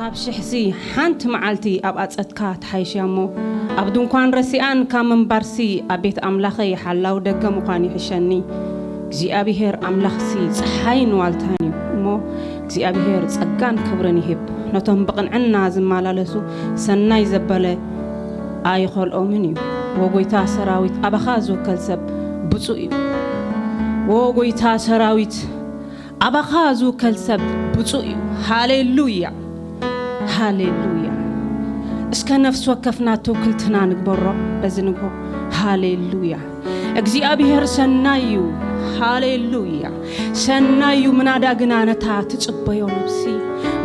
ካብ ሽሕሲ ሓንቲ መዓልቲ ኣብ ኣጸትካ ትሓይሽ እያ እሞ፣ ኣብ ድንኳን ረሲኣን ካብ ምንባርሲ፣ ኣብ ቤት ኣምላኸይ ሓላው ደገ ምዃን ይሕሸኒ። እግዚኣብሔር ኣምላኽሲ ጸሓይን ዋልታን እዩ እሞ፣ እግዚኣብሔር ጸጋን ክብርን ይህብ። ነቶም ብቕንዕና ዝመላለሱ ሰናይ ዘበለ ኣይኸልኦምን እዩ። ወጎይታ ሰራዊት ኣባኻ ዝውከል ሰብ ብፁዕ እዩ። ወጎይታ ሰራዊት ኣባኻ ዝውከል ሰብ ብፁዕ እዩ። ሃሌሉያ፣ ሃሌሉያ። እስከ ነፍሲ ወከፍና ትውክልትና ንግበሮ በዚ ንግሆ። ሃሌሉያ። እግዚኣብሔር ሰናይ እዩ። ሃሌሉያ። ሰናይ እዩ። ምናዳ ግና ነታ ትጽበዮ ነብሲ፣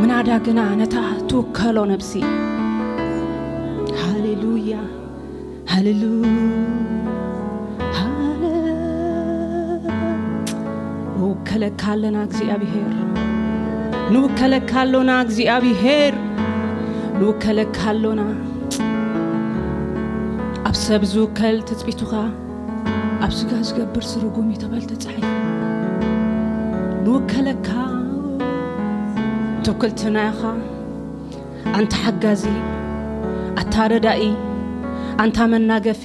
ምናዳ ግና ነታ ትውከሎ ነብሲ። ሃሌሉያ፣ ሃሌሉያ፣ ሃሌ-፣ ንውከለካ ኣለና እግዚኣብሔር፣ ንውከለካ ኣሎና እግዚኣብሔር፣ ንውከለካ ኣሎና። ኣብ ሰብ ዝውከል ትጽቢቱኻ፣ ኣብ ስጋ ዝገብር ስርጉም እዩ ተባሂሉ ተጻሒፉ። ንውከለካ፣ ትውክልትና ኢኻ። ኣንታ ሓጋዚ፣ ኣታ ረዳኢ፣ ኣንታ መናገፊ።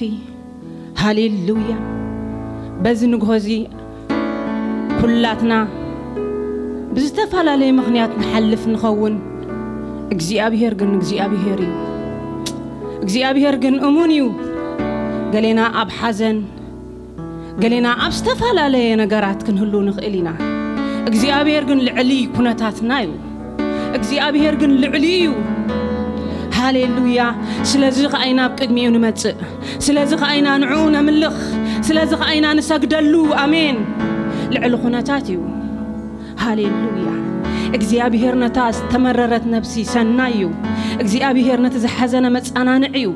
ሃሌሉያ። በዚ ንግሆ እዚ ኩላትና ብዝተፈላለየ ምኽንያት ንሓልፍ ንኸውን። እግዚኣብሔር ግን እግዚኣብሔር እዩ። እግዚኣብሔር ግን እሙን እዩ። ገሌና ኣብ ሓዘን፣ ገሌና ኣብ ዝተፈላለየ ነገራት ክንህሉ ንኽእል ኢና። እግዚኣብሔር ግን ልዕሊ ኩነታትና እዩ። እግዚኣብሔር ግን ልዕሊ እዩ። ሃሌሉያ። ስለዚ ኸኣ ኢና ኣብ ቅድሚኡ ንመጽእ። ስለዚ ኸኣ ኢና ንዕኡ ነምልኽ። ስለዚ ኸኣ ኢና ንሰግደሉ። ኣሜን። ልዕሊ ኩነታት እዩ። ሃሌሉያ። እግዚኣብሔር ነታ ዝተመረረት ነብሲ ሰናይ እዩ። እግዚኣብሔር ነቲ ዝሓዘነ መጻናንዒ እዩ።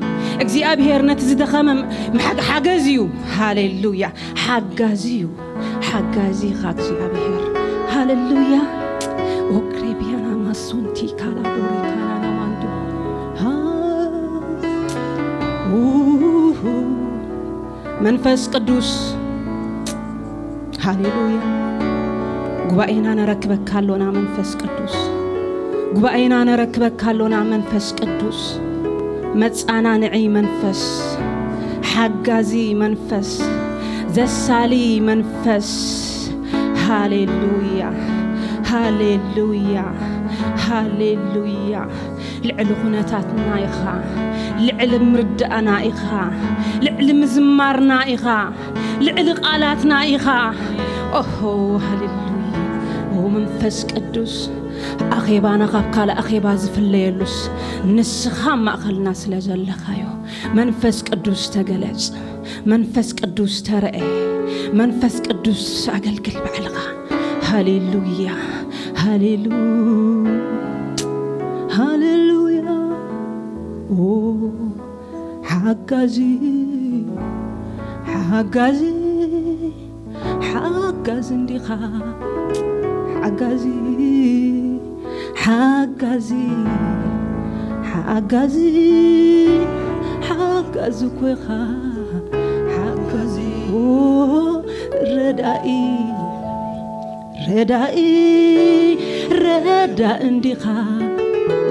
እግዚኣብሔር ነቲ ዝደኸመ ምሓግ-፣ ሓገዝ እዩ። ሃሌሉያ። ሓጋዚ እዩ። ሓጋዚ ኢኻ እግዚኣብሔር። ሃሌሉያ። ኦክሬቢያና ማሱንቲ ካላቦሪ ካናና ማንዱ። ሃ-፣ ኡሁ። መንፈስ ቅዱስ። ሃሌሉያ። ጉባኤና ነረክበካ ኣሎና መንፈስ ቅዱስ። ጉባኤና ነረክበካ ኣሎና መንፈስ ቅዱስ። መጻናንዒ መንፈስ፣ ሓጋዚ መንፈስ፣ ዘሳሊ መንፈስ። ሃሌሉያ፣ ሃሌሉያ፣ ሃሌሉያ። ልዕሊ ኩነታትና ኢኻ፣ ልዕሊ ምርዳእና ኢኻ፣ ልዕሊ ምዝማርና ኢኻ፣ ልዕሊ ቃላትና ኢኻ። ኦሆ፣ ሃሌሉያ። ኦ መንፈስ ቅዱስ፣ ኣኼባና ካብ ካልእ ኣኼባ ዝፍለየሉስ ንስኻ ኣብ ማእኸልና ስለ ዘለኻዮ፣ መንፈስ ቅዱስ ተገለጽ፣ መንፈስ ቅዱስ ተረኤ፣ መንፈስ ቅዱስ ኣገልግል ባዕልኻ። ሃሌሉያ፣ ሃሌሉ-፣ ሃሌሉያ። ኦ ሓጋዚ፣ ሓጋዚ፣ ሓጋዚ እንዲኻ። ሓጋዚ፣ ሓጋዚ፣ ሓጋዚ፣ ሓጋዚ እኮ ኢኻ። ሓጋዚ፣ ኦ ረዳኢ፣ ረዳኢ፣ ረዳኢ እንዲኻ።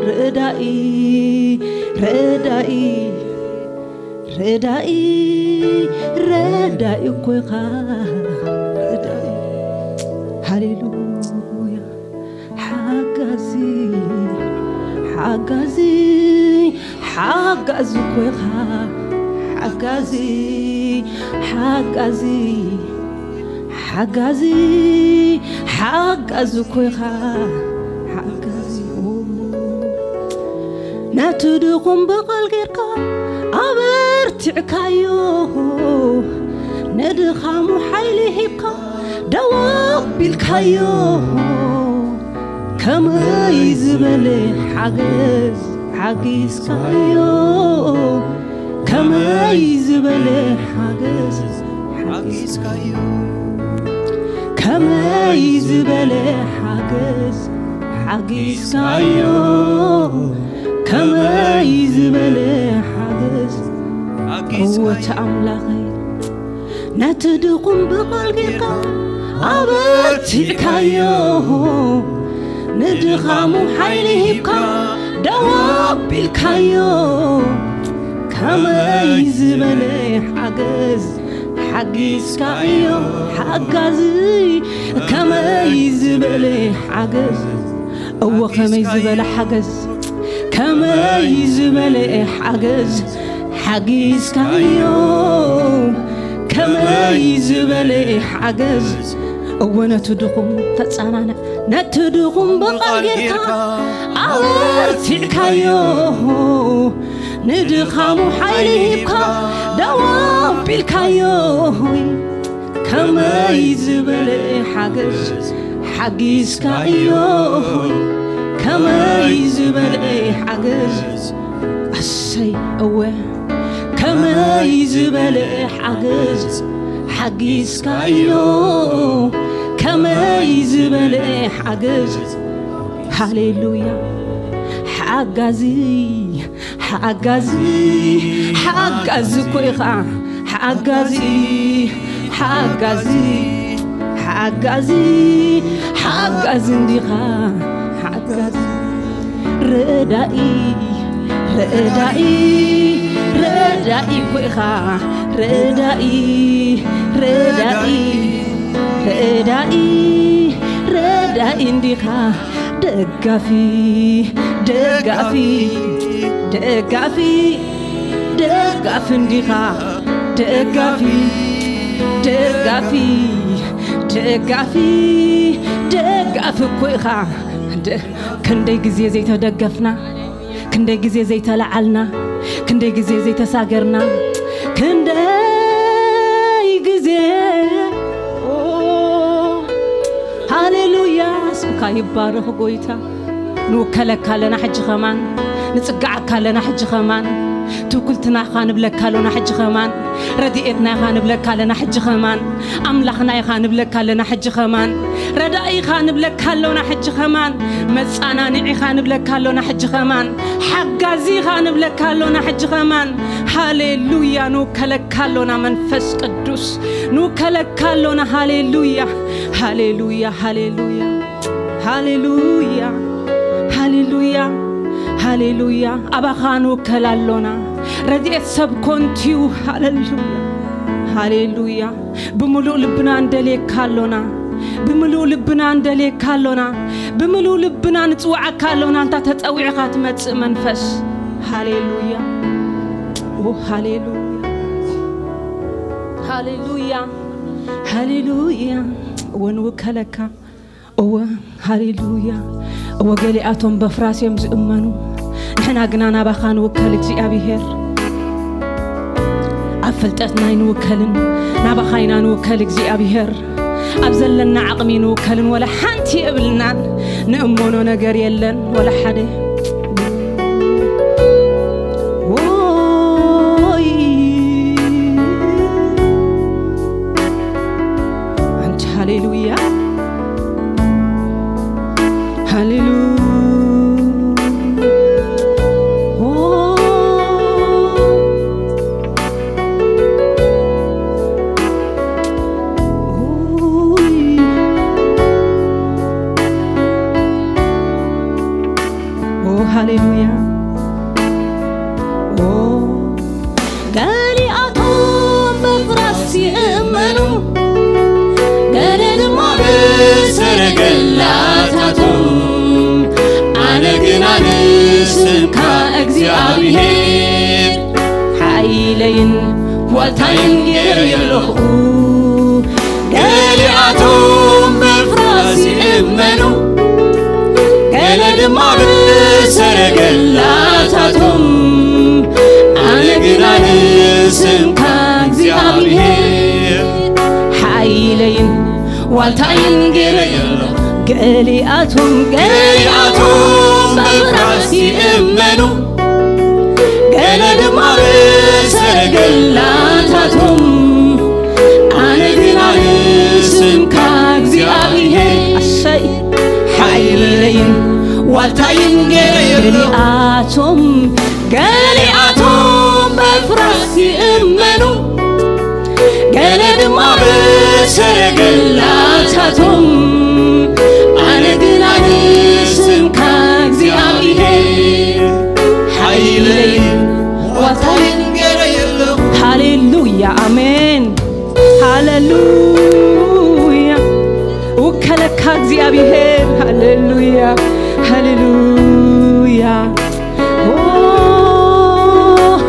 ረዳኢ፣ ረዳኢ፣ ረዳኢ፣ ረዳኢ እኮ ኢኻ። ረዳኢ። ሃሌሉያ። ሓጋዚ፣ ሓጋዚ፣ ሓጋዚ እኮ ኢኻ። ሓጋዚ፣ ሓጋዚ፣ ሓጋዚ፣ ሓጋዚ እኮ ኢኻ። ሓጋዚ። ነቲ ድኹም ብቓል ጌርካ ኣበርቲዕካዮ፣ ንድኻሙ ሓይሊ ሂብካ ደው ኣቢልካዮ። ከመይ ዝበለ ሓገዝ ሓጊዝካዮ፣ ከመይ ዝበለ ሓገዝ ሓጊዝካዮ፣ ከመይ ዝበለ ሓገዝ ሓጊዝካዮ፣ ከመይ ዝበለ ሓገዝ ሓጊዝካዮ። ኣምላኸይ፣ ነቲ ድኹም ብቓል ጌርካ ኣበርቲዕካዮ፣ ንድኻሙ ሓይሊ ሂብካ ቢልካዮ ከመይ ዝበለ ሓገዝ ሓጊዝካዮ ሓጋዚ ከመይ ዝበለ ሓገዝ እወ ከመይ ዝበለ ሓገዝ ከመይ ዝበለ ሓገዝ ሓጊዝካዮ ከመይ ዝበለ ሓገዝ እወ ነቲ ድኹም ተጻናንዕ ነቲ ድኹም ብቓል ጌርካ ኣበርቲዕካዮ ንድኻሙ ሓይሊ ሂብካ ደው ኣቢልካዮ ከመይ ዝበለ ሓገዝ ሓጊዝካዮ ከመይ ዝበለ ሓገዝ ኣሰይ እወ ከመይ ዝበለ ሓገዝ ሓጊዝካዮ ከመይ ዝበለ ሓገዝ ሃሌሉያ ሓጋዚ ሓጋዚ ሓጋዚ እኮ ኢኻ ሓጋዚ ሓጋዚ ሓጋዚ ሓጋዚ እንዲኻ ሓጋዚ ረዳኢ ረዳኢ ረዳኢ እኮ ኢኻ ረዳኢ ረዳኢ ረዳኢ ረዳኢ እንዲኻ ደጋፊ ደጋፊ ደጋፊ ደጋፊ እንዲኻ ደጋፊ ደጋፊ ደጋፊ ደጋፊ እኮ ኢኻ ክንደይ ግዜ ዘይተደገፍና ክንደይ ግዜ ዘይተለዓልና ክንደይ ግዜ ዘይተሳገርና ክንደይ ግዜ ሃሌሉያ ስምካ ይባረኽ ጎይታ ንውከለካ ኣለና ሕጂ ኸማን ንጽግዓካ ኣለና ሕጂ ኸማን ትውክልትና ኢኻ ንብለካ ኣሎና ሕጂ ኸማን ረድኤትና ኢኻ ንብለካ ኣለና ሕጂ ኸማን ኣምላኽና ኢኻ ንብለካ ኣለና ሕጂ ኸማን ረዳኢ ኢኻ ንብለካ ኣሎና ሕጂ ኸማን መጻናንዒ ኢኻ ንብለካ ኣሎና ሕጂ ኸማን ሓጋዚ ኢኻ ንብለካ ኣሎና ሕጂ ኸማን ሃሌሉያ ንውከለካ ኣሎና መንፈስ ቅዱስ ንውከለካ ኣሎና ሃሌሉያ ሃሌሉያ ሃሌሉያ ሃሌሉያ ሃሌሉያ ሃሌሉያ ኣባኻ ንውከል ኣሎና ረድኤት ሰብ ኮንትዩ ሃሌሉያ ሃሌሉያ ብምሉእ ልብና እንደልየካ ኣሎና ብምሉእ ልብና እንደልየካ ኣሎና ብምሉእ ልብና ንጽውዓካ ኣሎና እንታ ተጸዊዕኻ ትመጽእ መንፈስ ሃሌሉያ ሃሌሉያ ሃሌሉያ ሃሌሉያ እወ ንውከለካ እወ ሃሌሉያ እወ ገሊኣቶም በፍራስ እዮም ዝእመኑ ንሕና ግና ናባኻ ንውከል እግዚኣብሄር ኣብ ፍልጠትና ኣይንውከልን ናባኻ ኢና ንውከል እግዚኣብሄር ኣብ ዘለና ዓቕሚ ንውከልን ወላ ሓንቲ የብልናን ንእመኖ ነገር የለን ወላ ሓደ ሃሌሉያ ሃሌሉያ ሃሌሉያ ገሊኣቶም በፍራስ ይእመኑ ገለ ድማ ብሰረገላታቶም ኣነ ግና ንስምካ እግዚኣብሔር ሓይለይን ዋልታይን ገይረ የለኹ ገሊኣቶም በፍራስ ይእመኑ ገለ ድማ ብሰረገላታቶም ኣነ ግና ንስምካ እግዚኣብሔር ሓይለይን ዋልታይን ገይረ የሎ ገሊኣቶም ገሊኣቶም በፍራስ ይእመኑ ገለ ድማ ብሰረገላታቶም ኣነ ግና ንስምካ እግዚኣብሔር ኣሰይ ሓይለይን ዋልታይን ገይረ የሎ ገሊኣቶም ገሊኣቶም በፍራስ ይእመኑ ገለ ድማ ብሰረገላታቶም ኣነ ግና ንስምካ እግዚኣብሔር እግዚኣብሔር። ሃሌሉያ፣ ሃሌሉያ፣ ኦ፣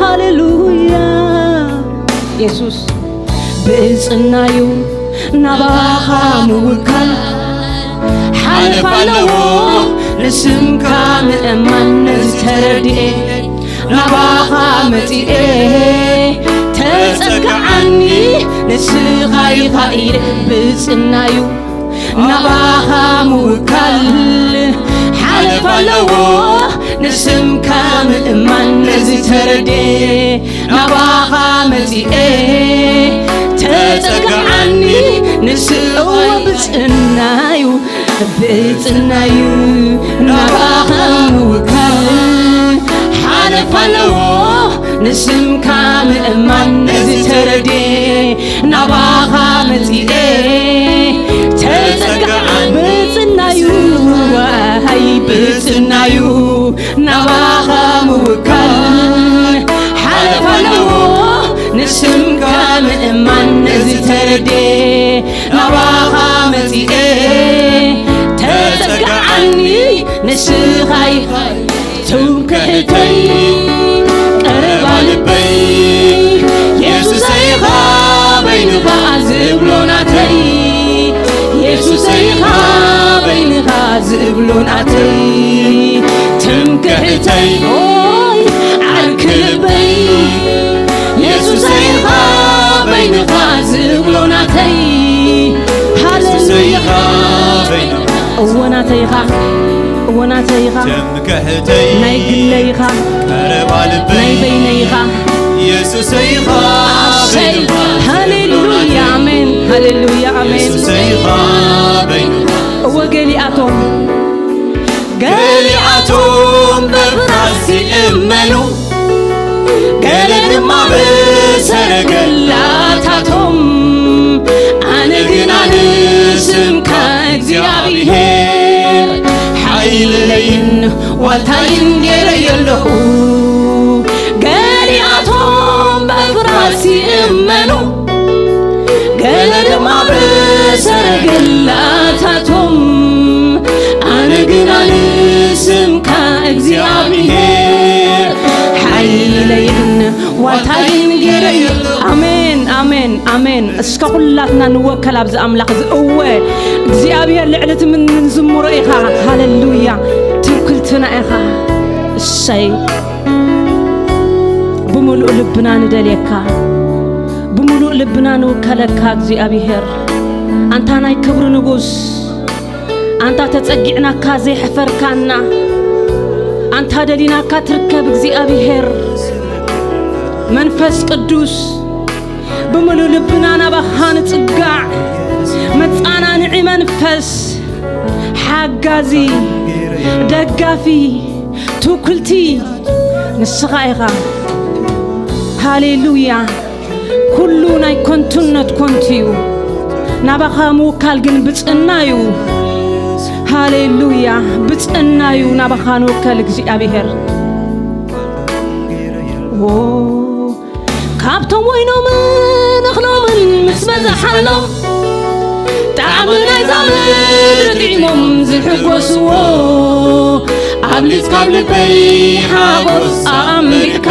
ሃሌሉያ። የሱስ ብጽናዩ ናባኻ ምውካል ሓለፍ ኣለዎ፣ ንስምካ ምእማን ነዚ ተረድኤ። ናባኻ መጺኤ ተጸግዓኒ፣ ንስኻ ኢኻ ኢለ ብጽናዩ ናባኻ ምውካል ሓለፍ ኣለዎ፣ ንስምካ ምእማን ነዚ ተረድኤ። ናባኻ መጺኤ ተጸግዓኒ፣ ንስኻ እወ ብጽናዩ ብጽናዩ ናባኻ ምውካል ሓለፍ ኣለዎ፣ ንስምካ ምእማን ነዚ ተረድኤ። ናባኻ መጺኤ ተጸግዓኒ፣ ብጽናዩ ዋይ ብጽናዩ ናባኻ ምውካል ሓለፍ ኣለዎ፣ ንስምካ ምእማን ነዚ ተረድኤ። ናባኻ መጺኤ ተጸግዓኒ፣ ንስኻ ኢኻ ትምክሕተይ፣ ቀረባ ልበይ። የሱሰይ ኢኻ በይንኻ ዝብሎ ናተይ፣ የሱሰይ ኢኻ በይንኻ ዝብሎ ናተይ፣ ትምክሕተይ፣ ኦይ ዓርኪ ልበይ። የሱሰይ ኢኻ በይንኻ ዝብሎ ናተይ፣ ሃሌሉያ። እወ ናተይ ኢኻ፣ እወ ናተይ ኢኻ፣ ትምክሕተይ፣ ናይ ግለይ ኢኻ፣ ቀረባ ልበይ፣ ናይ በይነይ ኢኻ። የሱሰይ ኢኻ ኣሰይ፣ በይንኻ፣ ሃሌሉያ፣ ኣሜን፣ ሃሌሉያ፣ ኣሜን። የሱሰይ ኢኻ በይንኻ። እወ ገሊኣቶም፣ ገሊኣቶም በፍራስ ይእመኑ፣ ገለ ድማ ብሰረገላታቶም። ኣነ ግና ንስምካ እግዚኣብሔር ሓይለይን ዋልታይን ገይረዮ ኣለኹ። ገሊኣቶም በፍራስ ይእመኑ፣ ገለ ድማ ብሰረገላታቶም። ኣነ ግና ንስምካ እግዚኣብሔር ሓይለይን ዋልታይን ገይረዮ። ኣሜን፣ ኣሜን፣ ኣሜን። እስከ ኩላትና ንወከል ኣብዚ ኣምላኽ እዚ። እወ እግዚኣብሔር ልዕሊ እቲ ምን-፣ ንዝምሮ ኢኻ። ሃሌሉያ። ትውክልትና ኢኻ። እሰይ። ብምሉእ ልብና ንደልየካ፣ ብምሉእ ልብና ንውከለካ እግዚኣብሔር። ኣንታ ናይ ክብሪ ንጉስ፣ ኣንታ ተጸጊዕናካ ዘይሐፈርካና፣ ኣንታ ደሊናካ ትርከብ እግዚኣብሔር። መንፈስ ቅዱስ ብምሉእ ልብና ናባኻ ንጽጋዕ። መጻናንዒ መንፈስ፣ ሓጋዚ፣ ደጋፊ፣ ትውክልቲ ንስኻ ኢኻ። ሃሌሉያ። ኩሉ ናይ ከንቱነት ከንቱ እዩ። ናባኻ ምውካል ግን ብጽና እዩ። ሃሌሉያ። ብጽና እዩ ናባኻ ንውከል እግዚኣብሔር። ዎ፣ ካብቶም ወይኖምን እኽሎምን ምስ በዝሓሎም፣ ጣዕሚ ናይዛ ምድሪ ጥዒሞም ዝሕጎስዎ፣ ኣብሊጽ ካብ ልበይ ሓጎስ ኣኣንቢርካ።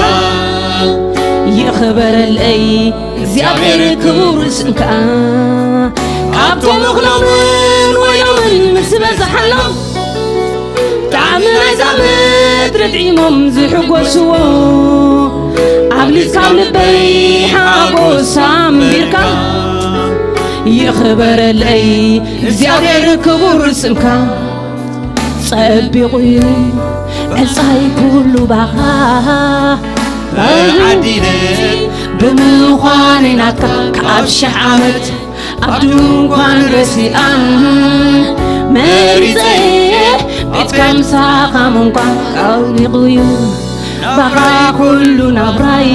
ይኽበረለይ እግዚኣብሔር ክቡር ስምካ። ካብቶም እኽሎምን ወይኖምን ምስ በዝሓሎም፣ ጣዕሚ ናይዛ ምድሪ ጥዒሞም ዝሕጎስዎ፣ ኣብሊጽ ካብ ልበይ ሓጎስ ኣንቢርካ። ይኽበረለይ እግዚኣብሔር ክቡር ስምካ። ጸቢቑ እዩ ዕጻይ ኩሉ ባኻ። ተዓዲለ ብምዃነይ ናትካ ካብ ሽሕ ዓመት ኣብ ድንኳን ረሲኣን መሪጸ ቤትካ ምሳኻ ምንኳን ኣውሊቑ እዩ ባኻ ኩሉ ናብራይ።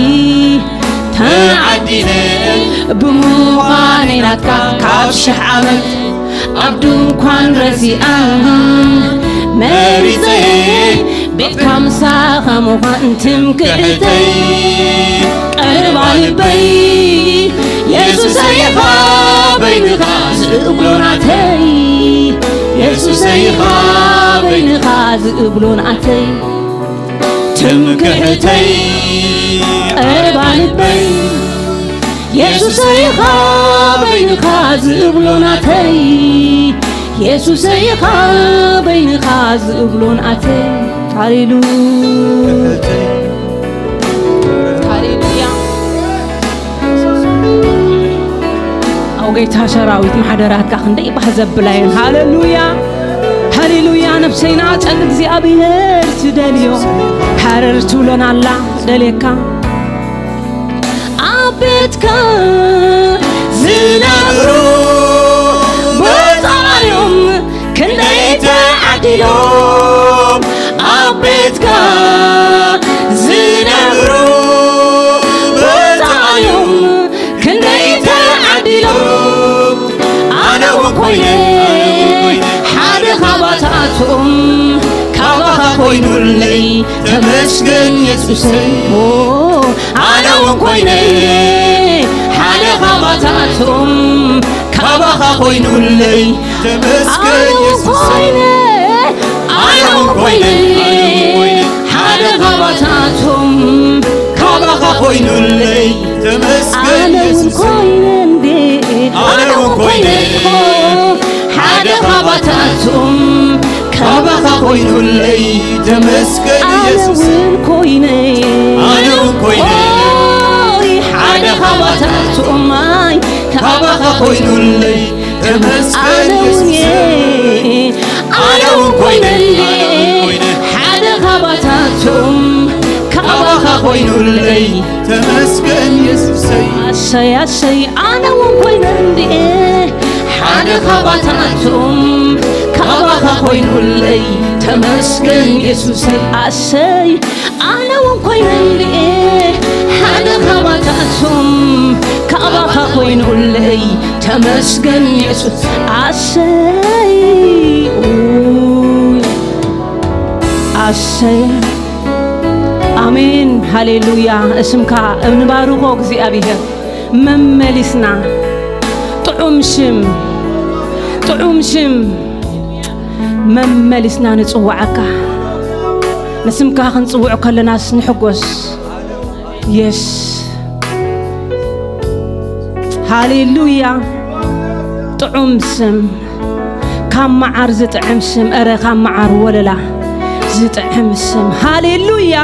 ተዓዲለ ብምዃነይ ናትካ ካብ ሽሕ ዓመት ኣብ ድንኳን ረሲኣን መሪጸ ቤትካ ምሳኻ ምዃን ትምክሕተይ። ቀረባ ልበይ የሱሰይ ኢኻ በይንኻ ዝእግሎ ናተይ። የሱሰይ ኢኻ በይንኻ ዝእብሎ ናተይ ትምክሕተይ ቀረባ ልበይ የሱሰይ ኢኻ በይንኻ ዝእብሎ ናተይ የሱሰይ ኢኻ በይንኻ ዝእብሎ ናተይ ሃሌሉያ ሃሌሉያ ኣው ጌታ ሰራዊት ማሕደራትካ ክንደይ ባህ ዘብላ እየን ሃሌሉያ ሃሌሉያ ነብሰይ ንኣፀል እግዚኣብሔር ትደልዮ ሃረር ትብሎን ኣላ ደልየካ ኣብ ቤትካ ዝነብሩ ብፃዕዮም ክንደይ ተዓዲሎም ኣብ ቤትካ ዝነብሩ ብፃዕዮም ክንደይ ተዓዲሎም ኣነ እውን ኮይነ ሓደ ካባታቶም ካባኻ ኮይኑለይ ተመስገን የሱሰይ ኣነ እውን ኮይነ ሓደ ካባታቶም ካባኻ ኮይኑለይ ተመስገን የሱሰይ ኣነ እውን ኮይነ ሓደ ካባታቶም ካባኻ ኮይኑለይ ተመስገን ኣነ እውን የሱሰይ ኮይነ እንዴ ኣነ እውን ኮይነ ሓደ ካባታቶም ካባኻ ኮይኑለይ ተመስገን ኣነ የሱስ እውን ኮይነ ኣነ እውን ኮይነ ኦይ ሓደ ካባታቶም ኣይ ካባኻ ኮይኑለይ ተመስገን ኣነ እውን የሱስ ኣነ እውን ኮይነ ሓደ ካባታቶም ካባኻ ኮይኑለይ ተመስገን የሱሰይ ኣሰይ ኣሰይ ኣነ እውን ኮይነ እንድየ ሓደ ካባታቶም ካባኻ ኮይኑለይ ተመስገን የሱሰይ ኣሰይ ኣነ እውን ኮይነ እንድየ ሓደ ካባታቶም ካባኻ ኮይኑለይ ተመስገን የሱስ ኣሰይ ኣሰይ ኣሜን ሃሌሉያ እስምካ እንባርኾ እግዚኣብሔር መመሊስና ጥዑም ሽም ጥዑም ሽም መመሊስና ንጽውዓካ ንስምካ ክንጽውዕ ከለናስ ንሕጎስ የስ ሃሌሉያ ጥዑም ስም ካብ መዓር ዝጥዕም ስም እረ ካብ መዓር ወለላ ዝጥዕም ስም ሃሌሉያ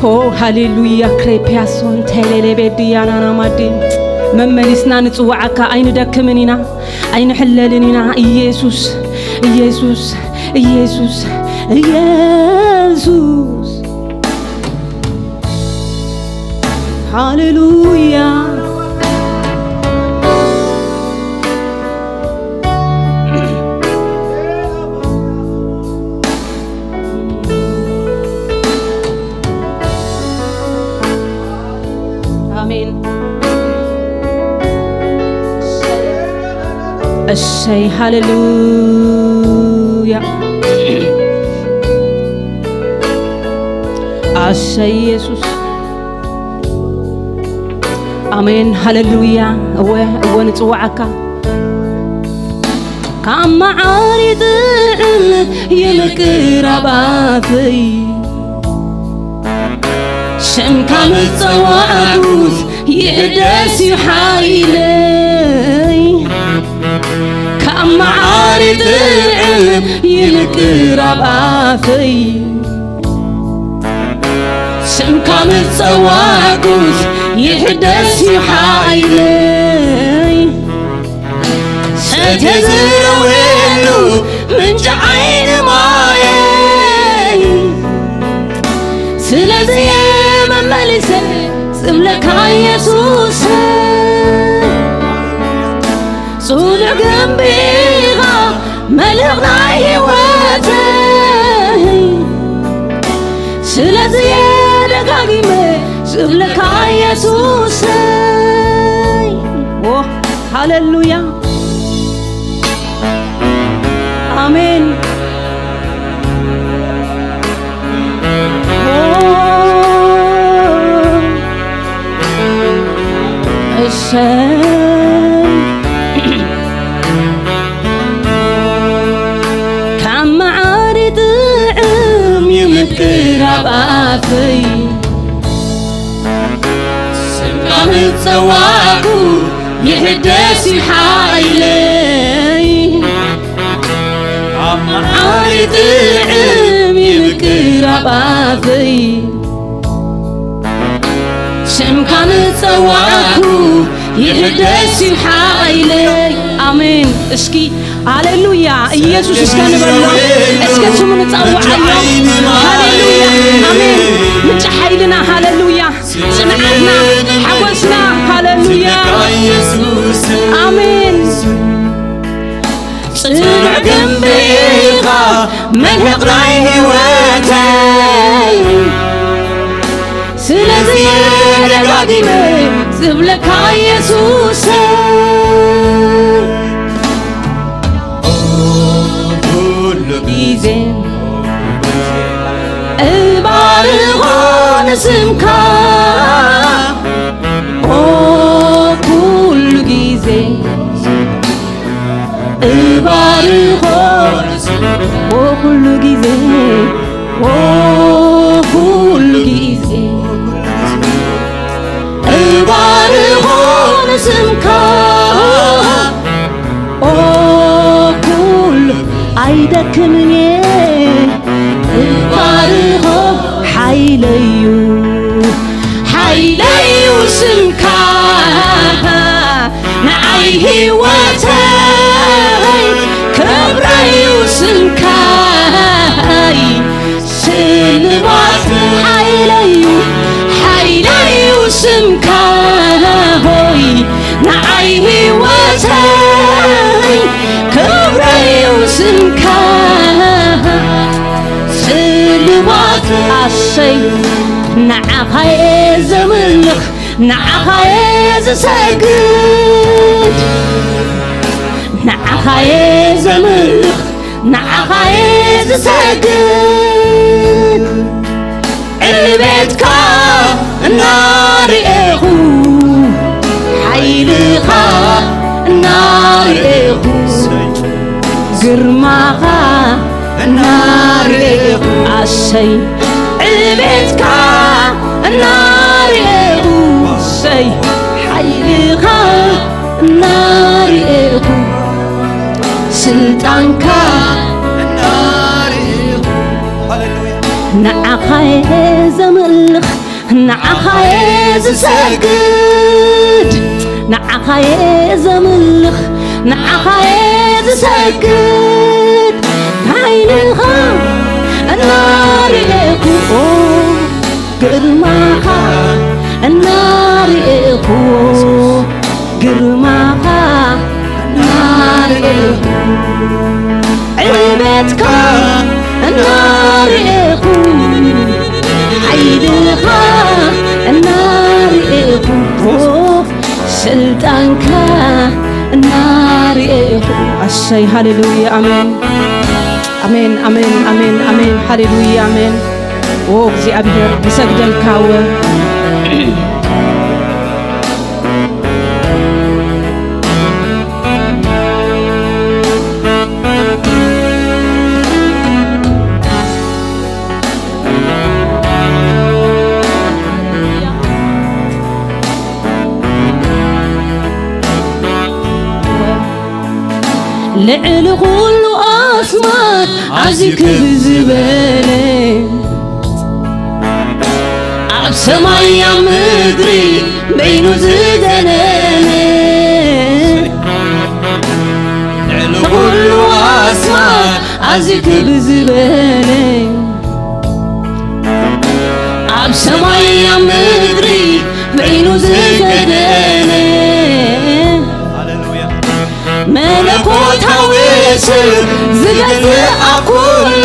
ኦ ሃሌሉያ ክሬፒያሶን ቴሌሌቤድያናና ማዴ መመሊስና ንጽውዓካ ኣይንደክምን ኢና ኣይንሕለልን ኢና ኢየሱስ ኢየሱስ ኢየሱስ ኢየሱስ ሃሌሉያ ኣሜን እሰይ ሃሌሉያ ኣሰይ ኢየሱስ ኣሜን ሃሌሉያ እወ እወ ንፅዋዓካ ካብ መዓር ይጥዕም ይምቅር ኣባተይ ስምካ ምፀዋዕኩስ ይሕደስ እዩ ሓይለይ ካብ መዓር ይጥዕም ይምቅር ኣባተይ ስምካ ምጸዋዕኩስ ይሕደስ እዩ ሓይለይ ሰትየ ዝረውየሉ ምንጪ ዓይኒ ማየይ ስለዚ እየ መመሊሰ ዝብለካ የሱስ ጽኑዕ ግንቢ ኢኻ መልህቕ ናይ ህይወተይ ስለዚ እየ ደጋጊመ ዝብለካ የሱሰይ ሃሌሉያ ኣሜን እሰይ ኣፈይ ስምካ ምጸዋዕኩ ይሕደስ እዩ ሓይለይ። ኣብ መዓሪ ጥዕም ይምቅር ኣብ ኣፈይ ስምካ ምጸዋዕኩ ይሕደስ እዩ ሓይለይ። ኣሜን። እስኪ ሃሌሉያ ኢየሱስ እስከ ንበሎ፣ እስከ ስሙ ንጸውዓዮ። ሃሌሉያ ኣሜን። ምንጪ ሓይልና ሃሌሉያ፣ ጽንዓትና፣ ሓጎስና ሃሌሉያ ኣሜን። ጽኑዕ ግንቢ ኢኻ መልህቕ ናይ ህይወተይ። ስለዚ ደጋጊመ ዝብለካ ኢየሱስ ኩሉ ግዜ እባርኾ ንስምካ ኦ ኩሉ ግዜ እባርኾ ኦ ኩሉ ግዜ ኦ ኩሉ ግዜ እባርኾ ንስምካ ኦ ኩሉ ኣይደክምን እየ እባርኾ ሓይለዩ ሓይለዩ ስምካ ንዓይ ህይወተይ ክብረዩ ስምካይ ስልባት ሓይለዩ ሓይለዩ ስምካ ሆይ ንዓይ ህይወተይ ክብረዩ ስምካ ስልባት ኣሰይ ንዓኻየ ዘምልኽ ንዓኻየ ዝሰግድ ንዓኻየ ዘምልኽ ንዓኻየ ዝሰግድ ዕቤትካ እናርኤኹ ሓይልኻ እናርኤኹ ግርማኻ እናርኤኹ ኣሰይ ዕቤትካ እናርኤኹ ኣሰይ ሓይልኻ እናርኤኹ ስልጣንካ እናርኤኹ ንዓኻየ ዘምልኽ ንዓኻየ ዝሰግድ ንዓኻየ ዘምልኽ ንዓኻየ ዝሰግድ ዓይንኻ እናርኤኹ ግርማኻ እናርኤኹ ግርማኻ እናርኤኹ ዕቤትካ እናርኤኹ ሓይልኻ እናርኤኹ ስልጣንካ እናርኤኹ ኣሰይ ሃሌሉያ ኣሜን ኣሜን ኣሜን ኣሜን ኣሜን ሃሌሉያ ኣሜን ኦ እግዚኣብሔር ንሰግደልካ ወ ልዕሊ ኩሉ ኣስማት ኣዝዩ ክብ ዝበለ ኣብ ሰማይ ኣብ ምድሪ በይኑ ዝገነነ ልዕሊ ኩሉ ኣስማት ኣዝዩ ክብ ዝበለ ኣብ ሰማይ ኣብ ምድሪ በይኑ ዝገነነ መለኮታዊ ስም ዝገዝእ ኣብ ኩሉ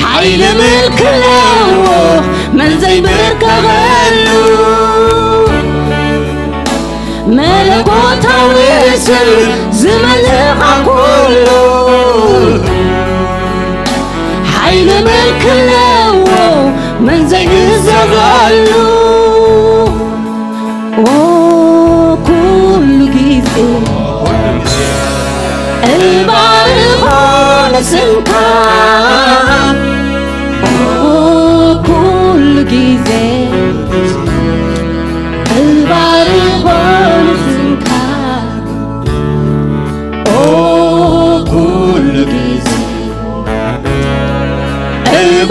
ሓይሊ ምልክ ኣለዎ መን ዘይብርከኸሉ መለኮታዊ ስም ዝመልኽ ኣብ ኩሉ ሓይሊ ምልክ ኣለዎ መን ዘይእዘዘሉ ኦ ኩሉ ግዜ እባርኾ ንስምካ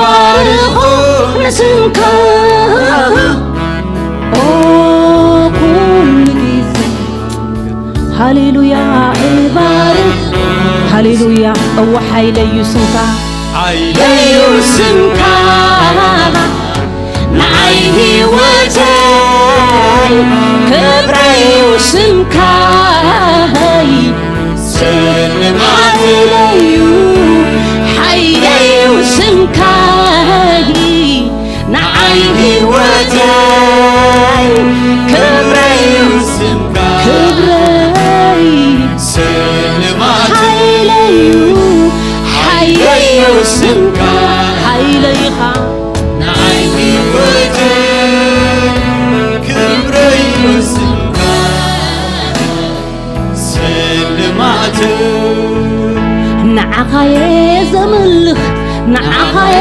ባርኹ ንስምካ ኦ ኩሉ ግዜ ሃሌሉያ እባርኽ ሃሌሉያ እወ ሓይለዩ ስምካ ሓይለዩ ስምካ ንዓይ ህይወተይ ክብረዩ ስምካይ ስልማት ኢለዩ ሓይለዩ ስምካይ ንዓይ ህይወተይ ክብረዩ ስምካ ክብረይ ስልማት ሓይለዩ ሓይለዩ ስምካ ሓይለይኻ ንዓይ ህይወተይ ክብረዩ ስምካ ስልማት ንዓኻየ ዘምልኽ ንዓኻየ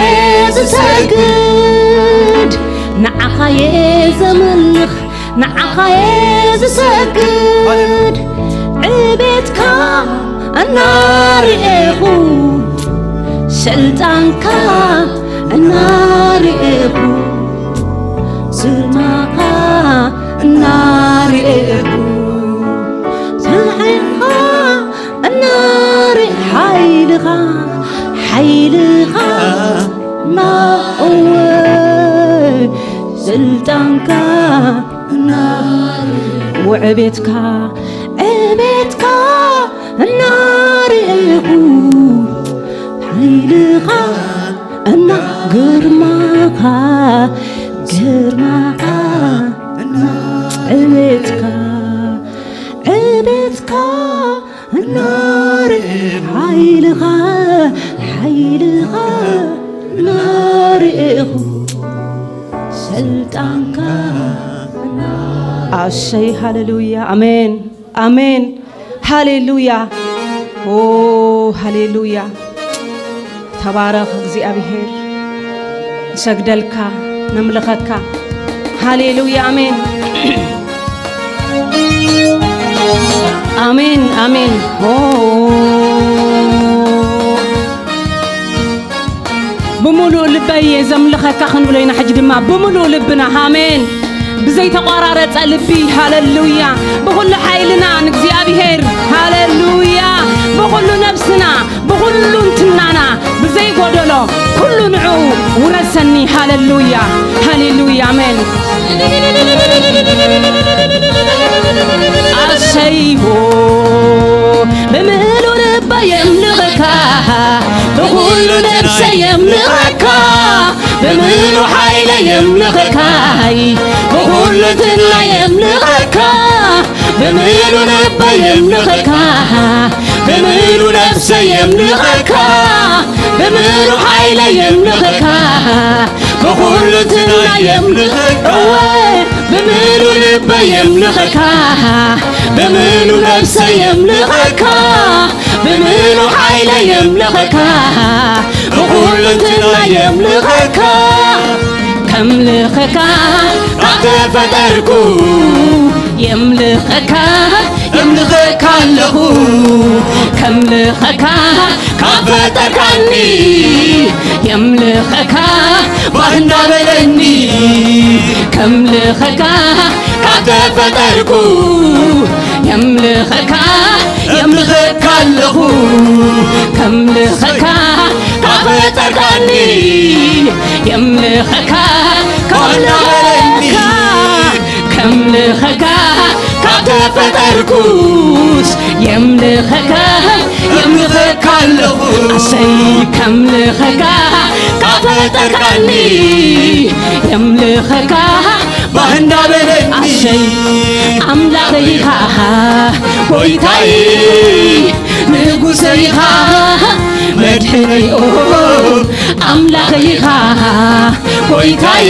ዝሰግድ ንዓኻየ ዘምልኽ ንዓኻየ ዝሰግድ ዕቤትካ እናርኤኹ ስልጣንካ እናርኤኹ ግርማኻ እናርኤኹ ስርሕኻ እናርእ ሓይልኻ ሓይልኻ ናእወ ስልጣንካ እናርእ ወዕቤትካ ዕቤትካ እናርኤኹ ሓይልኻ እና ግርማኻ ግርማኻ እና ዕቤትካ ዕቤትካ እናርኤ ሓይልኻ ሓይልኻ እናርኤኹ ስልጣንካ ኣሰይ ሃሌሉያ ኣሜን ኣሜን ሃሌሉያ ኦ ሃሌሉያ ተባረኽ እግዚኣብሔር ንሰግደልካ ነምልኸካ ሃሌሉያ ኣሜን ኣሜን ኣሜን ኦ ብምሉእ ልበይ እየ ዘምልኸካ ክንብሎ ኢና ሕጂ ድማ ብምሉእ ልብና ኣሜን ብዘይተቋራረፀ ልቢ ሃለሉያ ብኩሉ ሓይልና ንእግዚኣብሔር ሃለሉያ ብኩሉ ነብስና ብኩሉ እንትናና ብዘይጎደሎ ኩሉ ንዑ ውረሰኒ ሃለሉያ ሃሌሉያ ኣሜን ኣሰይዎ ብምሉእ ልበይ የምልኸካ ብኩሉ ነብሰይ የምልኸካ ብምሉ ሓይለ የምልኸካይ ብኩሉ ትላ የምልኸካ ብምሉ ልበይ የምልኸካ ብምሉ ነብሰይ የምልኸካ ብምሉ ሓይለ የምልኸካ ብኩሉ ትላ የምልኸካ እወ ብምሉ ልበይ የምልኸካ ብምሉ ነብሰይ የምልኸካ ብምሉ ሓይለ የምልኸካ ብኩሉ ትላ የምልኸካ ከምልኸካ ካብ ተፈጠርኩ የምልኸካ የምልኸካ ኣለኹ ከምልኸካ ካብ ፈጠርካኒ የምልኸካ ባህ እንዳበለኒ ከምልኸካ ካብ ተፈጠርኩ የምልኸካ የምልኸካ ኣለኹ ከምልኸካ ካብ ፈጠርካኒ የምልኸካ ካብ እንዳበለኒ ከምልኸካ ካብ ተፈጠርኩስ የምልኸካ የምልኸካ ኣለኹ ኣሰይ ከምልኸካ ካብ ፈጠርካኒ የምልኸካ ባህንዳ በለኒ ኣሰይ ኣምላኸይ ኢኻ ጎይታይ ንጉሰይ ኢኻ መድሕነይ ኦ ኣምላኸይ ኢኻ ጎይታይ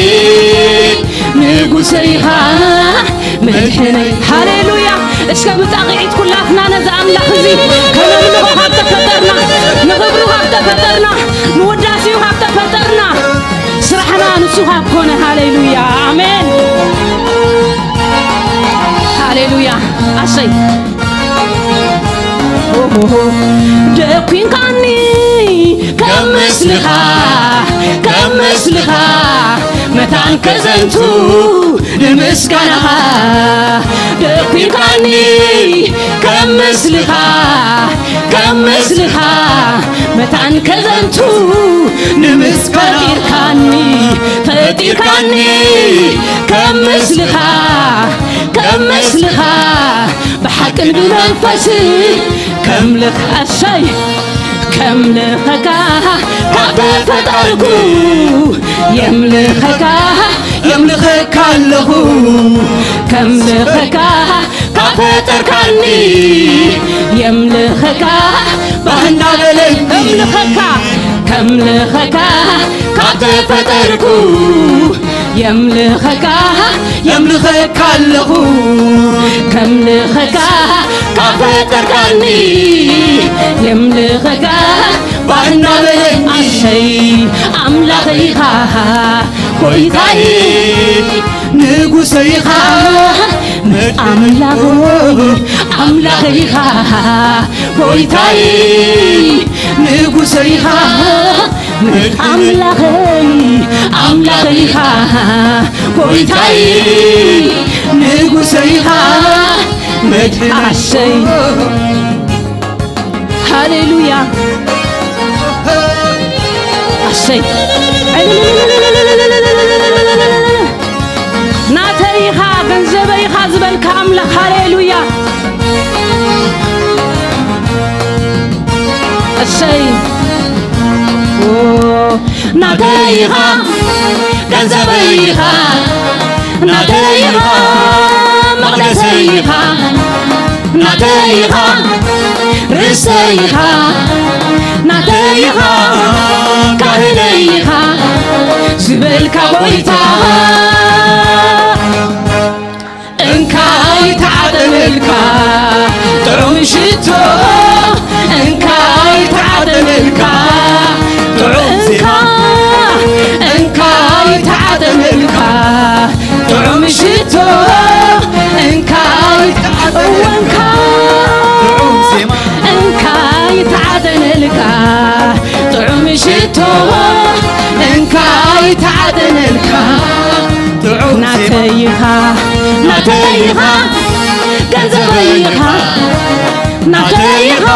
ንጉሰይ ኢኻ መድሕነይ ሃሌሉያ እስከ ብጣቕዒት ኩላትና ነዚ ኣምላኽ እዚ ከነምልኾ ካብ ተፈጠርና ንኽብሩ ካብ ተፈጠርና ንውዳሴኡ ካብ ተፈጠርና ስራሕና ንሱ ካብ ኮነ ሃሌሉያ ኣሜን ሃሌሉያ ኣሰይ ደኩንካኒ ከም ምስልኻ ከም ምስልኻ መታን ከዘንቱ ንምስጋናኻ ደኲርካኒ ከም ምስልኻ ከም ምስልኻ መታን ከዘንቱ ንምስጋና ፈጢርካኒ ፈጢርካኒ ከም ምስልኻ ከም ምስልኻ ብሓቅን ብመንፈስ ከም ልኽ ኣሻይ ከም ልኸካ ካብ ተፈጠርኩ የምልኸካ የምልኸካ ኣለኹ ከም ልኸካ ካብ ፈጠርካኒ የምልኸካ ባህና በለኒ እምልኸካ ከምልኸካ ካብ ተፈጠርኩ የምልኸካ የምልኸካ ኣለኹ ከምልኸካ ካብ ፈጠርካኒ የምልኸካ ባህና በለኒ ኣሸይ ኣምላኸይኻ ጎይታይ ንጉሰይኻ ኣምላኽ ኣምላኸይኻ ጎይታይ ንጉሰይኻ ኣምላኸይ ኣምላኸይኻ ጎይታይ ንጉሰይኻ መድሕን ኣሸይ ሃሌሉያ ኣሸይ ናተይ ኢኻ ገንዘበይ ኢኻ ዝበልካ ኣምላኽ ሃሌሉያ እሰይ ናተይ ኢኻ ገንዘበይ ኢኻ ናተይ ኢኻ መቕደሰይ ኢኻ ናተይ ኢኻ ርእሰይ ኢኻ ናተይ ኢኻ ካህነይ ኢኻ ዝበልካ ጎይታ እንካ ይተዓጠነልካ ጥዑም ሽቶ እንካ ይተዓጠነልካ ጥዑም ዜማ እንካ ይተዓጠነልካ ጥዑም ሽቶ እንካ ይተዓጠነልካ ጥዑም ዜማ እንካ ይተዓጠነልካ ጥዑም ሽቶ እንካ ይተዓጠነልካ ጥዑም ዜማ ናተይኻ ናተይኻ ገንዘበይኻ ናተይኻ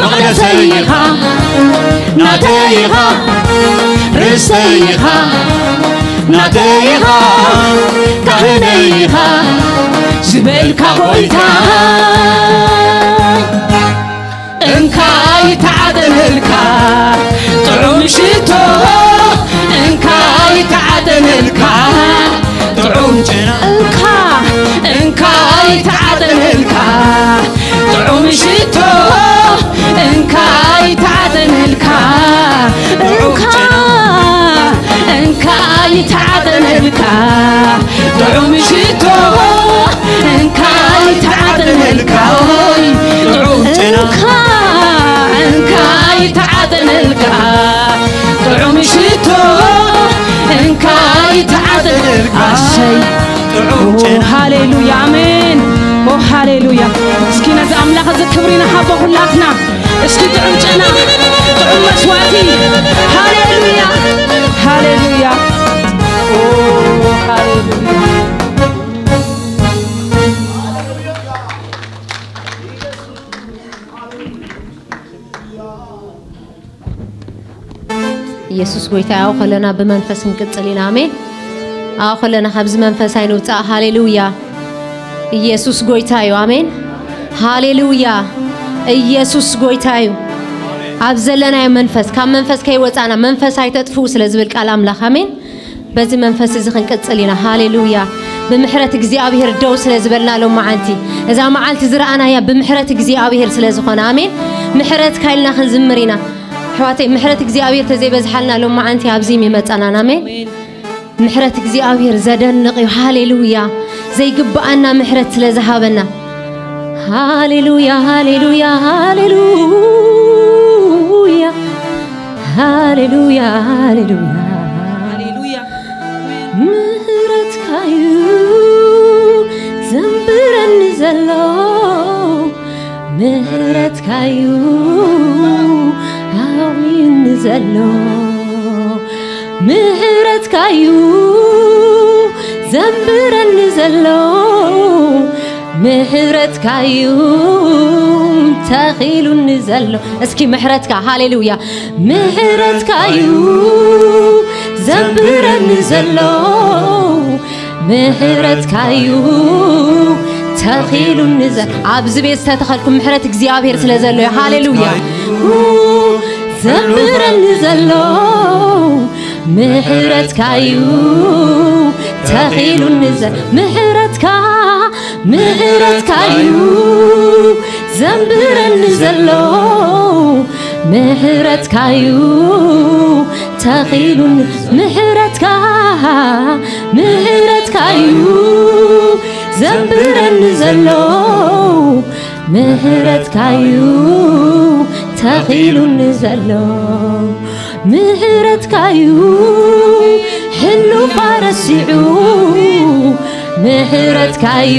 መቕደሰይኻ ናተይኻ ርእሰይኻ ናተይኻ ካህነይኻ ዝበልካ ጎይታ እንካ ይተዓጠነልካ ጥዑም ሽቶ እንካ ይተዓጠነልካ ጥዑም ጨና እንካ እንካ ይተዓጠነልካ ጥዑም ሽቶ እንካ ይተዓጠነልካ ጥዑም እንካ ጨና እንካ ይተዓጠነልካ ጥዑም ሽቶ እንካ ይተዓጠነልካ ጥዑም ጨና እንካ እንካ ይተዓጠነልካ ጥዑም ሽቶ እንካ ይተዓጠነልካ ኣሰይ ጥዑም ጨና ሃሌሉያ ኣሜን ኦ ሃሌሉያ እስኪ ነዚ ኣምላኽ እዚ ክብሪ ንሃቦ ኩላትና እስኪ ጥዑም ጨና ጥዑም መስዋእቲ ሃሌሉያ ሃሌሉያ ኦ ሃሌሉያ ኢየሱስ ጎይታ ያው ከለና ብመንፈስ እንቅጽል ኢና ኣሜን ኣው ከለና ካብዚ መንፈስ ኣይንውጻእ ሃሌሉያ ኢየሱስ ጎይታ እዩ ኣሜን ሃሌሉያ ኢየሱስ ጎይታ እዩ ኣብ ዘለናዮ መንፈስ ካብ መንፈስ ከይወጻና መንፈስ ኣይተጥፍኡ ስለ ዝብል ቃል ኣምላኽ ኣሜን በዚ መንፈስ እዚ ክንቅጽል ኢና ሃሌሉያ ብምሕረት እግዚኣብሔር ደው ስለ ዝበልና ሎም መዓልቲ እዛ መዓልቲ ዝረኣናያ ብምሕረት እግዚኣብሔር ስለ ዝኾነ ኣሜን ምሕረት ካይልና ክንዝምር ኢና ኣሕዋተይ ምሕረት እግዚኣብሔር ተዘይበዝሓልና ሎም መዓልቲ ኣብዚ ይመጸናን ኣሜን ምሕረት እግዚኣብሔር ዘደንቕ እዩ ሃሌሉያ ዘይግብኣና ምሕረት ስለ ዝሃበና ሃሌሉያ ሃሌሉያ ሃሌሉያ ሃሌሉያ ሃሌሉያ ሃሌሉያ ምህረትካዩ ዘንብረኒ ዘሎ ምህረትካዩ ሃዊኒ ዘሎ ምሕረትካዩ ዘንብረኒ ዘሎ፣ ምሕረትካዩ ተኺሉኒ ዘሎ። እስኪ ምሕረትካ፣ ሃሌሉያ። ምሕረትካዩ ዘንብረኒ ዘሎ፣ ምሕረትካዩ ተኺሉኒ ዘሎ። ኣብዚ ቤት ዝተተኸልኩም ምሕረት እግዚኣብሔር ስለ ዘሎ እዩ። ሃሌሉያ። ዘንብረኒ ዘሎ፣ ምሕረትካዩ ተኺሉኒ ዘሎ። ምሕረትካ፣ ምሕረትካዩ ዘንብረኒ ዘሎ፣ ምሕረትካዩ ተኺሉኒ። ምሕረትካ፣ ምሕረትካዩ ዘንብረኒ ዘሎ፣ ምሕረትካዩ ተኺሉኒ ዘሎ። ምሕረትካዩ ሕሉፋ ረሲዑ፣ ምሕረትካዩ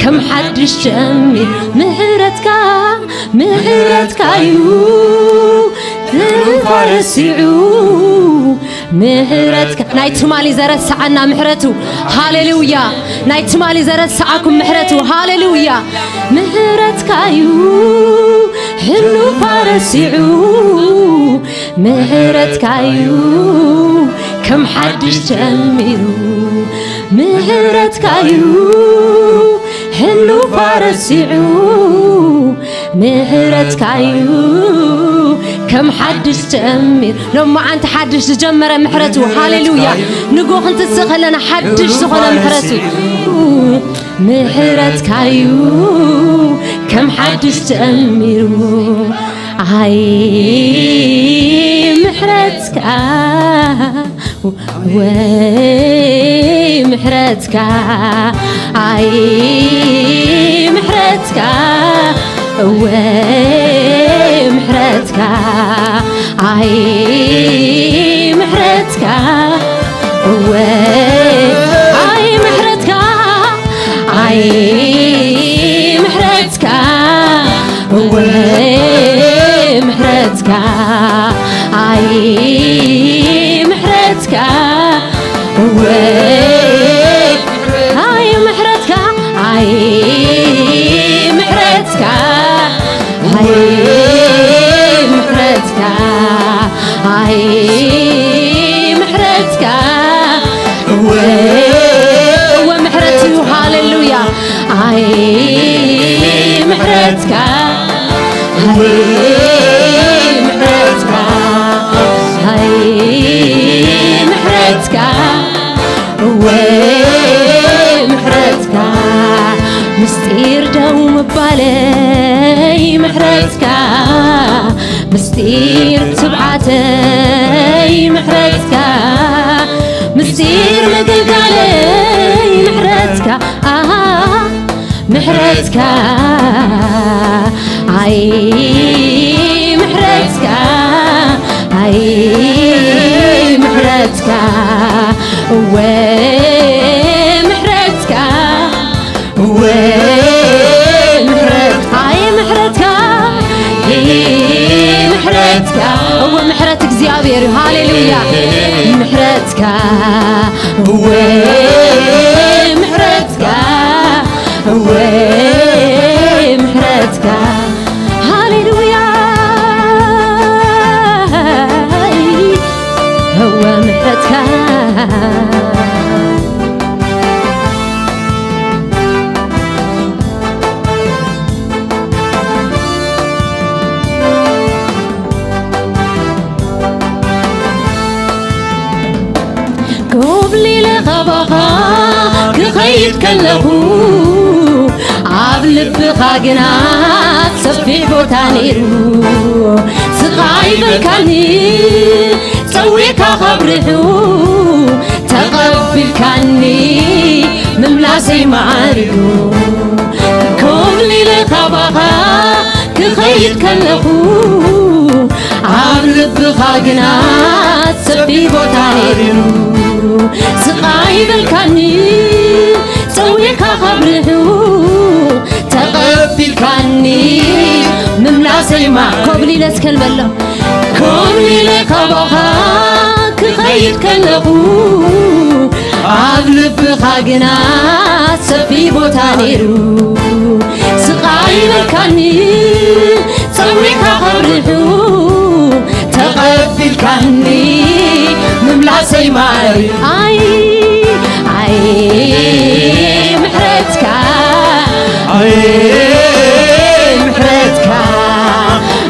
ከም ሓድሽ ጀሚር። ምሕረትካ፣ ምሕረትካዩ ሕሉፋ ረሲዑ፣ ምሕረትካ ናይ ትማሊ ዘረስዓና ምሕረቱ። ሃሌሉያ። ናይ ትማሊ ዘረስዓኩም ምሕረቱ። ሃሌሉያ። ምሕረትካዩ ሕሉፋ ረሲዑ፣ ምሕረትካዩ ከም ሓድሽ ጀሚሩ። ምሕረትካዩ ሕሉፋ ረሲዑ፣ ምሕረትካዩ ከም ሓድሽ ጀሚር። ሎማዓንቲ ሓድሽ ዝጀመረ ምሕረቱ። ሃሌሉያ። ንጎ ክንትስእ ከለና ሓድሽ ዝኾነ ምሕረቱ። ምሕረትካዩ ከም ሓድሽ ጀሚሩ። ኣይ ምሕረትካ ወይ ምሕረትካ፣ ኣይ ምሕረትካ፣ እወ ምሕረትካ፣ ኣይ ምሕረትካ፣ እወ ኣይ ምሕረትካ፣ ኣይ ምሕረትካ፣ እወ ምሕረትካ፣ ኣይ ምሕረትካ፣ እወ ኣይ ምሕረትካ፣ ኣይ ምሕረትካ፣ ኣይ ምሕረትካ፣ ኣይ ምሕረትካ፣ እወ፣ እወ ምሕረት እዩ። ሃሌሉያ። ኣይ ምሕረትካ፣ ኣይ ምሕረትካ፣ ኣይ ምሕረትካ፣ እወ ምሕረትካ፣ ምስጢር ደው ምባለይ ምሕረትካ፣ ምስጢር ትብዓተይ ምሕረትካ፣ ምስጢር ምግልጋለይ ምሕረትካ፣ ኣሃ፣ ምሕረትካ፣ ኣይ ምሕረትካ፣ ኣይ ምሕረትካ፣ እወ ምሕረትካ፣ እወ ምሕረት፣ ኣይ ምሕረትካ፣ ኣይ ምሕረትካ፣ እወ ምሕረት እግዚኣብሔር እዩ። ሃሌሉያ። ምሕረትካ፣ እወ ምሕረትካ፣ እወ ምሕረትካ፣ ሃሌሉያ፣ እወ ምሕረትካ። ኮብሊለ ካባኻ ክኸይድ ከለኹ፣ ኣብ ልብኻ ግና ሰፊሕ ቦታ ነይሩ። ስቓይ በልካኒ፣ ጸዊዕካ ካብ ርሑ፣ ተቐቢልካኒ፣ ምምላሰይ ማዕሪጉ። ኮብሊለ ካባኻ ክኸይድ ከለኹ፣ ኣብ ልብኻ ግና ሰፊሕ ቦታ ነይሩ። ስቓይ በልካኒ፣ ጸዊዕካ ካብ ርሑ፣ ተቐቢልካኒ፣ ምምላሰይ ማ-፣ ኮብሊለ እስከ ንበሎ። ኮብሊለ ካባኻ ኢድ ከለኹ ኣብ ልብኻ ግና ሰፊ ቦታ ነይሩ። ስቓይ በልካኒ፣ ጸዊዕካ ካብ ርሑ ተቐቢልካኒ፣ ምምላሰይ ማሪ። ኣይ ኣይ ምሕረትካ፣ ኣይ ምሕረትካ፣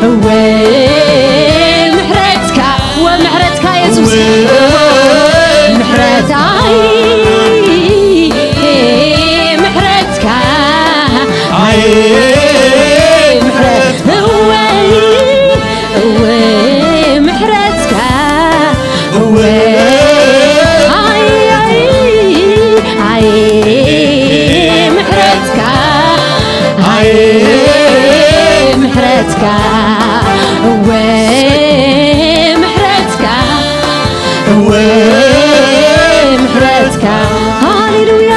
እወ ምሕረትካ፣ እወ ምሕረትካ የሱስ፣ እወ ምሕረት፣ ኣይ ምሕረትካ፣ ኣይ ምሕረት፣ እወ እወ ምሕረትካ፣ እወ ኣይ ኣይ ኣይ ምሕረትካ፣ ኣይ ምሕረትካ፣ እወ ምሕረትካ፣ እወ ምሕረትካ። ሃሌሉያ።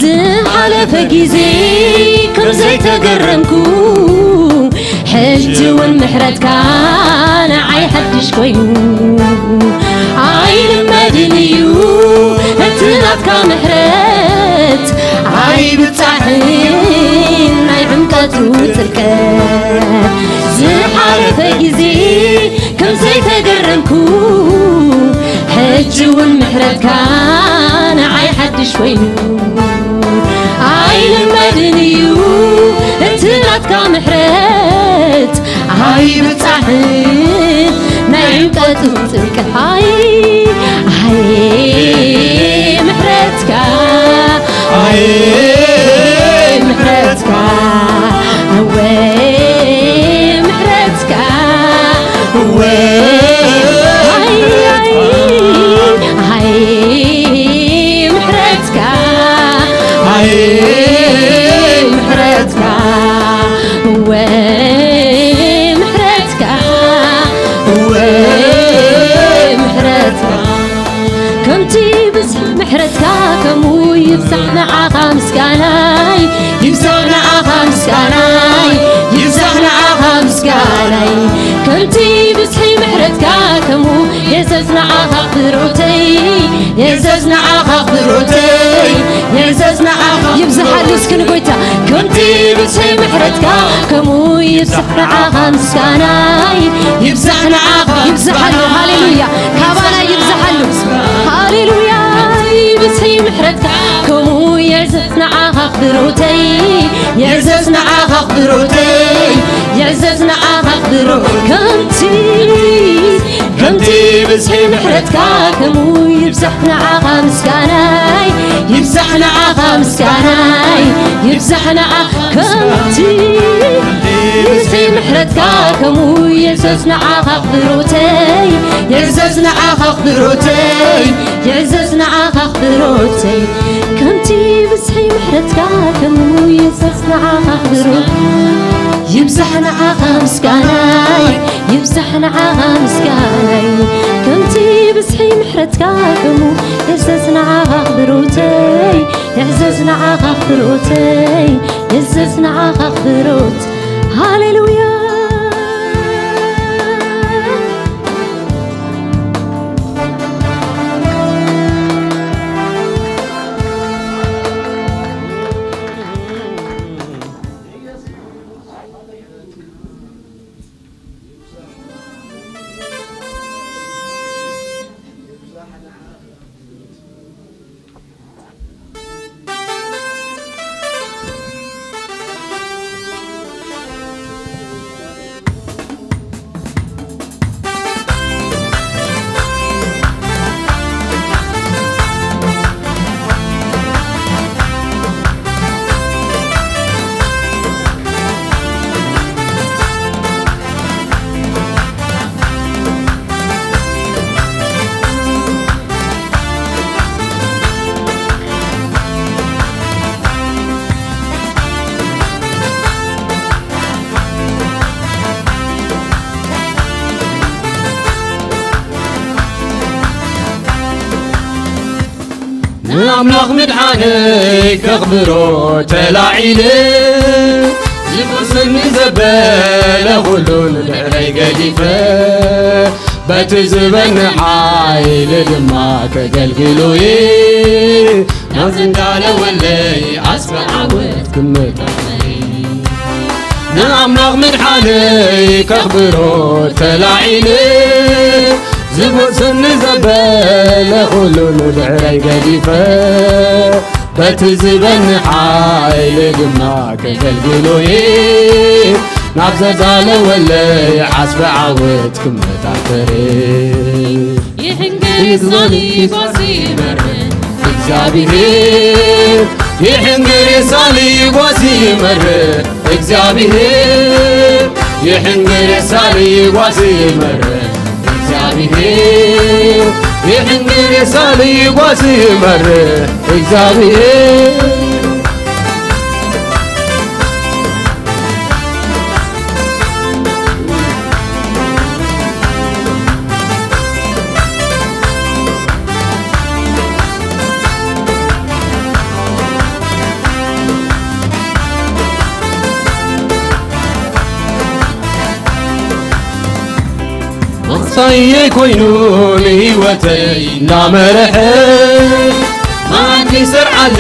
ዝሓለፈ ግዜ ከም ዘይተገረምኩ፣ ሕጂ እውን ምሕረትካ ንዓይ ሓድሽ ኮይኑ። ኣይልመድን እዩ እቲ ናትካ ምሕረት፣ ኣይብጻሕን ናይ ዕምቀቱ ጥልቀት። ዝሓለፈ ግዜ ከም ዘይተገረምኩ፣ ሕጂ እውን ምሕረትካ ንዓይ ሓድሽ ኮይኑ። ኣይልመድን እዩ እቲ ናትካ ምሕረት፣ ኣይብጻሕን ናይ ዕምቀቱ ጥልቀት። ኣይ ኣይ ምሕረትካ፣ ኣይ ምሕረትካ፣ እወ ምሕረትካ፣ እወ ኣይ ኣይ ኣይ ምሕረትካ፣ ኣይ ምሕረትካ፣ እወ ምሕረትካ፣ እወ ምሕረትካ። ከምቲ ብዝሒ ምሕረትካ ከምኡ ይብዛሕ ንዓኻ ምስጋናይ፣ ይብዛሕ ንዓኻ ምስጋናይ፣ ይብዛሕ ንዓኻ ምስጋናይ። ከምቲ ብዝሒ ምሕረትካ ከምኡ የሱስ ንዓኻ ኣኽብሮተይ፣ የሱስ ንዓኻ ኣኽብሮተይ፣ የሱስ ንዓኻ ይብዝሓሉ እስኪ ንጎይታ። ከምቲ ብዝሒ ምሕረትካ ከምኡ ይብዛሕ ንዓኻ ምስጋናይ፣ ይብዛሕ ንዓኻ ይብዝሓሉ። ሃሌሉያ። ካባና ይብዝሓሉ። ሃሌሉያ። ብዝሒ ምሕረትካ ከምኡ የሱስ ንዓኻ ኣኽብሮተይ፣ የሱስ ንዓኻ ኣኽብሮተይ፣ የሱስ ንዓኻ ኣኽብሮ። ከምቲ ከምቲ ብዝሒ ምሕረትካ ከምኡ ይብዛሕ ንዓኻ ምስጋናይ፣ ይብዛሕ ንዓኻ ምስጋናይ፣ ይብዛሕ ንዓ ከምቲ ብዝሒ ምሕረትካ ከምኡ የሱስ ንዓኻ ኣኽብሮተይ፣ የሱስ ንዓኻ ኣኽብሮተይ፣ የሱስ ንዓኻ ኣኽብሮተይ። ከምቲ ብዝሒ ምሕረትካ ከምኡ የሱስ ንዓኻ ኣኽብሮ። ይብዛሕ ንዓኻ ምስጋናይ፣ ይብዛሕ ንዓኻ ምስጋናይ። ከምቲ ብዝሒ ምሕረትካ ከምኡ የሱስ ንዓኻ ኣኽብሮተይ፣ የሱስ ንዓኻ ኣኽብሮተይ፣ የሱስ ንዓኻ ኣኽብሮት። ሃሌሉያ። ንኣምላኽ ምድሓነይ ከኽብሮ ተላዒለ፣ ዝፍስኒ ዘበለ ኩሉ ንድሕረይ ገዲፈ፣ በቲ ዝበኒ ሓይሊ ድማ ከገልግሎየ፣ ናብ ዝዳለወለይ ዓስቢ ዓወት ክመጣጠሪ። ንኣምላኽ ምድሓነይ ከኽብሮ ተላዒለ፣ ዝፍስኒ ዘበለ ኩሉ ንድሕረይ ገዲፈ፣ በቲ ዝበኒ ሓይሊ ድማ ከገልግሎየ፣ ናብ ዘዳለወለይ ዓስቢ ዓወት ክመጣጠሪ። ይሕንግር ሳሊ ጓዝ ይመርሕ እግዚኣብሔር፣ ይሕንግር ሳሊ ጓዝ ይመርሕ እግዚኣብሔር፣ ይሕንግር ሳሊ ጓዝ ይመርሕ እግዚኣብሔር፣ ይሕንግር ሳሊ ጓዝ ይመርሕ እግዚኣብሔር። መኽሳየይ ኮይኑ ንህይወተይ እናመርሐ፣ መዓልቲ ሰርዓለ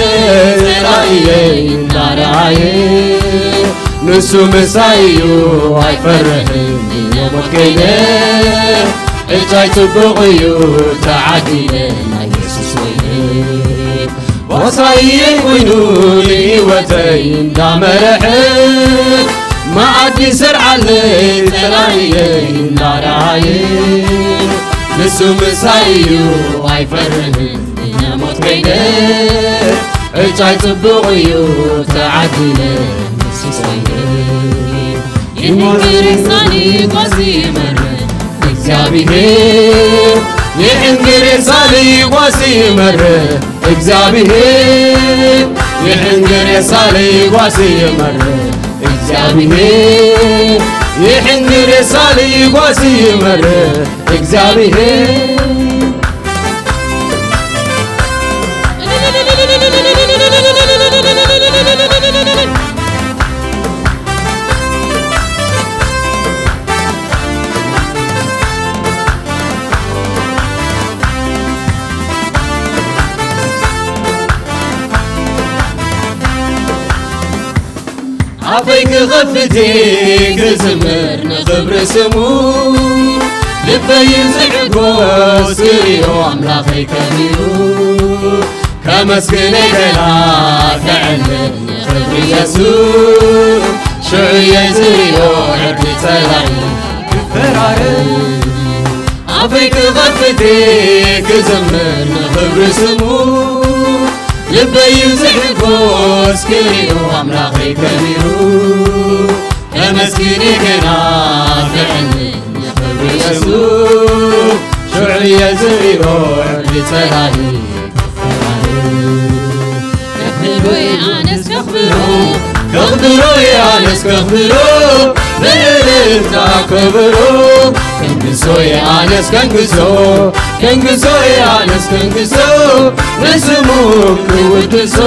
ጸላኢየይ እናረኣየ፣ ንሱ ምሳይ እዩ ኣይፈርሕን፣ ንሞት ከይደ ዕጫይ ጽቡቕ እዩ ተዓዲለ፣ ናይ የሱስ ወይነ። ዋሳይየይ ኮይኑ ንህይወተይ እንዳመርሐ፣ መኣዲ ሰርዓለይ ጸላኢየይ እንዳረኣየ፣ ንሱ ምሳይ እዩ ኣይፈርህን፣ ንሞት ከይደ ዕጫይ ጽቡቕ እዩ ተዓዲለ፣ ንሱ ሳይደ። ይሕንግር ሳሊ ጓዝ ይመርሕ እግዚኣብሔር፣ ይሕንግር ሳሊ ጓዝ ይመርሕ እግዚኣብሔር፣ ይሕንግር ሳሊ ጓዝ ይመርሕ እግዚኣብሔር፣ ይሕንግር ሳሊ ጓዝ ይመርሕ እግዚኣብሔር። ኣፈይ ክኸፍት ክዝምር ንኽብሪ ስሙ፣ ልበይ ዝሕጎስ ክሪኦ ኣምላኸይ ከቢሩ። ከመስግነ ገና ከዕልል ንኽብሪ የሱስ፣ ሽዑ እየ ዝሪኦ ዕርዲ ጸላኢ ክፈራረስ። ኣፈይ ክኸፍት ክዝምር ንኽብሪ ስሙ፣ ልበይ ዝሕጎስ ክሪኦ ኣምላኸይ ከቢሩ። ከመስግነ ገና ከዕልል ንኽብሪ የሱስ፣ ሽዑ እየ ዝሪኦ ዕርዲ ጸላኢ ከኽብሮ'የ ኣነስ ከኽብሮ፣ ከኽብሮ'የ ኣነስ ከኽብሮ፣ ብእልልታ ከበሮ። ከንግሶ'የ ኣነስ ከንግሶ፣ ከንግሶ'የ ኣነስ ከንግሶ፣ ንስሙ ክውድሶ።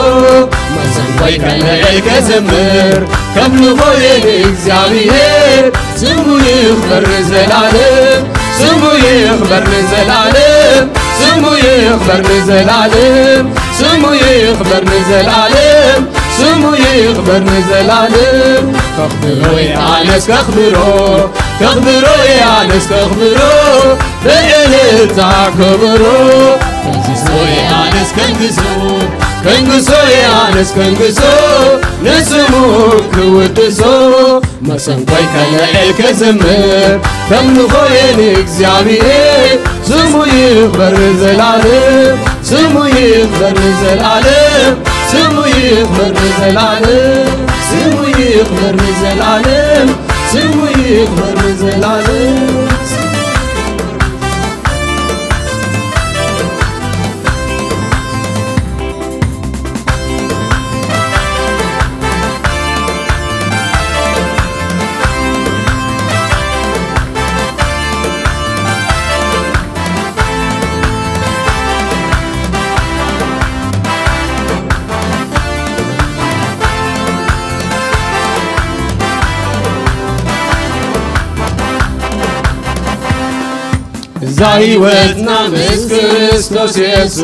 መሰንቆይ ከልዕል ከዘምር፣ ከምልኾ'የ ንእግዚኣብሔር። ስሙ ይኽበር ንዘላለም፣ ስሙ ይኽበር ንዘላለም፣ ስሙ ይኽበር ንዘላለም፣ ስሙ ይኽበር ንዘላለም፣ ስሙ ይኽበር ንዘላለም። ከኽብሮ'የ ኣነስ ከኽብሮ፣ ከኽብሮ'የ ኣነስ ከኽብሮ፣ ብእልልታ ከበሮ። ከንግሶ'የ ኣነስ ከንግሶ፣ ከንግሶ'የ ኣነስ ከንግሶ፣ ንስሙ ክውድሶ። መሰንቆይ ከልዕል ክዝምር፣ ከምልኾ'የ ንእግዚኣብሔር። ስሙ ይኽበር ንዘላለም፣ ስሙ ይኽበር ንዘላለም፣ ስሙ ይኽበር ንዘላለም፣ ስሙ ይኽበር ንዘላለም፣ ስሙ ይኽበር ንዘላለም። እዛ ህይወትና ምስ ክርስቶስ የሱስ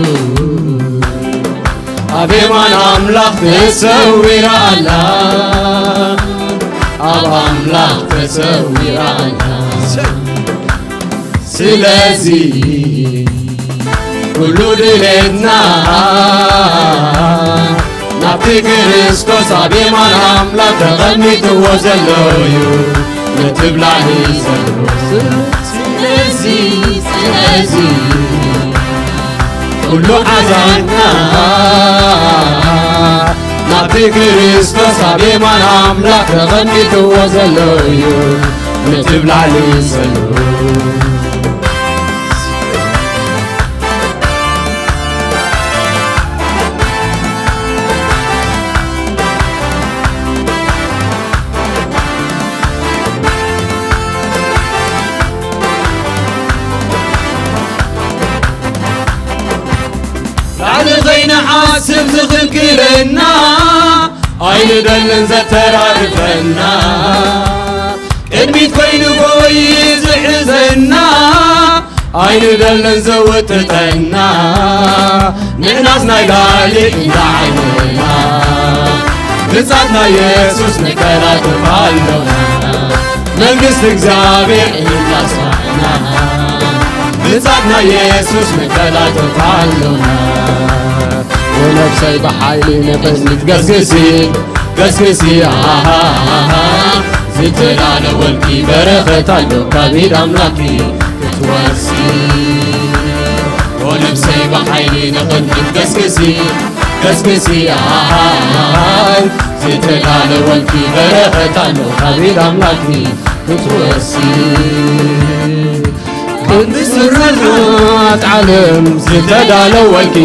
ኣብ የማን ኣምላኽ ተሰዊራ ኣላ። ኣብ ኣምላኽ ተሰዊራ ኣላ። ስለዚ ኩሉ ድሌትና ናብቲ ክርስቶስ ኣብ የማን ኣምላኽ ተቐሚጥዎ ዘሎ እዩ። ነቲ ብላዕሊ ዘሎ ስለዚ ስለዚ ኩሉ ዓዛና ናብቲ ክርስቶስ ኣብ የማን ኣምላኽ ተቐሚጥዎ ዘሎ እዩ። ነቲ ብላዕሊ ዘሎ ላዕሊ ኸይንሓስብ ዝኽልክለና ኣይንደልን ዘተራርፈና። ቅድሚት ኮይኑ ጎይ ዝሕዘና ኣይንደልን ዘወጥጠና። ንሕናስ ናይ ላዕሊ እንዳዓይነና ብጻትና የሱስ ንከላተፍ ኣሎና። መንግስቲ እግዚኣብሔር እንዳስፋሕና ብጻትና የሱስ ንከላተፍ ኣሎና። ወነብሰይ ብሓይሊ ንቕድሚት ገስግሲ ገስግሲ ኣሃሃሃ። ዝተዳለወልኪ በረኸት ኣሎ ካብ ኢድ ኣምላኪ ክትወርሲ። ወነብሰይ ብሓይሊ ንቕድሚት ገስግሲ ገስግሲ ኣሃሃሃ። ዝተዳለወልኪ በረኸት ኣሎ ካብ ኢድ ኣምላኪ ክትወርሲ። ካብ ስራት ዓለም ዝተዳለወልኪ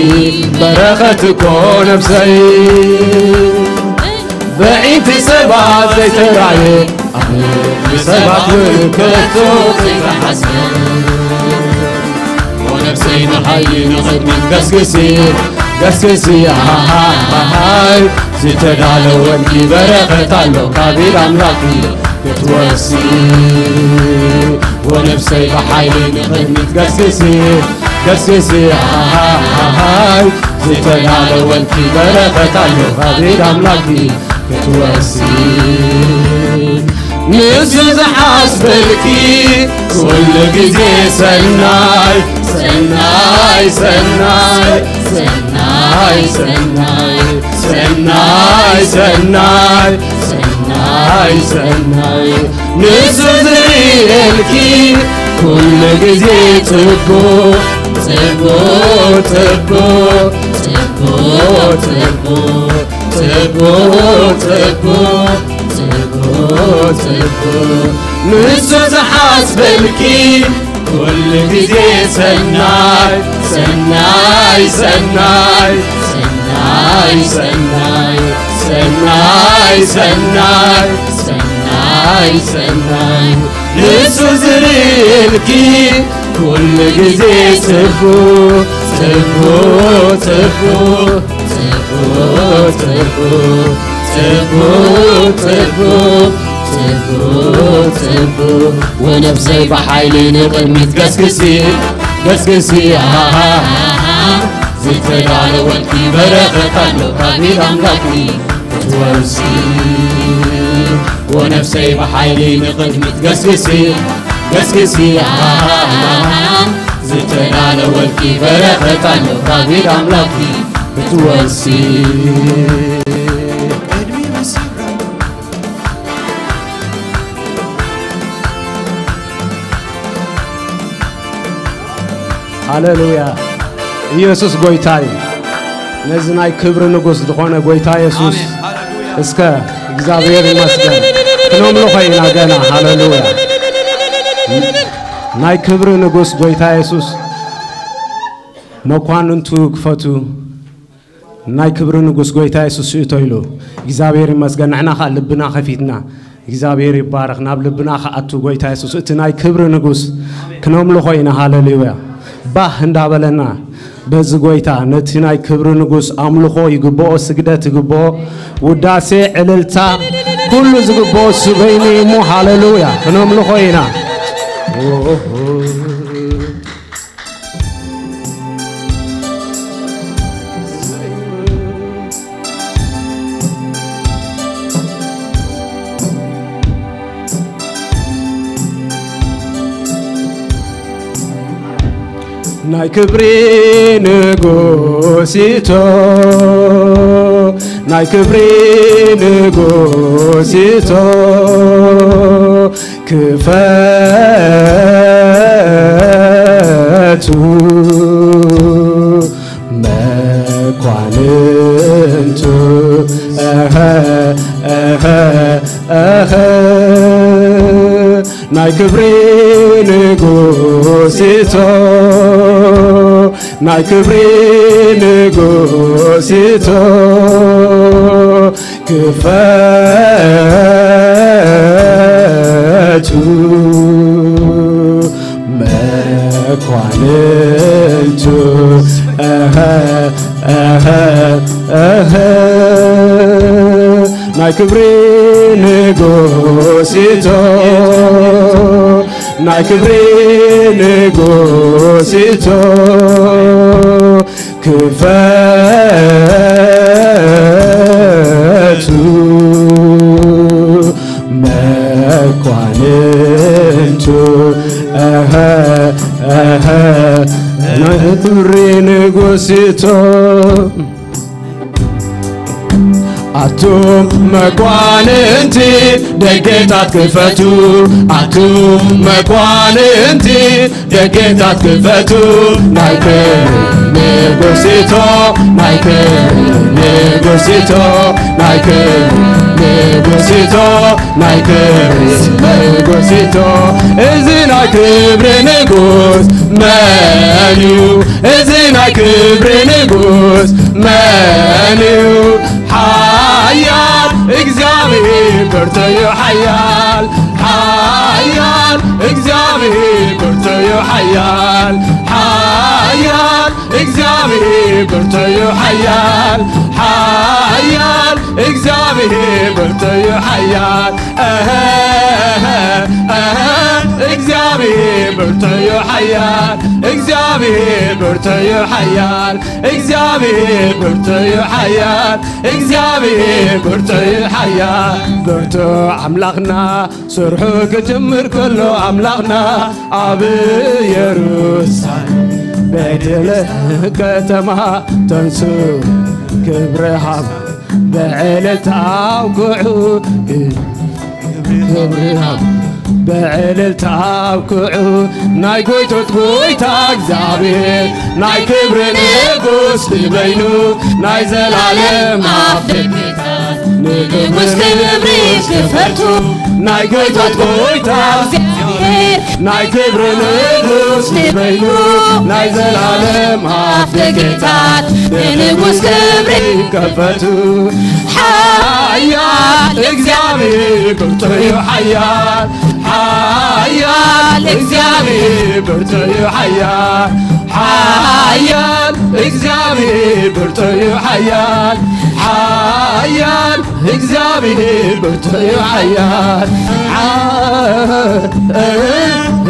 በረኸት እኮ ነብሰይ። በዒንቲ ሰባት ዘይተራየ ኣነ ብሰባት እውን ከቶ ዘይተሓስበ። ወነብሰይ ብሓይሊ ንቕድሚት ገስግሲ ገስግሲ ኣሃሃሃይ። ዝተዳለወልኪ በረኸት ኣሎ ካብ ኢድ ኣምላኪ ክትወርሲ። ወነብሰይ ብሓይሊ ንቕድሚት ገስግሲ ገስግሲ ኣሃሃሃይ። ዝተዳለወልኪ በረኸት ኣሎ ካብ ኢድ ኣምላኪ ክትወርሲ። ንሱ ዝሓስበልኪ ኩሉ ግዜ ሰናይ ሰናይ ሰናይ ሰናይ ሰናይ ሰናይ ሰናይ ሰናይ ሰናይ። ንሱ ዝርእየልኪ ኩሉ ግዜ ጽቡቕ ጽቡቕ ጽቡቕ ጽቡቕ ጽቡቕ ጽቡቕ ጽቡቕ ጽቡቕ ጽቡቕ። ንሱ ዝሓስበልኪ ኩሉ ግዜ ሰናይ ሰናይ ሰናይ ሰናይ ሰናይ ሰናይ ሰናይ ሰናይ ሰናይ። ንሱ ዝርእየልኪ ኩሉ ግዜ ጽቡቕ ጽቡቕ ጽቡቕ ጽቡቕ ጽቡቕ ጽቡቕ ጽቡቕ ጽቡቕ ጽቡቕ። ወነብሰይ ብሓይሊ ንቕድሚት ገስግሲ ገስግሲ ኣሃሃሃ። ዝተዳለወልኪ በረኸት ኣሎ ካብ ኢድ ኣምላኪ ክትወርሲ። ወነብሰይ ብሓይሊ ንቕድሚት ገስግሲ ገስግሲ ኣሃሃሃ። ዝተዳለወልኪ በረኸት ኣሎ ካብ ኢድ ኣምላኪ ክትወርሲ። ሃሌሉያ። ኢየሱስ ጎይታ እዩ። ነዚ ናይ ክብሪ ንጉስ ዝኾነ ጎይታ የሱስ ኣሜን። ሃሌሉያ። እስከ እግዚኣብሔር ይመስገን ክነምልኾ ኢና ገና። ሃሌሉያ። ናይ ክብሪ ንጉስ ጎይታ የሱስ መኳንንቱ ክፈቱ። ናይ ክብሪ ንጉስ ጎይታ የሱስ ይእቶ ኢሉ። እግዚኣብሔር ይመስገን። ንሕና ኸኣ ልብና ከፊትና እግዚኣብሔር ይባረኽ። ናብ ልብና ክኣቱ ጎይታ የሱስ እቲ ናይ ክብሪ ንጉስ ክነምልኾ ኢና። ሃሌሉያ። ባህ እንዳበለና በዚ ጎይታ ነቲ ናይ ክብሪ ንጉስ ኣምልኾ ይግብኦ፣ ስግደት ይግብኦ፣ ውዳሴ፣ ዕልልታ፣ ኩሉ ዝግብኦ እሱ በይኑ እዩ እሞ። ሃሌሉያ። ክነምልኾ ኢና። ናይ ክብሪ ንጉሲቶ፣ ናይ ክብሪ ንጉሲቶ፣ ክፈቱ መኳንንቱ። ኣሃ፣ ኣሃ፣ ኣሃ። ናይ ክብሪ ንጉሲቶ፣ ናይ ክብሪ ንጉሲቶ፣ ክፈቱ መኳንንቱ። ኣሃ፣ ኣሃ፣ ኣሃ። ናይ ክብሪ ንጉሲቶ፣ ናይ ክብሪ ንጉሲቶ፣ ክፈቱ መኳንንቱ። ኣሃ፣ ኣሃ። ናይ ክብሪ ንጉሲቶ። ኣቱም መኳንንቲ ደገታት ክፈቱ፣ ኣቱም መኳንንቲ ደገታት ክፈቱ፣ ናይ ክብሪ ንጉሲቶ፣ ናይ ክብሪ ንጉሲቶ፣ ናይ ክብሪ ንጉሲቶ፣ ናይ ክብሪ ንጉሲቶ። እዚ ናይ ክብሪ ንጉስ መን እዩ? እዚ ናይ ክብሪ ንጉስ መን እዩ? ሓያል እግዚኣብሔር ብርቱዕ እዩ፣ ሓያል፣ ሓያል እግዚኣብሔር ብርቱዕ እዩ፣ ሓያል፣ ሓያል እግዚኣብሔር ብርቱዕ እዩ፣ ሓያል፣ ሓያል እግዚኣብሔር ብርቱዕ እዩ፣ ሓያል። ኣሃ፣ ኣሃ፣ እግዚኣብሔር ብርቱዕ እዩ፣ ሓያል፣ እግዚኣብሔር ብርቱዕ እዩ፣ ሓያል፣ እግዚኣብሔር ብርቱዕ እዩ፣ ሓያል፣ እግዚኣብሔር ብርቱዕ እዩ፣ ሓያል። ብርቱዕ ኣምላኽና ስርሑ ክጅምር ከሎ፣ ኣምላኽና ኣብ ኢየሩሳሌም ቤተልሔም ከተማ ተንሱ ክብሪ ሃብ ብዕልልታ ኣውግዑ፣ ክብሪ ሃብ ብዕልልታ ኣውግዑ። ናይ ጎይቶት ጎይታ እግዚኣብሔር ናይ ክብሪ ንጉስ ንበይኑ ናይ ዘላለም ኣፍ ደገታት ንንጉስ ክብሪ ክፈቱ። ናይ ጎይቶት ጎይታ እግዚኣብሔር ናይ ክብሪ ንጉስ ንበይኑ ናይ ዘላለም ኣፍ ደገታት ንንጉስ ክብሪ ከፈቱ። ሓያል እግዚኣብሔር ብርቱዕ እዩ፣ ሓያል፣ ሓያል እግዚኣብሔር ብርቱዕ እዩ፣ ሓያል፣ ሓያል እግዚኣብሔር ብርቱዕ እዩ፣ ሓያል፣ ሓያል እግዚኣብሔር ብርቱዕ እዩ፣ ሓያል፣ ዓ-፣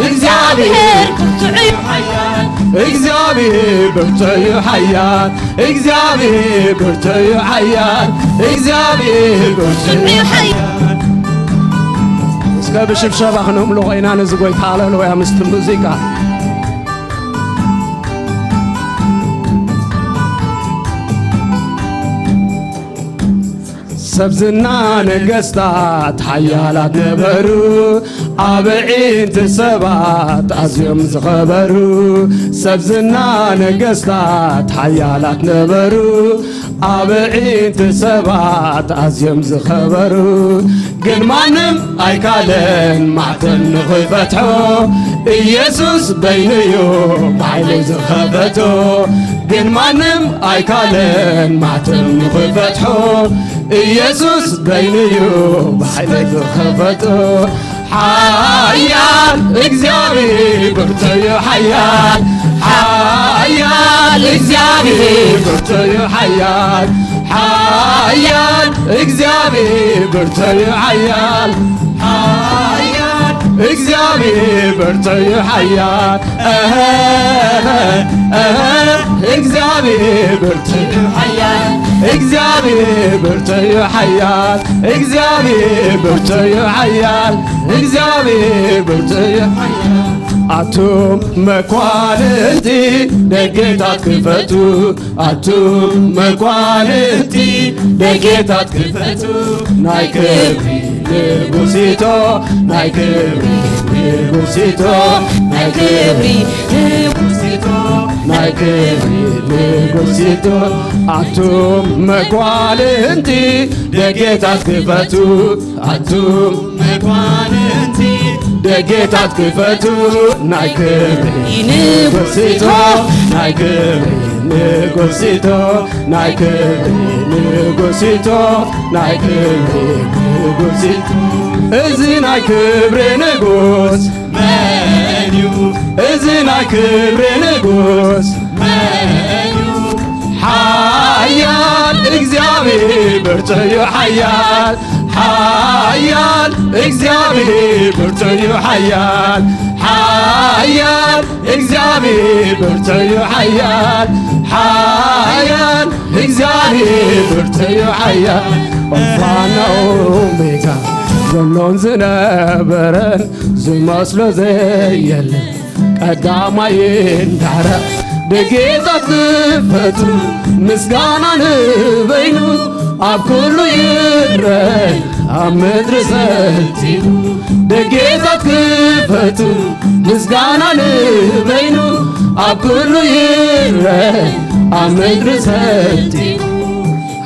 እግዚኣብሔር ብርቱዕ እዩ፣ ሓያል፣ እግዚኣብሔር ብርቱዕ እዩ፣ ሓያል፣ እግዚኣብሔር ብርቱዕ እዩ፣ ሓያል፣ እግዚኣብሔር ብርቱዕ እዩ፣ ሓያል። እስከ ብሽብሸባ ክነምልኾ ኢና ነዚ ጎይታ። ሃሌሉያ። ምስቲ ሙዚቃ። ሰብ ዝና ነገስታት ሓያላት ነበሩ፣ ኣብ ኣዒንቲ ሰባት ኣዝዮም ዝኸበሩ። ሰብ ዝና ነገስታት ሓያላት ነበሩ፣ ኣብ ኣዒንቲ ሰባት ኣዝዮም ዝኸበሩ። ግን ማንም ኣይካለን ማዕተብ ንኽፈትሖ፣ ኢየሱስ በይኑ እዩ ብሓይሉ ዝኸፈቶ። ግን ማንም ኣይካለን ማዕተብ ንኽፈትሖ፣ ኢየሱስ በይኑ እዩ ብሓይሉ ዝኸፈቶ። ሓያል እግዚኣብሔር ብርቱዕ እዩ፣ ሓያል፣ ሓያል እግዚኣብሔር ብርቱዕ እዩ፣ ሓያል፣ ሓያል እግዚኣብሔር ብርቱዕ እዩ፣ ሓያል፣ ሓያል እግዚኣብሔር ብርቱዕ እዩ፣ ሓያል። እህ፣ እህ፣ እግዚኣብሔር ብርቱዕ እዩ፣ ሓያል፣ እግዚኣብሔር ብርቱዕ እዩ፣ ሓያል፣ እግዚኣብሔር ብርቱዕ እዩ፣ ሓያል፣ እግዚኣብሔር ብርቱዕ እዩ፣ ሓያል። ኣቱም መኳንንቲ ደጌታት ክፈቱ ኣቱም መኳንንቲ፣ ደጌታት ክፈቱ ናይ ክብሪ ንጉሲቶ፣ ናይ ክብሪ ንጉሲቶ፣ ናይ ክብሪ ንጉሲቶ፣ ናይ ክብሪ ንጉሲቶ ኣቱም መኳንንቲ፣ ደጌታት ክፈቱ ኣቱም መኳንንቲ፣ ደጌታት ክፈቱ ናይ ክብሪ ንጉሲቶ፣ ናይ ክብሪ ንጉሲቶ፣ ናይ ክብሪ ንጉሲቶ፣ ናይ ክብሪ ንጉሲቶ። እዚ ናይ ክብሪ ንጉስ መን እዩ? እዚ ናይ ክብሪ ንጉስ መን እዩ? ሓያል እግዚኣብሔር ብርቱዕ እዩ፣ ሓያል፣ ሓያል እግዚኣብሔር ብርቱዕ እዩ፣ ሓያል፣ ሓያል እግዚኣብሔር ብርቱዕ እዩ፣ ሓያል፣ ሓያል እግዚኣብሔር ብርቱዕ እዩ፣ ሓያል። ኣልፋና ኦሜጋ፣ ዘሎን ዝነበረን ዝመስሎ ዘየለ፣ ቀዳማይን ዳሕራይ፣ ደጌታት ክፈቱ፣ ምስጋና ንበይኑ ኣብ ኩሉ ይረአ፣ ኣብ ምድሪ ሰልጢኑ። ደጌታት ክፈቱ፣ ምስጋና ንበይኑ ኣብ ኩሉ ይረአ፣ ኣብ ምድሪ ሰልጢኑ።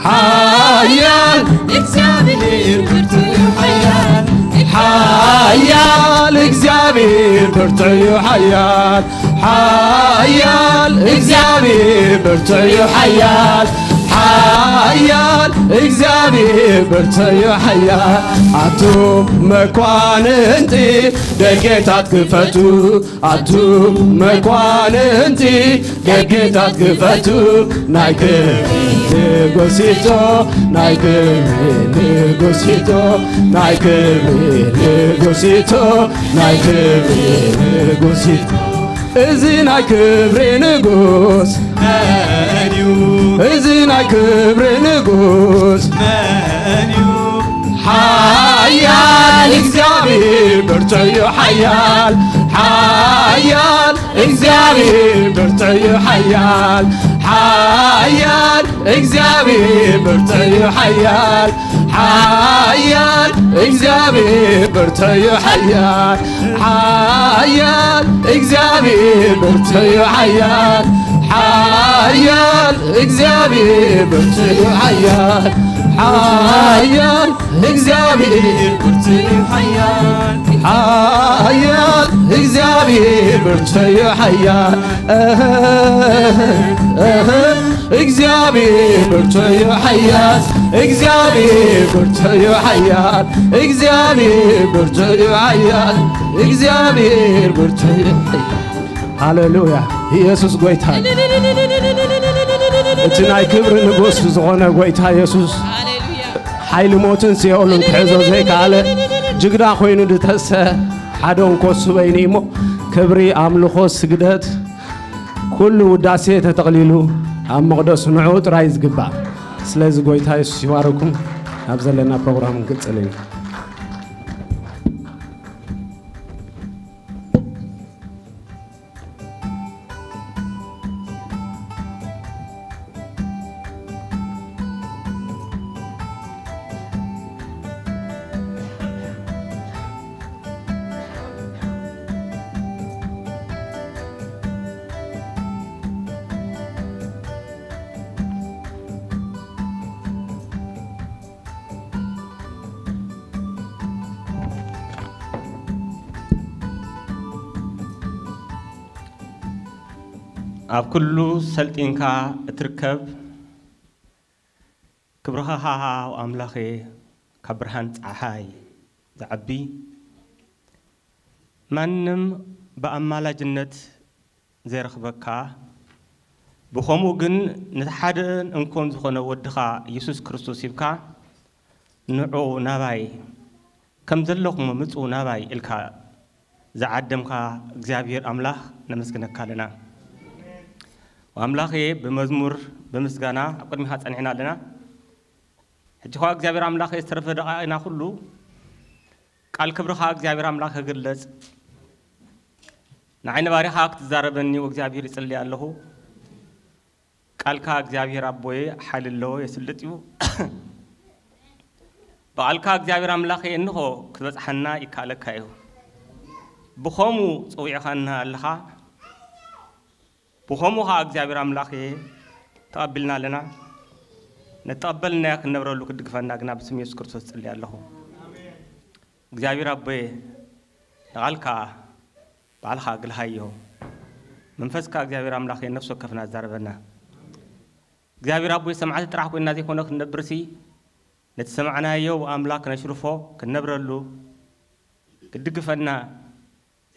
ሓያል እግዚኣብሔር ብርቱዕ እዩ፣ ሓያል፣ ሓያል እግዚኣብሔር ብርቱዕ እዩ፣ ሓያል፣ ሓያል እግዚኣብሔር ብርቱዕ እዩ፣ ሓያል፣ ሓያል እግዚኣብሔር ብርቱዕ እዩ፣ ሓያል። ኣቱም መኳንንቲ ደጌታት ክፈቱ፣ ኣቱም መኳንንቲ ደጌታት ክፈቱ፣ ናይ ክብሪ ንጉሲቶ፣ ናይ ክብሪ ንጉሲቶ፣ ናይ ክብሪ ንጉሲቶ፣ ናይ ክብሪ ንጉሲቶ። እዚ ናይ ክብሪ ንጉስ መን እዩ? እዚ ናይ ክብሪ ንጉስ መን እዩ? ሓያል እግዚኣብሔር ብርቱዕ እዩ፣ ሓያል፣ ሓያል እግዚኣብሔር ብርቱዕ እዩ፣ ሓያል፣ ሓያል እግዚኣብሔር ብርቱዕ እዩ፣ ሓያል፣ ሓያል እግዚኣብሔር ብርቱዕ እዩ፣ ሓያል፣ ሓያል እግዚኣብሔር ብርቱዕ እዩ፣ ሓያል፣ ሓያል እግዚኣብሔር ብርቱዕ እዩ፣ ሓያል፣ ሓያል እግዚኣብሔር ብርቱዕ እዩ፣ ሓያል፣ ሓያል እግዚኣብሔር ብርቱዕ እዩ፣ ሓያል። እህ፣ እህ፣ እግዚኣብሔር ብርቱዕ እዩ፣ ሓያል። እግዚኣብሔር ብርቱዕ እዩ፣ ሓያል። እግዚኣብሔር ብርቱዕ እዩ፣ ሓያል። እግዚኣብሔር ብርቱዕ እዩ። ሃሌሉያ! ኢየሱስ ጎይታ እዩ። እቲ ናይ ክብሪ ንጉስ ዝኾነ ጎይታ ኢየሱስ፣ ሓይሊ ሞትን ሲኦልን ክሕዞ ዘይከኣለ፣ ጅግና ኮይኑ ዝተሰ ሓደ እንኮ እሱ በይኑ እሞ፣ ክብሪ፣ ኣምልኾ፣ ስግደት፣ ኩሉ ውዳሴ ተጠቕሊሉ ኣብ መቕደሱ ንዕኡ ጥራይ ዝግባእ። ስለዚ ጎይታ የሱስ ይባርኩም። ኣብ ዘለና ፕሮግራም ክንቅጽል ኢና። ኣብ ኩሉ ሰልጢንካ እትርከብ፣ ክብርኻ ኣምላኸ ካብ ብርሃን ጸሓይ ዝዓቢ፣ ማንም ብኣማላጅነት ዘይረኽበካ፣ ብኸምኡ ግን ነቲ ሓደን እንኮን ዝኾነ ወድኻ የሱስ ክርስቶስ ሂብካ፣ ንዑ ናባይ፣ ከም ዘለኹም ምጹ ናባይ ኢልካ ዝዓደምካ እግዚኣብሔር ኣምላኽ ነመስግነካ ኣለና። ኣምላኽ ብመዝሙር ብምስጋና ኣብ ቅድሚኻ ጸኒሕና ኣለና። ሕጂ ኸኣ እግዚኣብሔር ኣምላኽ ዝተረፈ ደቓይቕና ኩሉ ቃል ክብርኻ እግዚኣብሔር ኣምላኽ ክግለጽ ንዓይ ነባሪኻ ክትዛረበኒ እግዚኣብሔር ይጽሊ ኣለኹ። ቃልካ እግዚኣብሔር ኣቦየ ሓይሊ ኣለዎ፣ የስልጥ እዩ። ብቓልካ እግዚኣብሔር ኣምላኸ እንሆ ክትበጽሓና ይከኣለካ እዩ። ብኸምኡ ጸዊዕኻና ኣለኻ። ብኸምኡ ኸዓ እግዚኣብሔር ኣምላኸ ተቐቢልና ኣለና። ነተቐበልናዮ ክንነብረሉ ክትድግፈና ግና ብስም የሱስ ክርስቶስ እጽሊ ኣለኹ። እግዚኣብሔር ኣቦየ ንቓልካ ባዕልኻ ግልሃዮ። መንፈስካ እግዚኣብሔር ኣምላኸ ነፍሲ ወከፍና ዛረበና። እግዚኣብሔር ኣቦይ ሰማዕቲ ጥራሕ ኮይንና ዘይኮነ ክንነብርሲ ነቲ ሰማዕናዮ ኣምላኽ ክነሽርፎ ክንነብረሉ ክትድግፈና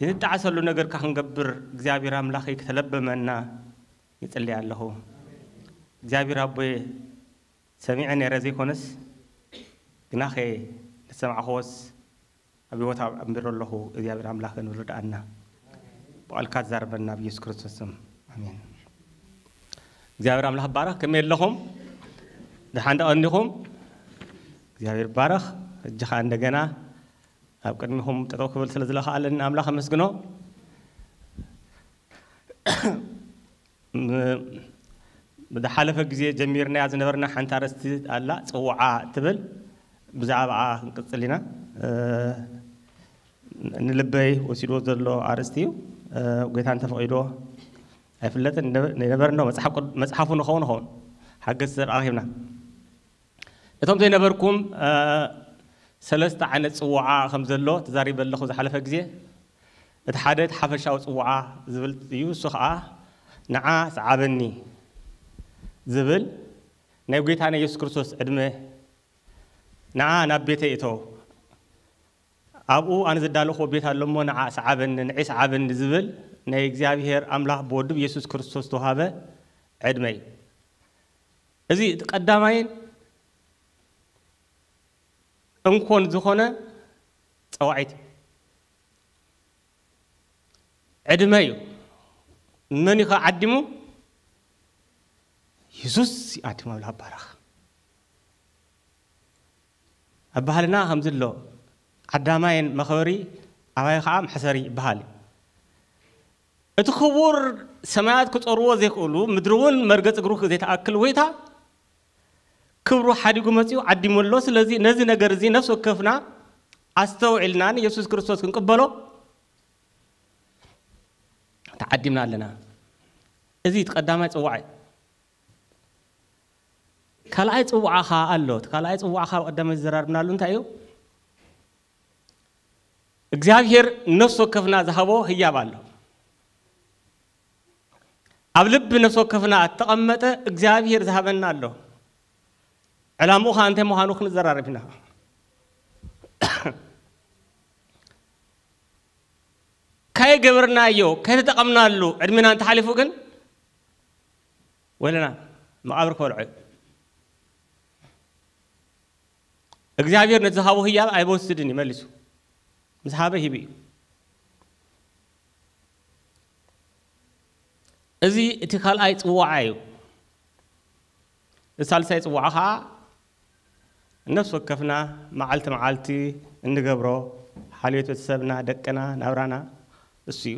ዘይንጣዓሰሉ ነገርካ ክንገብር እግዚኣብሔር ኣምላኸይ ክተለበመና ይጽሊ ኣለኹ። እግዚኣብሔር ኣቦይ ሰሚዐ ነይረ ዘይኮነስ ግናኸ ንሰማዕኽዎስ ኣብ ህይወት ኣንቢሮ ኣለኹ። እግዚኣብሔር ኣምላኽ ንርድኣና ብቓልካ ትዛረበና ብየሱስ ክርስቶስ ስም ኣሜን። እግዚኣብሔር ኣምላኽ ባረኽ። ከመይ ኣለኹም? ደሓን ዶ ቀኒኹም? እግዚኣብሔር ባረኽ። እጂ ኸዓ እንደገና ኣብ ቅድሚኹም ጠጠው ክብል ስለ ዝለኸኣለኒ ኣምላኽ ኣመስግኖ። ም- ብዝሓለፈ ግዜ ጀሚርናያ ዝነበርና ሓንቲ ኣርእስቲ ኣላ፣ ጽውዓ እትብል። ብዛዕባኣ ክንቅጽል ኢና። እ፣ ንልበይ ወሲድዎ ዘሎ ኣርእስቲ እዩ። እ፣ ጌታ እንተፈቒድዎ ኣይፍለጥን። ነበ-፣ ነበርና መጽሓፍ ቅዱ-፣ መጽሓፉ ንኸውን ንኸውን ሓገዝ ረኺብና። እቶም ዘይነበርኩም፣ እ፣ ሰለስተ ዓይነት ጽውዓ ከም ዘሎ ተዛሪበ ኣለኹ ዝሓለፈ ግዜ። እቲ ሓደ እቲ ሓፈሻዊ ጽውዓ ዝብል እዩ። እሱ ኸዓ ንዓ ሰዓበኒ ዝብል፣ ናይ ጐይታና የሱስ ክርስቶስ ዕድመ፣ ንዓ ናብ ቤተይ እቶ፣ ኣብኡ ኣነ ዘዳለኹዎ ቤት ኣሎ እሞ ንዓ ሰዓበኒ፣ ንዒ ሰዓበኒ ዝብል ናይ እግዚኣብሔር ኣምላኽ ብወዱ ብየሱስ ክርስቶስ ዝተዋሃበ ዕድመ እዩ። እዚ እቲ ቀዳማይን እንኮን ዝኾነ ጸዋዒት እዩ። ዕድመ እዩ። መን እዩ ዓዲሙ? የሱስ እዩ ዓዲሙ። ኣብ ላባራኽ ኣብ ባህልና ከምዚ ኣሎ፣ ዓዳማይን መኸበሪ፣ ኣባይ ኸዓ መሕሰሪ ይበሃል እዩ። እቲ ክቡር ሰማያት ክጸርዎ ዘይክእሉ፣ ምድሪ እውን መርገጽ እግሩ ዘይትኣክል ጎይታ ክብሩ ሓዲጉ መጺኡ ዓዲሙ ኣሎ። ስለዚ ነዚ ነገር እዚ ነፍሲ ወከፍና ኣስተውዒልና ንየሱስ ክርስቶስ ክንቅበሎ ተዓዲምና ኣለና። እዚ እቲ ቀዳማይ ጽዋዕ እዩ። ካልኣይ ጽዋዕ ኸኣ ኣሎ። እቲ ካልኣይ ጽዋዕ ኸኣ ቀዳማይ ዝዘራርብናሉ እንታይ እዩ? እግዚኣብሔር ነፍሲ ወከፍና ዝሃቦ ህያብ ኣሎ። ኣብ ልቢ ነፍሲ ወከፍና እተቐመጠ እግዚኣብሔር ዝሃበና ኣሎ። ዕላምኡ ኸኣ እንታይ ምዃኑ ክንዘራረብ ኢና። ከይገበርናዮ፣ ከይተጠቐምናሉ ዕድሜና እንተሓሊፉ ግን ወለና መቓብር ክበልዖ እዩ። እግዚኣብሔር ነቲ ዝሃቦ ህያብ ኣይወስድን እዩ መሊሱ። ምስ ሃበ ሂቡ እዩ። እዚ እቲ ካልኣይ ጽዋዓ እዩ። እቲ ሳልሳይ ጽዋዓ ኸዓ ነፍሲ ወከፍና መዓልቲ መዓልቲ እንገብሮ ሓልዮት ቤተሰብና፣ ደቅና፣ ናብራና እሱ እዩ።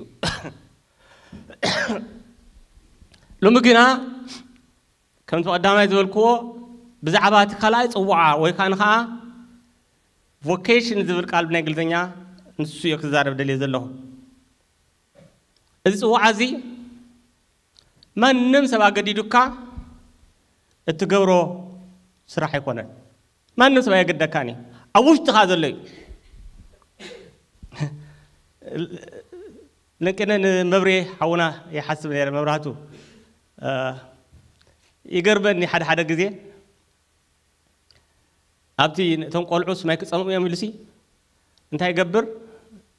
ሎሚ ግና ከምቲ ቀዳማይ ዝበልክዎ ብዛዕባ እቲ ካልኣይ ጽዋዓ ወይ ከኣ ንኸኣ ቮኬሽን ዝብል ቃል ብናይ እንግሊዝኛ ንሱ እየ ክዛረብ ደልየ ዘለኹ። እዚ ጽዋዓ እዚ ማንም ሰብ ኣገዲዱካ እትገብሮ ስራሕ ኣይኮነን። ማንም ሰብ ኣየገደካን እዩ። ኣብ ውሽጥኻ ዘሎ እዩ። ለንቅነ ንመብሬ ሓውና ይሓስብ ነይረ፣ መብራህቱ። እ፣ ይገርመኒ ሓደ ሓደ ግዜ ኣብቲ እቶም ቆልዑስ ማይ ክጸምኡ እዮም ኢሉሲ እንታይ ይገብር?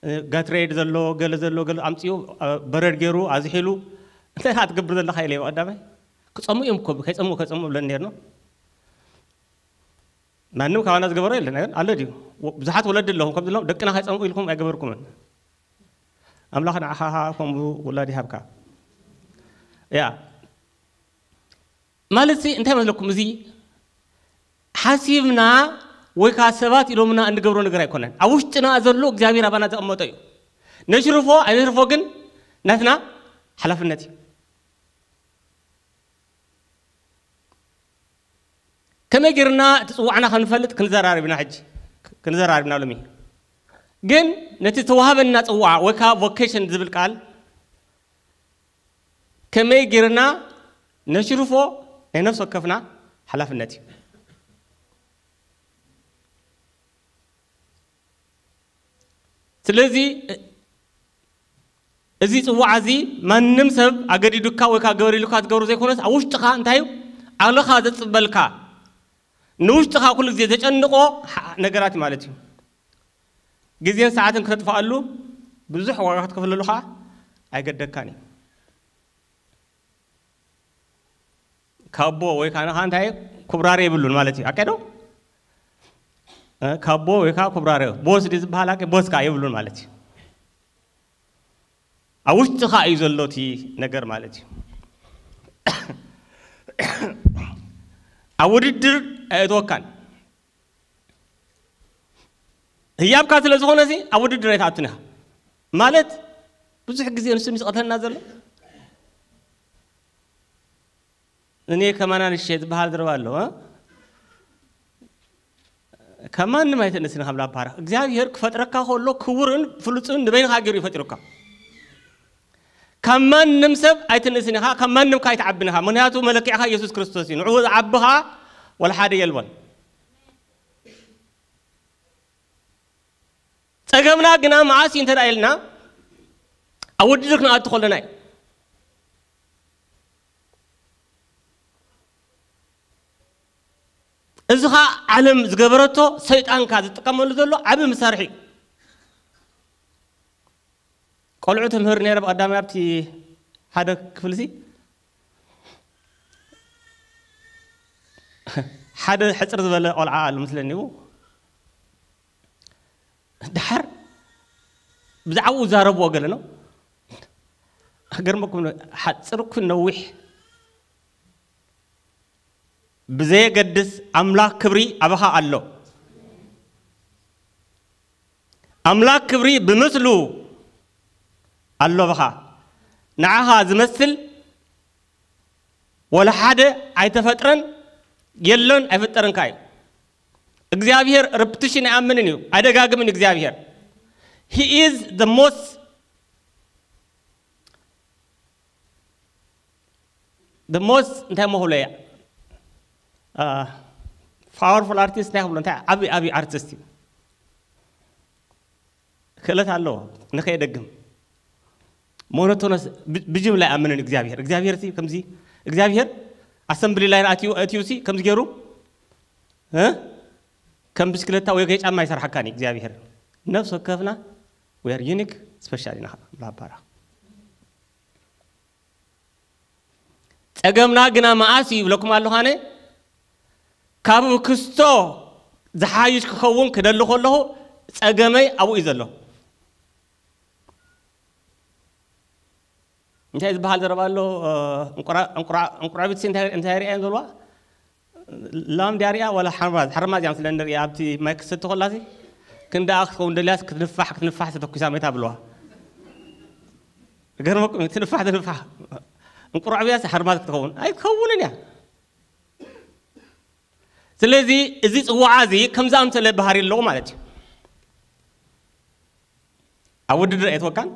እ፣ ጋትሬድ ዘሎ፣ ገለ ዘሎ፣ ገለ ኣምጺኡ፣ እ፣ በረድ ገይሩ፣ ኣዝሒሉ፣ እንታይ ኢኻ ትገብር ዘለኻ ኢለ ቀዳማይ። ክጸምኡ እዮም እኮ፣ ከይጸምኡ፣ ከይጸምኡ ብለን ነይርና። ማንም ካባና ዝገበሮ የለን፣ ኣይኮን? ኣሎ ድዩ? ወ-፣ ብዙሓት ወለዲ ኣለኹም፣ ከምዚ ኢሎም፣ ደቅና ከይጸምኡ ኢልኩም ኣይገበርኩምን። ኣምላኽ ንዓኻ ከምኡ ውላድ ይሃብካ። ያ። ማለት ሲ እንታይ መስለኩም? እዚ ሓሲብና ወይ ከዓ ሰባት ኢሎምና እንገብሮ ነገር ኣይኮነን። ኣብ ውሽጥና ዘሎ እግዚኣብሔር ኣባና ዘቐመጦ እዩ። ነሽርፎ ኣይነሽርፎ ግን ናትና ሓላፍነት እዩ። ከመይ ጌርና እቲ ጽዋዕና ክንፈልጥ ክንዘራረብ ኢና። ሕጂ ክንዘራረብ ኢና ሎሚ። ግን ነቲ ተዋህበና ጽዋዕ ወይ ከዓ ቮኬሽን ዝብል ቃል ከመይ ጌርና ነሽርፎ ናይ ነፍሲ ወከፍና ሓላፍነት እዩ። ስለዚ እዚ ጽዋዕ እዚ ማንም ሰብ ኣገዲዱካ ወይ ከዓ ግበር ኢሉካ ትገብሮ ዘይኮነስ ኣብ ውሽጥኻ እንታይ እዩ? ዓለኻ ዘጽበልካ ንውሽጥኻ ኩሉ ግዜ ዘጨንቆ ሓ- ነገራት እዩ ማለት እዩ። ግዜን ሰዓትን ክተጥፍኣሉ ብዙሕ ዋጋ ክትከፍለሉ ከዓ ኣይገደካን እዩ። ካቦ ወይ ከዓ ንኻ እንታይ ኩብራሪ የብሉን ማለት እዩ። ኣቀዶ ካቦ ወይ ከዓ ኩብራሪ ቦስ ድዩ ዝበሃል ኣቀ ቦስ ከዓ የብሉን ማለት እዩ። ኣብ ውሽጥኻ እዩ ዘሎ እቲ ነገር ማለት እዩ። ኣብ ውድድር ኣየእትወካን። ህያብካ ስለ ዝኾነ ሲ ኣብ ውድድር ኣይትኣቱን ኢኻ ማለት ብዙሕ ግዜ ንሱ ዝቐትለና ዘሎ እኔ ከማን ኣንሼ ዝበሃል ዘረባ ኣሎ እ? ካብ ማንም ኣይትንእስን ኢኻ ብላባራ እግዚኣብሔር ክፈጥረካ ከሎ ክቡርን ፍሉጥን ንበይንኻ ገይሩ ይፈጢሩካ። ካብ ማንም ሰብ ኣይትንእስን ኢኻ፣ ካብ ማንም ከ ኣይትዓብን ኢኻ። ምክንያቱ መለኪዕኻ ኢየሱስ ክርስቶስ እዩ። ንዕኡ ዝዓቢ ኸዓ ወላ ሓደ የልቦን። ጸገምና ግና መዓስ እዩ እንተ ኢልና ኣብ ውድድር ክንኣቱ ከለና እዩ። እዚ ኸዓ ዓለም ዝገበረቶ ሰይጣንካ ዝጥቀመሉ ዘሎ ዓቢ መሳርሒ እዩ። ቆልዑ ትምህር ነይረ ብቐዳማይ ኣብቲ ሓደ ክፍልሲ ሓደ ሕፅር ዝበለ ቆልዓ ኣሎ ምስለኒ ድሓር ብዛዕባኡ ዛረብዎ ገለ ነው። ገርመኩም ሓፅር ኩን ነዊሕ ብዘየገድስ ኣምላኽ ክብሪ ኣባኻ ኣሎ። ኣምላኽ ክብሪ ብምስሉ ኣሎ ኣባኻ። ንዓኻ ዝመስል ወላ ሓደ ኣይተፈጥረን የሎን ኣይፍጠርን ከኣ እዩ። እግዚኣብሔር ርፕትሽን ኣይኣምንን እዩ ኣይደጋግምን እዩ እግዚኣብሔር። He is the most the most እንታይ መክብሎ እያ powerful artist እንታይ ክብሎ እንታይ ዓብዪ ዓብዪ ኣርቲስት እዩ። ክእለት ኣለዎ ንኸየደግም ሞኖቶነስ ብጅምላ ይኣምንን እግዚኣብሔር እግዚኣብሔር ከምዚ እግዚኣብሔር ኣሰምብሊ ላይን ኣትዩ ሲ ከምዚ ገይሩ ከም ብስክለታ ወይ ገይ ጫማ ይሰርሓካን እግዚኣብሔር። ነፍሲ ወከፍና we are unique special ኢና ላባራ። ጸገምና ግና መኣስ እዩ ይብለኩም ኣለኹ ኣነ ካብ ክስቶ ዝሓይሽ ክኸውን ክደሊ ከለኹ ጸገመይ ኣብኡ እዩ ዘሎ። እንታይ ዝበሃል ዘረባ ኣሎ? እንቁራቢት እንታይ ሪኣ እዮም ዘልዋ? ላም ድያ ሪኣ ዋላ ሓርማዝ ሓርማዝ እያ ምስለ ንሪኣ ኣብቲ ማይ ክሰቲ ከላሲ ክንደኣ ክትከውን ደልያስ ክትንፋሕ ክትንፋሕ ተተኩሳ መታ ብለዋ። ገርመኩም ትንፋሕ ትንፋሕ እንቁራዕብያስ ሓርማዝ ክትኸውን ኣይትከውንን እያ። ስለዚ እዚ ጽዋዓ እዚ ከምዚ ኣምሰለ ባህሪ ኣለዎ ማለት እዩ። ኣብ ውድድር ኣይትወካን።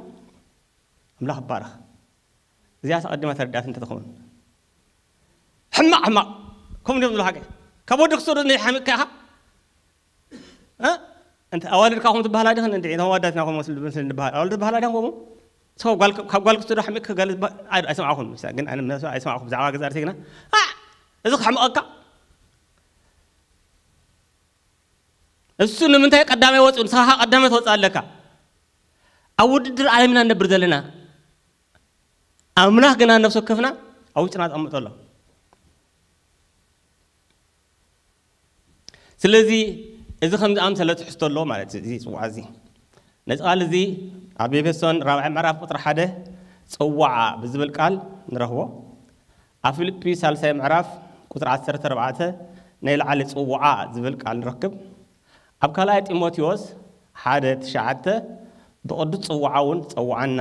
ኣምላኽ ይባረኽ። እዚኣ ኣቐዲማ ተረዳት እንተትኸውን ሕማቕ ሕማቕ ከምኡ ድም ዝብሉ ሓቂ ካብ ወዲ ክሰዶ ናይ ሓሚቕካ ኢኻ። እንተ ኣዋልድካ ኹም ትበሃላ ዲኽን እንዲ እቶም ኣዋዳትና ኹም መስል መስል ንበሃል ኣዋልድ ትበሃላ ዲኽን ከምኡ ሰው ጓል ካብ ጓል ክሰዶ ሓሚቕ ከጋል ኣይሰማዕኹም። ግን ኣነ ኣይሰማዕኹም ብዛዕባ ገዛ ርሴ ግና እዚ ክሕምቐካ እሱ ንምንታይ ቀዳማይ ወፅኡ ንስኻ ቀዳማይ ትወፅእ ኣለካ። ኣብ ውድድር ዓለምና ንነብር ዘለና ኣምላኽ ግና ነፍሲ ወከፍና ኣብ ውሽጥና ተቐምጦ ኣሎ። ስለዚ እዚ ከም ዝኣምሰለ ትሕዝቶ ኣለዎ ማለት እዩ። እዚ ጽዋዓ እዚ ነዚ ቃል እዚ ኣብ ኤፌሶን ራብዓይ ምዕራፍ ቁጥሪ ሓደ ጽዋዓ ብዝብል ቃል ንረኽቦ። ኣብ ፊልጲ ሳልሳይ ምዕራፍ ቁጥሪ ዓሰርተ ኣርባዕተ ናይ ላዕሊ ጽዋዓ ዝብል ቃል ንረክብ። ኣብ ካልኣይ ጢሞቴዎስ ሓደ ትሽዓተ ብቕዱስ ጽዋዓ እውን ጸውዓና።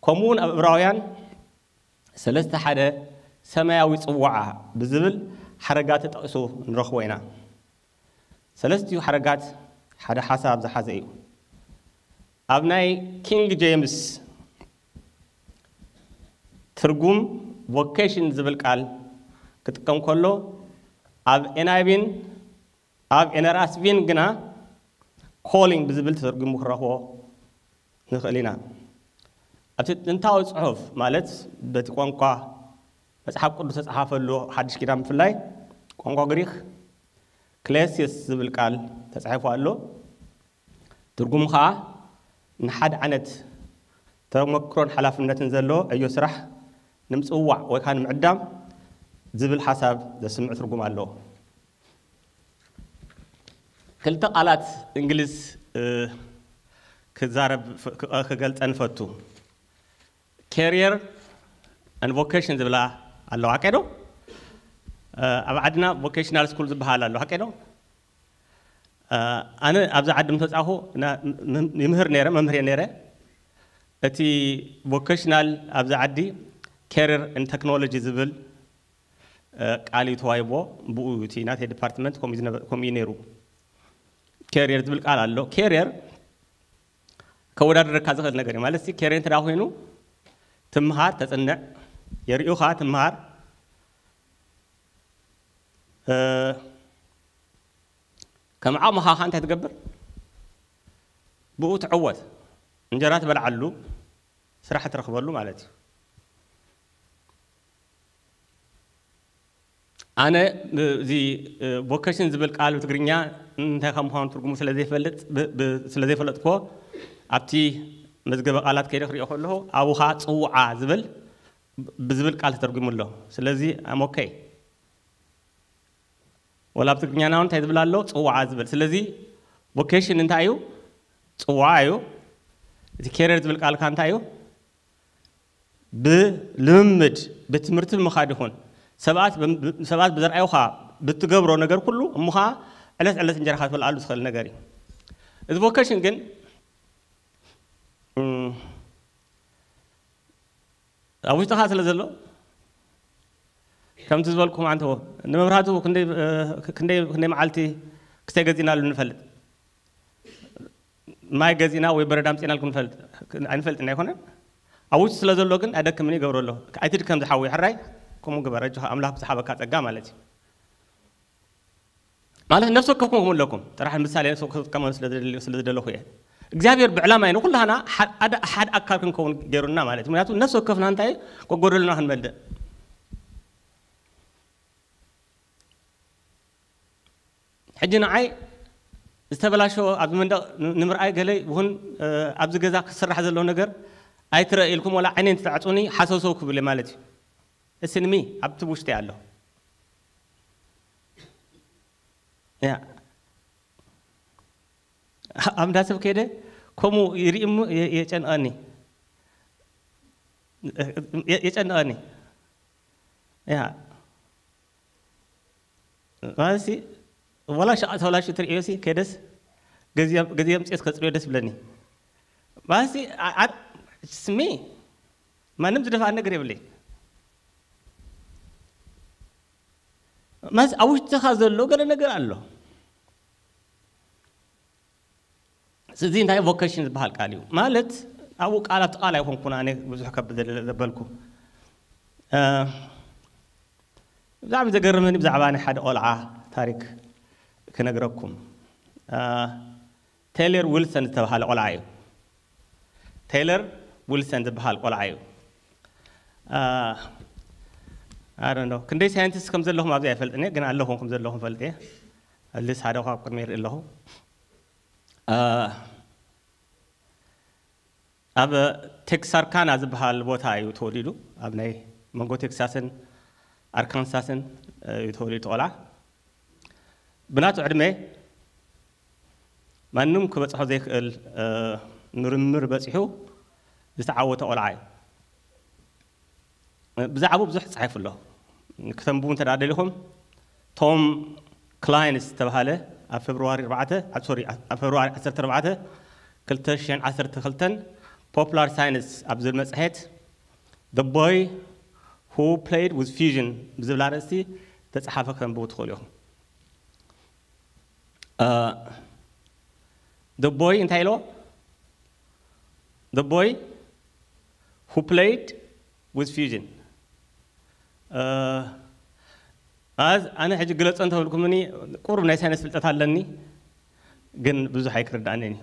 ከምኡ እውን ኣብ ዕብራውያን ሰለስተ ሓደ ሰማያዊ ጽዋዓ ብዝብል ሓረጋት ተጠቒሱ ንረኽቦ ኢና። ሰለስቲኡ ሓረጋት ሓደ ሓሳብ ዝሓዘ እዩ። ኣብ ናይ ኪንግ ጄምስ ትርጉም ቮኬሽን ዝብል ቃል ክጥቀም ከሎ፣ ኣብ ኤንኣይቪን ኣብ ኤንኣርኤስቪን ግና ኮሊንግ ብዝብል ተተርጉሙ ክረኽቦ ንኽእል ኢና። ኣብቲ ጥንታዊ ጽሑፍ፣ ማለት በቲ ቋንቋ መጽሓፍ ቅዱስ ተጻሓፈሉ ሓድሽ ኪዳን፣ ብፍላይ ቋንቋ ግሪክ ክሌሲስ ዝብል ቃል ተጻሒፉ ኣሎ። ትርጉሙ ኸኣ ንሓደ ዓይነት ተመክሮን ሓላፍነትን ዘለዎ ዕዮ ስራሕ ንምጽዋዕ ወይ ከዓ ንምዕዳም ዝብል ሓሳብ ዘስምዕ ትርጉም ኣለዎ። ክልተ ቃላት እንግሊዝ ክዛረብ ክገልጸን ፈቱ። ካሪየር ን ቮኬሽን ዝብላ ኣለዋ፣ ሓቀዶ? ኣብ ዓድና ቮኬሽናል ስኩል ዝበሃል ኣሎ፣ ሓቀዶ? ኣነ ኣብዚ ዓዲ ምስ መጻኹ ይምህር ነይረ፣ መምህር ነይረ። እቲ ቮኬሽናል ኣብዚ ዓዲ ካሪየር ን ቴክኖሎጂ ዝብል ቃል እዩ ተዋሂብዎ። ብኡ እቲ ናተይ ዲፓርትመንት ከምኡ እዩ ዝነበ-፣ ከምኡ እዩ ነይሩ። ካሪየር ዝብል ቃል ኣሎ። ካሪየር ከወዳድረካ ዝኽእል ነገር እዩ። ማለት፣ ካሪየር እንተ ደኣ ኮይኑ፣ ትምሃር፣ ተጽንዕ፣ የርእዩኻ፣ ትምሃር። እ፣ ከም ዓቕምኻ ኸኣ እንታይ ትገብር? ብኡ ትዕወት። እንጀራ ትበልዓሉ፣ ስራሕ ትረኽበሉ ማለት እዩ። ኣነ እዚ ቮኬሽን ዝብል ቃል ብትግርኛ እንታይ ከም ምዃኑ ትርጉሙ ስለ ዘይፈልጥ፣ ብ-፣ ብ-፣ ስለ ዘይፈለጥኩዎ፣ ኣብቲ መዝገበ ቃላት ከይደ ክሪኦ ከለኹ፣ ኣብኡ ኸኣ ጽውዓ ዝብል፣ ብዝብል ቃል ተተርጒሙ ኣሎ። ስለዚ፣ I'm okay። ወላ ኣብ ትግርኛና እውን እንታይ ዝብል ኣሎ? ጽውዓ ዝብል። ስለዚ፣ ቮኬሽን እንታይ እዩ? ጽውዓ እዩ። እቲ ካሪየር ዝብል ቃል ከኣ እንታይ እዩ? ብልምምድ፣ ብትምህርቲ ብምኻድ ይኹን፣ ሰባት ብ-፣ ሰባት ብዘርኣዩኻ ብትገብሮ ነገር ኩሉ፣ እሞ ኸኣ ዕለት ዕለት እንጀራኻ ትበልዓሉ ትኽእል ነገር እዩ። እዚ ቮኬሽን ግን፣ እም፣ ኣብ ውሽጥኻ ስለ ዘሎ፣ ከምቲ ዝበልኩም ኣንተዎ፣ ንመብራህቱ ክንደይ፣ እ፣ ክንደይ፣ ክንደይ መዓልቲ ክስታይ ገዚእናሉ ንፈልጥ። ማይ ገዚእና ወይ በረድ ኣምጺእናልኩም ንፈልጥ፣ ኣይንፈልጥን ኣይኮነን። ኣብ ውሽጢ ስለ ዘሎ ግን ኣደክምን ይገብሮ ኣሎ። ኣይትድከም ዝሓወይ፣ ሕራይ ከምኡ ግበር፣ ኣጆኻ፣ ኣምላኽ ዝሃበካ ጸጋ ማለት እዩ። ማለት ነፍሲ ወከፍኩም ከምኡ ኣለኩም። ጥራሕ ምሳሌ ነፍሲ ወከፍ ክጥቀመሉ ስለ ዝደሊ-፣ ስለ ዝደለኹ እየ። እግዚኣብሔር ብዕላማ እዩ ንኩላህና ሓ-፣ ሓደ፣ ሓደ ኣካል ክንከውን ገይሩና ማለት እዩ። ምክንያቱ ነፍሲ ወከፍና እንታይ እዩ? ጎጎደሉና ክንመልእ። ሕጂ ንዓይ ዝተበላሸወ ኣብዚ መንደቕ ን-፣ ንምርኣይ ገለ ይኹን፣ እ፣ ኣብዚ ገዛ ክስራሕ ዘለዎ ነገር ኣይትረእ ኢልኩም ወላ ዓይነይ እንትትዓጹኒ ሓሰውሰው ክብል እየ ማለት እዩ። እስንሚ ኣብቲ ውሽጢ ኣሎ። ያ። ኣብ እንዳ ሰብ ከይደ ከምኡ ይርኢ እሞ የ-፣ የጨንቐኒ። የ-፣ የጨንቐኒ። ያ። ማለትሲ፣ ወላ ሸቓ ተበላሹ ትርእዮሲ፣ ከይደስ ገዚኦም፣ ገዚኦም ጽዮት ከጽርዮ ደስ ብለኒ። ማለትሲ፣ ኣ-፣ ኣ-፣ ስሚ፣ ማንም ዝደፍኣ ነገር የብለይ። ማለትሲ፣ ኣብ ውሽጥኻ ዘሎ ገለ ነገር ኣሎ። እዚ እንታይ ቮኬሽን ዝበሃል ቃል እዩ። ማለት፣ ኣብኡ ቃል ኣብቲ ቃል ኣይኮንኩን ኣነ ብዙሕ ከብድ ዘለ-፣ ዘበልኩ። እ፣ ብጣዕሚ ዘገርመኒ ብዛዕባ ናይ ሓደ ቆልዓ ታሪክ ክነግረኩም። እ፣ ቴይለር ዊልሰን ዝተባሃለ ቆልዓ እዩ። ቴይለር ዊልሰን ዝበሃል ቆልዓ እዩ። እ፣ I don't know። ክንደይ ሳይንቲስት ከም ዘለኹም ኣብዚ ኣይፈልጥን እየ፣ ግን ኣለኹም ከም ዘለኹም ፈልጥ እየ። ኣትሊስት ሓደ እኳ ኣብ ቅድሚ ይርኢ ኣለኹ። እ፣ ኣብ ቴክሳርካና ዝበሃል ቦታ እዩ ተወሊዱ። ኣብ ናይ መንጎ ቴክሳስን ኣርካንሳስን እዩ ተወሊዱ እቲ ቆልዓ። ብናቱ ዕድመ ማንም ክበጽሖ ዘይክእል፣ እ፣ ምርምር በጺሑ ዝተዓወተ ቆልዓ እዩ። ብዛዕባኡ ብዙሕ ተጻሒፉ ኣሎ። ክተንብቡ እንተ ደኣ ደሊኹም፣ ቶም ክላይንስ ዝተባህለ ኣብ ፌብሩዋሪ ኣርባዕተ፣ ኣብ፣ ሶሪ፣ ኣብ ፌብሩዋሪ ዓሰርተ ኣርባዕተ ክልተ ሽሕን ዓሰርተ ክልተን Popular Science ኣብ ዝብል መጽሔት The Boy Who Played with Fusion ብዝብል ኣርእስቲ ተጻሓፈ ከተንብቡ ትኽእሉ ኢኹም። The Boy እንታይ ኢልዎ? The Boy Who Played with Fusion። ኣነ ሕጂ ግለጾ እንተብልኩምኒ ቁሩብ ናይ ሳይንስ ፍልጠት ኣለኒ፣ ግን ብዙሕ ኣይክርዳእንን እዩ።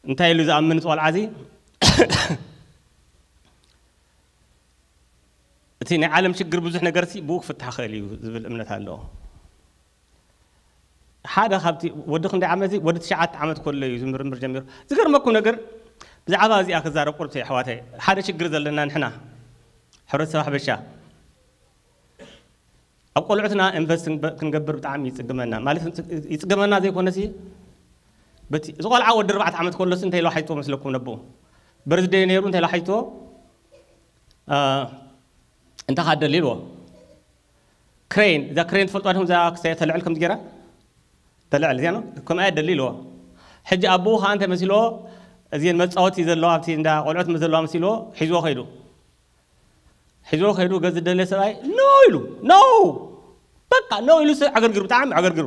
እንታይ ኢሉ ዝኣምን እቲ ቆልዓ እዚ? እቲ ናይ ዓለም ሽግር ብዙሕ ነገር ሲ ብኡ ክፍታሕ ክእል እዩ ዝብል እምነት ኣለዎ። ሓደ ካብቲ ወዲ ክንደይ ዓመት እዚ? ወዲ ትሽዓተ ዓመት ከሎ እዩ ዝምርምር ጀሚሩ። ዝገርመኩም ነገር ብዛዕባ እዚኣ ክዛረብ ቁርብቲ ኣሕዋተይ፣ ሓደ ሽግር ዘለና ንሕና ሕብረተሰብ ሓበሻ ኣብ ቆልዑትና ኢንቨስት ክንገብር ብጣዕሚ ይጽግመና። ማለት ይጽገመና ዘይኮነሲ በቲ እዚ ቆልዓ ወዲ ኣርባዕተ ዓመት ከሎስ እንታይ ኢሎ ሓይቶ መስለኩም ነብኡ? በርዝደይ ነይሩ እንታይ ኢሎ ሓይቶ? እንተ ካደሊ ኢልዎ። ክሬን፣ እዛ ክሬን ትፈልጧ ዲኹም? እዛ ክሳይ ተልዕል ከምዚ ገይራ ተልዕል እዚኣ ነው። ከምኣ የደሊ ኢልዎ። ሕጂ ኣቦኡ ከዓ እንታይ መሲልዎ? እዚን መጻወቲ ዘለዋ ኣብቲ እንዳ ቆልዑት ዘለዋ መሲልዎ ሒዝዎ ከይዱ። ሒዝዎ ከይዱ ገዚ ደለ ሰብኣይ ኖ ኢሉ፣ ኖ በቃ ኖ ኢሉ ሰብ ዓገርግሩ፣ ብጣዕሚ ዓገርግሩ።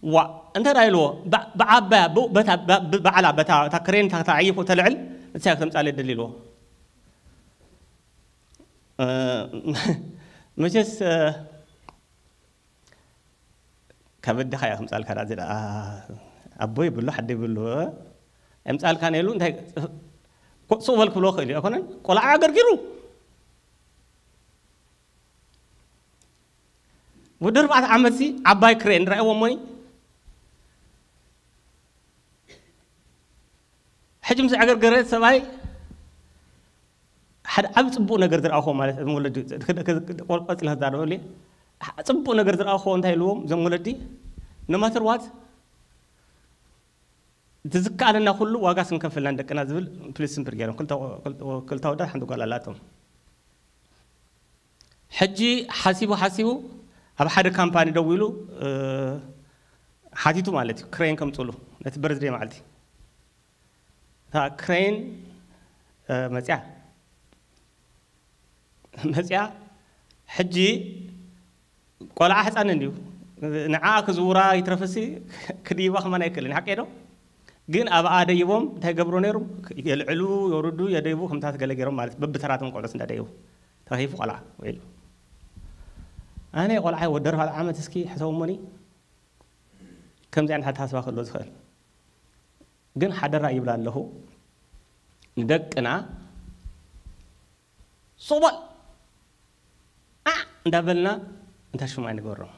ዋ እንተ ደኣ ኢልዎ፣ ባ- ብዓባያ ብኡ በታ ባ- ብባዕላ በታ እታ ክሬን እታ እታ ዓይፉ ተልዕል ንሳ እያ ክተምጻለይ ደሊ ኢልዎ። እ፣ መቸስ እ፣ ካብ ኣደኻ እያ ከምጻልካ ደኣ ዝዳ ኣቦ ይብሉ ሓደ ይብሉ እ፣ ኣይምጻልካ ነይሉ እንታይ ኮ- ስቕ በል ክብሎ ክእል እዩ ኣይኮነን። ቆልዓ ኣገርጊሩ ወዲ ኣርባዕተ ዓመት ሲ ዓባይ ክሬን ረኣይዎ እሞኒ ሕጂ ምስ ኣገርገረ ሰብኣይ ሓደ ዓብ ጽቡቕ ነገር ዝረኣኹዎ ማለት እዞም ወለዲ ቆልቆጽ ኢለ ክዛረበሉ እየ። ጽቡቕ ነገር ዝረኣኹዎ እንታይ ኢልዎም እዞም ወለዲ? No matter what እቲ ዝከኣለና ኩሉ ዋጋ ስንከፍልና ንደቅና ዝብል ፕሊስ ስምፕር ገይሮም ክልተ ክልተ ወዳት ሓንቲ ጓል ኣላቶም። ሕጂ ሓሲቡ ሓሲቡ ኣብ ሓደ ካምፓኒ ደው ኢሉ እ፣ ሓቲቱ ማለት እዩ ክሬን ከምፅሉ ነቲ በርዝደይ መዓልቲ እታ ክሬን እ፣ መፅያ መፅያ ሕጂ ቆልዓ ሕፃን እንድዩ ንዓ ክዝውራ ይትረፍሲ ክድይባ ከማን ኣይክእልን ሓቂ ዶ ግን ኣብኣ ደይቦም እንታይ ገብሩ ነይሩ የልዕሉ የውርዱ የደይቡ ከምታት ገለ ገይሮም ማለት በብተራቶም ቆልዑት እንዳደይቡ ተኺፉ ቆልዓ ወይሉ ኣነ ቆልዓ ወዲ ኣርባዕተ ዓመት እስኪ ሕሰቡ እሞኒ ከምዚ ዓይነት ሓተሓስባ ክህልዎ ዝኽእል ግን ሓደራ ይብል ኣለኹ ንደቅና ሶባል ኣ እንዳበልና እንታይ ሽሙ ኣይንገብሮም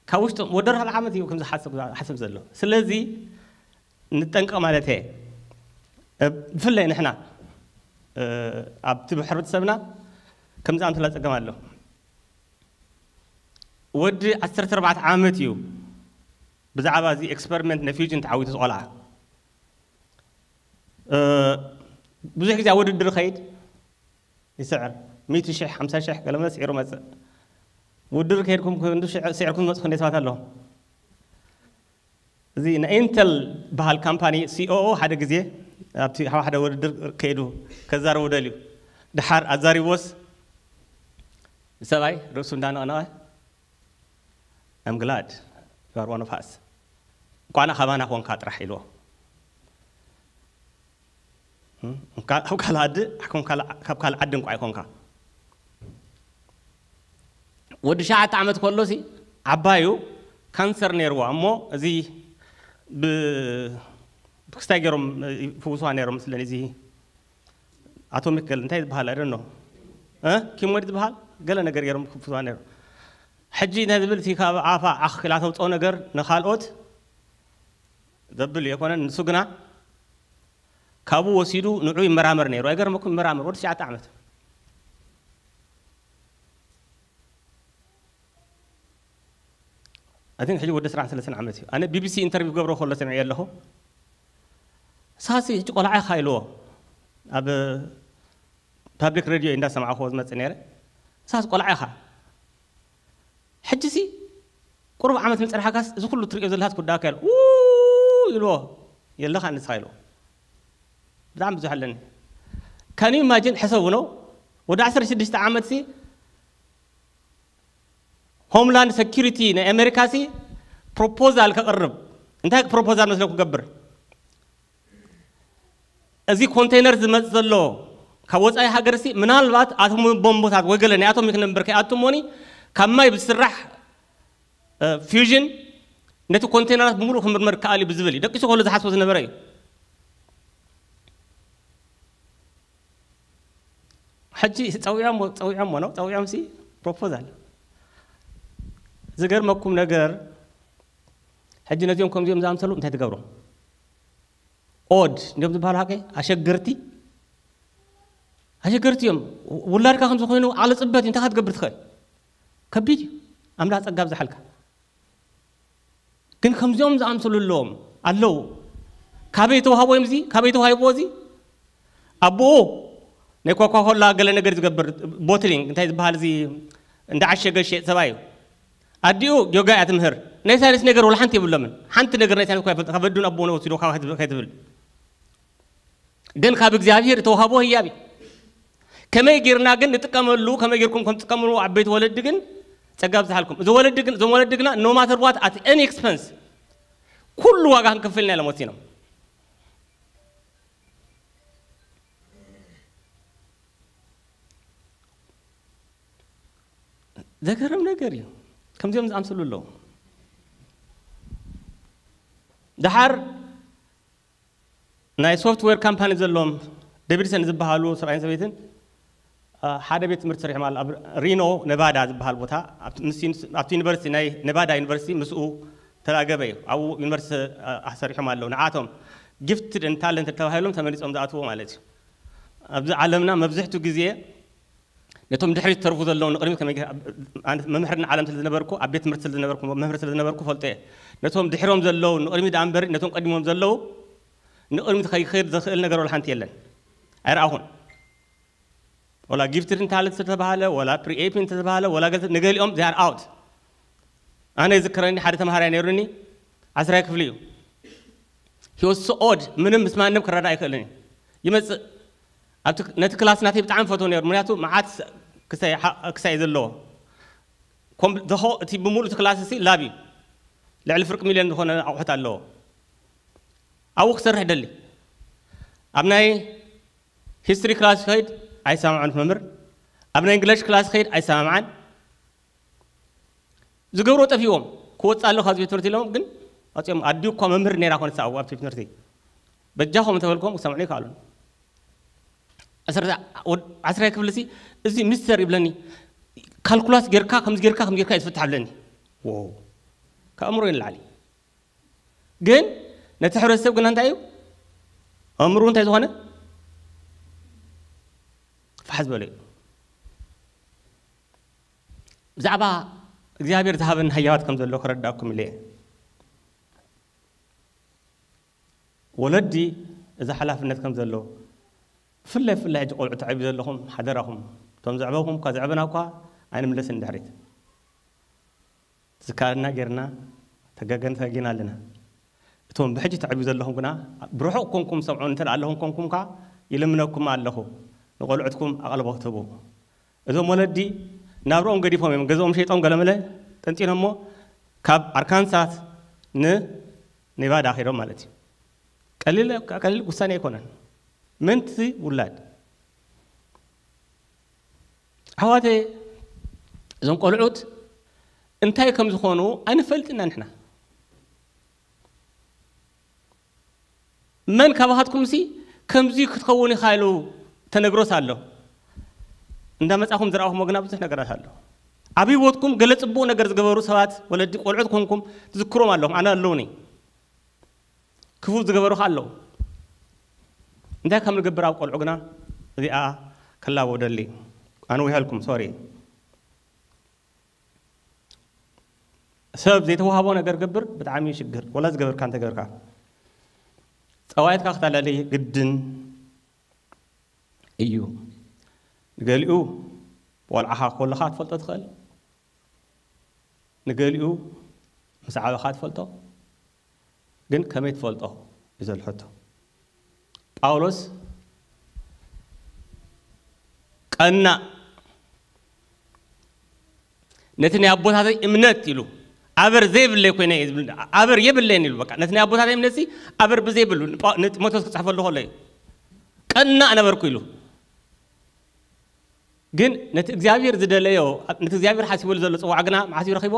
ካብ ውሽጦም ወዲ ኣርባዕተ ዓመት እዩ ከምዚ ሓሰብ ሓሰብ ዘሎ ስለዚ ንጠንቀቕ ማለት እየ ብፍላይ ንሕና ኣብቲ ሕብረተሰብና ከምዚ ኣምስላ ፀገም ኣሎ ወዲ ዓሰርተ ኣርባዕተ ዓመት እዩ ብዛዕባ እዚ ኤክስፐሪመንት ናይ ፊውጅን ተዓዊቱ ዝቆልዓ ብዙሕ ግዜ ኣብ ውድድር ኸይድ ይስዕር ሚእቲ ሽሕ ሓምሳ ሽሕ ገለመለ ስዒሩ መፅእ ውድድር ከይድኩም ክንዱ ስዒርኩም መፅእ ክንደይ ሰባት ኣለኹም እዚ ናይ ኢንተል በሃል ካምፓኒ ሲኦኦ ሓደ ግዜ ኣብቲ ሓደ ውድድር ከይዱ ከዛረቡ ደልዩ ድሓር ኣዛሪቦስ ሰብኣይ ርእሱ እንዳነቕነቐ I'm glad you are one of us እንኳና ካባና ኮንካ ጥራሕ ኢልዎ ካብ ካልእ ዓዲ ካብ ካልእ ዓዲ እንኳ ኣይኮንካ ወዲ ሸዓተ ዓመት ከሎሲ ዓባዩ ካንሰር ነይርዋ እሞ እዚ ብክስታይ ገይሮም ይፍውስዋ ነይሮም መስለኒ እዚ ኣቶሚክ ገለ እንታይ ዝበሃል ኣይደኖ ኪሞድ ዝበሃል ገለ ነገር ገይሮም ክፍትዋ ነይሩ ሕጂ እንታይ ዝብል እቲ ካብ ኣፋ ዓኽ ኢላ ተውፅኦ ነገር ንካልኦት ዘብል የኮነን ንሱ ግና ካብኡ ወሲዱ ንዑ ይመራመር ነይሩ ኣይገርመኩም ይመራመር ወዲ ትሽዓተ ዓመት ኣትን ሕጂ ወዲ ስራሕ ሰለስተ ዓመት እዩ ኣነ ቢቢሲ ኢንተርቪው ገብሮ ከሎ ሰሚዐ ኣለኹ ሳሲ ሕጂ ቆልዓ ኢኻ ኢልዎ ኣብ ፓብሊክ ሬድዮ እንዳሰማዕኹዎ ዝመፅእ ነይረ ሳስ ቆልዓ ኢኻ ሕጂ ሲ ቁሩብ ዓመት ምፅንሓካስ እዚ ኩሉ ትሪኦ ዘለካ ክውዳእካ ኢሉ ኡ ኢልዎ። የለኻ ንስኻ ኢልዎ። ብጣዕሚ ብዙሕ ኣለኒ። ካን ዩ ኢማጂን? ሕሰቡ ነው። ወደ ዓሰርተ ሽዱሽተ ዓመት ሲ ሆምላንድ ሴኩሪቲ ናይ ኣሜሪካ ሲ ፕሮፖዛል ከቕርብ። እንታይ ፕሮፖዛል መስለኩም ክገብር? እዚ ኮንቴነር ዝመጽእ ዘሎ ካብ ወጻኢ ሃገር ሲ ምናልባት ኣቶም ቦምቦታት ወይ ገለ ናይ ኣቶሚክ ነምበር ከይኣቱ እሞኒ ካብ ማይ ብዝስራሕ ፊውዥን ነቲ ኮንቴነራት ብምሉእ ክምርመር ከኣል እዩ ብዝብል እዩ ደቂሱ ከሎ ዝሓስቦ ዝነበረ እዩ። ሕጂ ጸዊዖም ጸዊዖም ነው ጸዊዖም ሲ ፕሮፖዛል። ዝገርመኩም ነገር ሕጂ ነዚኦም ከምዚኦም ዝኣምሰሉ እንታይ ትገብሮም? ኦድ እንዲኦም ዝበሃሉ ሓቂ ኣሸገርቲ ኣሸገርቲ እዮም። ውላድካ ከምዚ ኮይኑ ዓቕሊ ጽበት እንታይ ክትገብር ትኽእል? ከቢድ እዩ። ኣምላኽ ጸጋ ኣብዝሓልካ። ግን ከምዚኦም ዝኣምሰሉ ኣለዎም ኣለዉ። ካበይ ተዋህቦ እዮም እዚ? ካበይ ተዋሂብዎ እዚ? ኣቦኡ ናይ ኮካኮላ ገለ ነገር ዝገብር ቦትሊንግ እንታይ ዝበሃል እዚ እንዳዓሸገ ሸጥ ሰብኣይ እዩ። ኣዲኡ ዮጋ እያ ትምህር። ናይ ሳይንስ ነገር ወላ ሓንቲ የብሎምን። ሓንቲ ነገር ናይ ሳይንስ እኳ ይፈልጥ። ካብ ኣዱን ኣቦኡን ወሲዶ ካብ ከይትብል ግን ካብ እግዚኣብሔር እተዋህቦ ህያብ እዩ። ከመይ ጌርና ግን ንጥቀመሉ፣ ከመይ ጌርኩም ከም ትጥቀምሉ ዓበይቲ ወለዲ ግን ጸጋ ብዝሓልኩም። እዚ ወለዲ ግን እዞም ወለዲ ግና no matter what at any expense ኩሉ ዋጋ ክንከፍል ኢና ኢሎም ወሲኖም። ዘገርም ነገር እዩ። ከምዚኦም ዝኣምሰሉ ኣለዉ። ደሓር ናይ ሶፍትዌር ካምፓኒ ዘለዎም ዴቪድሰን ዝበሃሉ ሰብኣይን ሰበይትን ሓደ ቤት ትምህርቲ ሰሪሖም ኣሎ ኣብ ሪኖ ነቫዳ ዝበሃል ቦታ ኣብቲ ዩኒቨርሲቲ ናይ ነቫዳ ዩኒቨርሲቲ ምስኡ ተላገበ እዩ ኣብኡ ዩኒቨርሲቲ ሰሪሖም ኣለዉ ንዓቶም ጊፍትድ ን ታለንት ተባሂሎም ተመሪፆም ዝኣትዎ ማለት እዩ ኣብዚ ዓለምና መብዝሕቱ ግዜ ነቶም ድሕሪት ዝተርፉ ዘለዉ ንቕድሚት ከመይ ገይረ- ኣነ መምህር ንዓለም ስለ ዝነበርኩ ኣብ ቤት ትምህርቲ ስለ ዝነበርኩ መምህር ስለ ዝነበርኩ ፈልጦ እየ ነቶም ድሕሮም ዘለዉ ንቕድሚት ደኣ እምበሪ ነቶም ቀዲሞም ዘለዉ ንቕድሚት ከይኸይድ ዘኽእል ነገር ወላ ሓንቲ የለን ኣይረኣኹን ወላ ጊፍትድ ን ታለንት ዝተባሃለ ወላ ፕሪኤፒ ዝተባሃለ ወላ ገለ ንገሊኦም they are out ኣነ ይዝክረኒ ሓደ ተምሃራይ ነይሩኒ ዓስራይ ክፍሊ እዩ he was so odd ምንም ምስ ማንም ክረዳእ ኣይክእልን እዩ ይመፅእ ኣብቲ ነቲ ክላስ ናተይ ብጣዕሚ ፈትዎ ነይሩ ምክንያቱ መዓት ክሳይ ዘለዎ እቲ ብምሉእ እቲ ክላስ ሲ ላብ እዩ ልዕሊ ፍርቂ ሚልዮን ዝኾነ ኣቑሑት ኣለዎ ኣብኡ ክሰርሕ ደሊ ኣብ ናይ ሂስትሪ ክላስ ከይድ ኣይሰማምዐን መምህር ኣብ ናይ እንግለሽ ክላስ ከይድ ኣይሰማምዓን ዝገብሮ ጠፊዎም ክወፅእ ኣለካ ዝቤት ትምህርቲ ኢሎም ግን ኣፅኦም ኣዲኡ እኳ መምህር ነይራ ኮነት ኣብኡ ኣብቲ ቤት ትምህርቲ በጃኹም እንተበልኩም ክሰምዑ ይከኣሉን ዓስራይ ክፍሊ ሲ እዚ ሚስተር ይብለኒ ካልኩላስ ጌርካ ከምዚ ጌርካ ከም ጌርካ ይትፍታሕ ብለኒ ከእምሮ ንላዕሊ ግን ነቲ ሕብረተሰብ ግና እንታይ እዩ ኣእምሩ እንታይ ዝኾነ ፋሕ ዝበለ እዩ ብዛዕባ እግዚኣብሔር ዝሃበኒ ሃያዋት ከም ዘሎ ክረዳእኩም ኢለ እየ ወለዲ እዚ ሓላፍነት ከም ዘሎ ብፍላይ ብፍላይ ሕጂ ቆልዑ ተዕብዩ ዘለኹም ሓደራኹም እቶም ዘዕበኹም እኳ ዘዕበና እኳ ኣይንምለስን ድሕሪት ዝከኣለና ጌርና ተገገን ተገጊና ኣለና እቶም ብሕጂ ተዕብዩ ዘለኹም ግና ብርሑቕ ኮንኩም ሰምዑ እንተ ኣለኹም ኮንኩም ከ ይልምነኩም ኣለኹ ንቆልዑትኩም ኣቐልቦ ክትህቡ እዞም ወለዲ ናብርኦም ገዲፎም እዮም ገዝኦም ሸይጦም ገለመለ ጠንጢኖሞ ካብ ኣርካንሳስ ን ኔቫዳ ከይዶም ማለት እዩ ቀሊል ቀሊል ውሳኔ ኣይኮነን ምንቲ ውላድ ኣሕዋተ እዞም ቆልዑት እንታይ ከም ዝኾኑ ኣይንፈልጥና ንሕና መን ካባኻትኩም ሲ ከምዚ ክትኸውን ኢኻ ኢሉ ተነግሮስ ኣሎ እንዳመጻኹም ዝረኣኹሞ ግና ብዙሕ ነገራት ኣሎ ኣብ ህይወትኩም ገለ ጽቡቕ ነገር ዝገበሩ ሰባት ወለዲ ቆልዑት ኮንኩም ትዝክሮም ኣለኹም ኣነ ኣለውኒ ክፉእ ዝገበሩ ከ ኣለዉ እንታይ ከም ንገብር ኣብ ቆልዑ ግና እዚኣ ክላቦ ደሊ ኣንዊሐልኩም ሶሪ ሰብ ዘይተዋህቦ ነገር ገብር ብጣዕሚ ሽግር ወላ ዝገበርካ እንተገበርካ ጸዋየትካ ክተላለይ ግድን እዩ ንገሊኡ ቆልዓኻ ኮለኻ ትፈልጦ ትኽእል ንገሊኡ ምስ ዓበኻ ትፈልጦ፣ ግን ከመይ ትፈልጦ እዩ ዘሎ ሕቶ። ጳውሎስ ቀናእ ነቲ ናይ ኣቦታተይ እምነት ኢሉ፣ ኣበር ዘይብለይ ኮይነ እየ ዝብል፣ ኣበር የብለይን ኢሉ። በቃ ነቲ ናይ ኣቦታተይ እምነት ሲ ኣበር ብዘይብሉ ንጳ- ንጢሞቴዎስ ክጽሕፈሉ ከሎ እዩ። ቀናእ ነበርኩ ኢሉ። ግን ነቲ እግዚኣብሔር ዝደለዮ፣ ነቲ እግዚኣብሔር ሓሲበሉ ዘሎ ጽዋዕ ግና መዓስ እዩ ረኺቦ?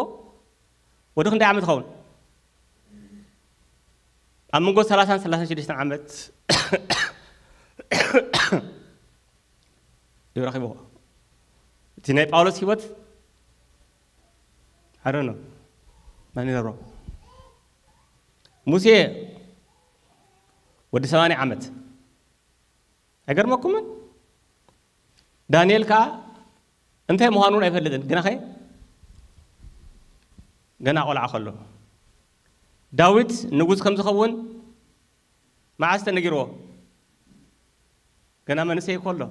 ወዲ ክንደይ ዓመት ይኸውን? ኣብ መንጎ ሰላሳን ሰላሳን ሽዱሽተን ዓመት እዩ ረኺብዎ። እቲ ናይ ጳውሎስ ህይወት፣ I don't know፣ መን ይነብሮ? ሙሴ ወዲ ሰማንያ ዓመት። ኣይገርመኩምን? ዳንኤል ከኣ እንታይ ምዃኑ እውን ኣይፈልጥን። ግናኸ ገና ቆልዓ ከሎ። ዳዊት ንጉስ ከም ዝኸውን መዓስ ተነጊርዎ? ገና መንእሰይ ከሎ።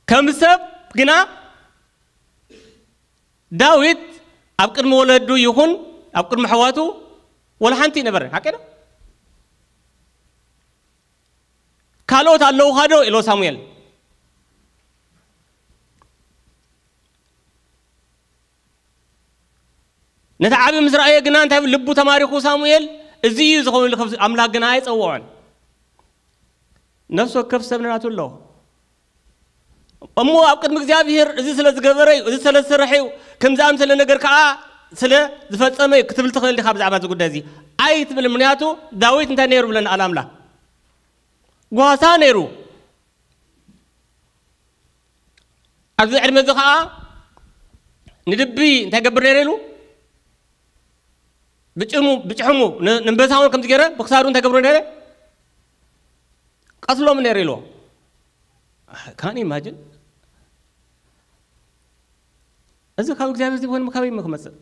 ከም ሰብ ግና ዳዊት ኣብ ቅድሚ ወለዱ ይኹን ኣብ ቅድሚ ኣሕዋቱ ወላ ሓንቲ ኣይነበረን። ሓቂ ዶ? ካልኦት ኣለውኻ ዶ? ኢሎ ሳሙኤል። ነቲ ዓቢ ምስ ረኣየ ግና እንታይ ልቡ ተማሪኹ ሳሙኤል፣ እዚ እዩ ዝኸውን ኢሉ፣ ኣምላኽ ግና ኣይጸውዖን። ነፍሲ ወከፍ ሰብ ናቱ ኣለዎ። እሞ ኣብ ቅድሚ እግዚኣብሔር እዚ ስለ ዝገበረ እዩ፣ እዚ ስለ ዝሰርሐ እዩ፣ ከምዚ ኣምሰለ ነገር ከዓ ስለ ዝፈጸመ እዩ ክትብል ትኽእል ዲኻ? ብዛዕባ እዚ ጉዳይ እዚ ኣይትብል። ምክንያቱ ዳዊት እንታይ ነይሩ ብለና ቃል ኣምላኽ? ጓሳ ነይሩ። ኣብዚ ዕድመ እዚ ከዓ ንልቢ እንታይ ገብር ነይረ ኢሉ? ብጭሙ፣ ብጭሕሙ ን- ንንበሳ እውን ከምዚ ገይረ ብክሳዱ እንታይ ገብሮ ነይረ? ቀትሎም ነይረ ኢልዎ። ካን ኢማጅን? እዚ ካብ እግዚኣብሔር ዘይኮነ ካበይ እሞ ክመጽእ?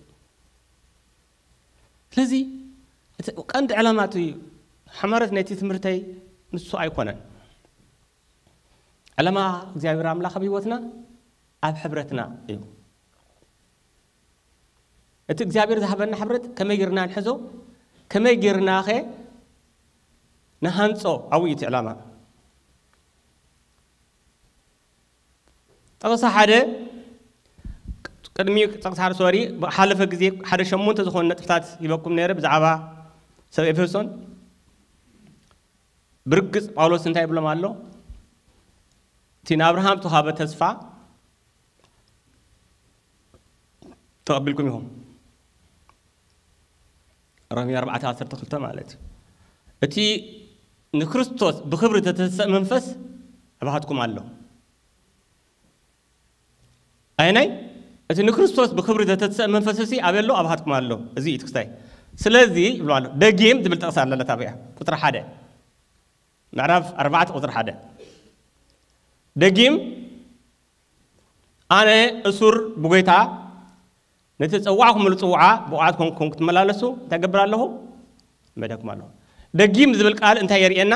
ስለዚ እቲ ቀንዲ ዕላማ፣ እቲ ሓማረት ናይቲ ትምህርተይ ንሱ ኣይኮነን። ዕላማ እግዚኣብሔር ኣምላኽ ኣብ ህይወትና፣ ኣብ ሕብረትና እዩ። እቲ እግዚኣብሔር ዝሃበና ሕብረት ከመይ ጌርና ንሕዞ፣ ከመይ ጌርናኸ ንሃንጾ? ኣብኡ እዩ እቲ ዕላማ። ጠቕሲ ሓደ፣ ቅድሚ ጠቕሲ ሓደ፣ ሶሪ፣ ብሓለፈ ግዜ ሓደ ሸሞንተ ዝኾኑ ነጥብታት ሂበኩም ነይረ ብዛዕባ ሰብ ኤፌሶን። ብርግጽ ጳውሎስ እንታይ ይብሎም ኣሎ? እቲ ንኣብርሃም ተዋሃበ ተስፋ ተቐቢልኩም ኢኹም። ሮሜ ኣርባዕተ ዓሰርተ ክልተ ማለት እዩ። እቲ ንክርስቶስ ብኽብሪ ዘተሰእ መንፈስ ኣባኻትኩም ኣሎ። ኣይናይ? እቲ ንክርስቶስ ብኽብሪ ዘተሰእ መንፈስ እዚ ኣበይ ኣሎ? ኣባኻትኩም ኣሎ። እዚ እዩ ትክስታይ። ስለዚ ይብሎ ኣሎ። ደጊም ዝብል ጥቕሲ ኣለለት ኣብያ። ቁጽሪ ሓደ። ምዕራፍ ኣርባዕተ ቁጽሪ ሓደ። ደጊም ኣነ እሱር ብጎይታ ነቲ ጸዋዕኩምሉ ጽውዓ ብቕዓት ኮንኩም ክትመላለሱ እንታይ ገብር ኣለኹ? መደኩም ኣለኹ። ደጊም ዝብል ቃል እንታይ የርእየና?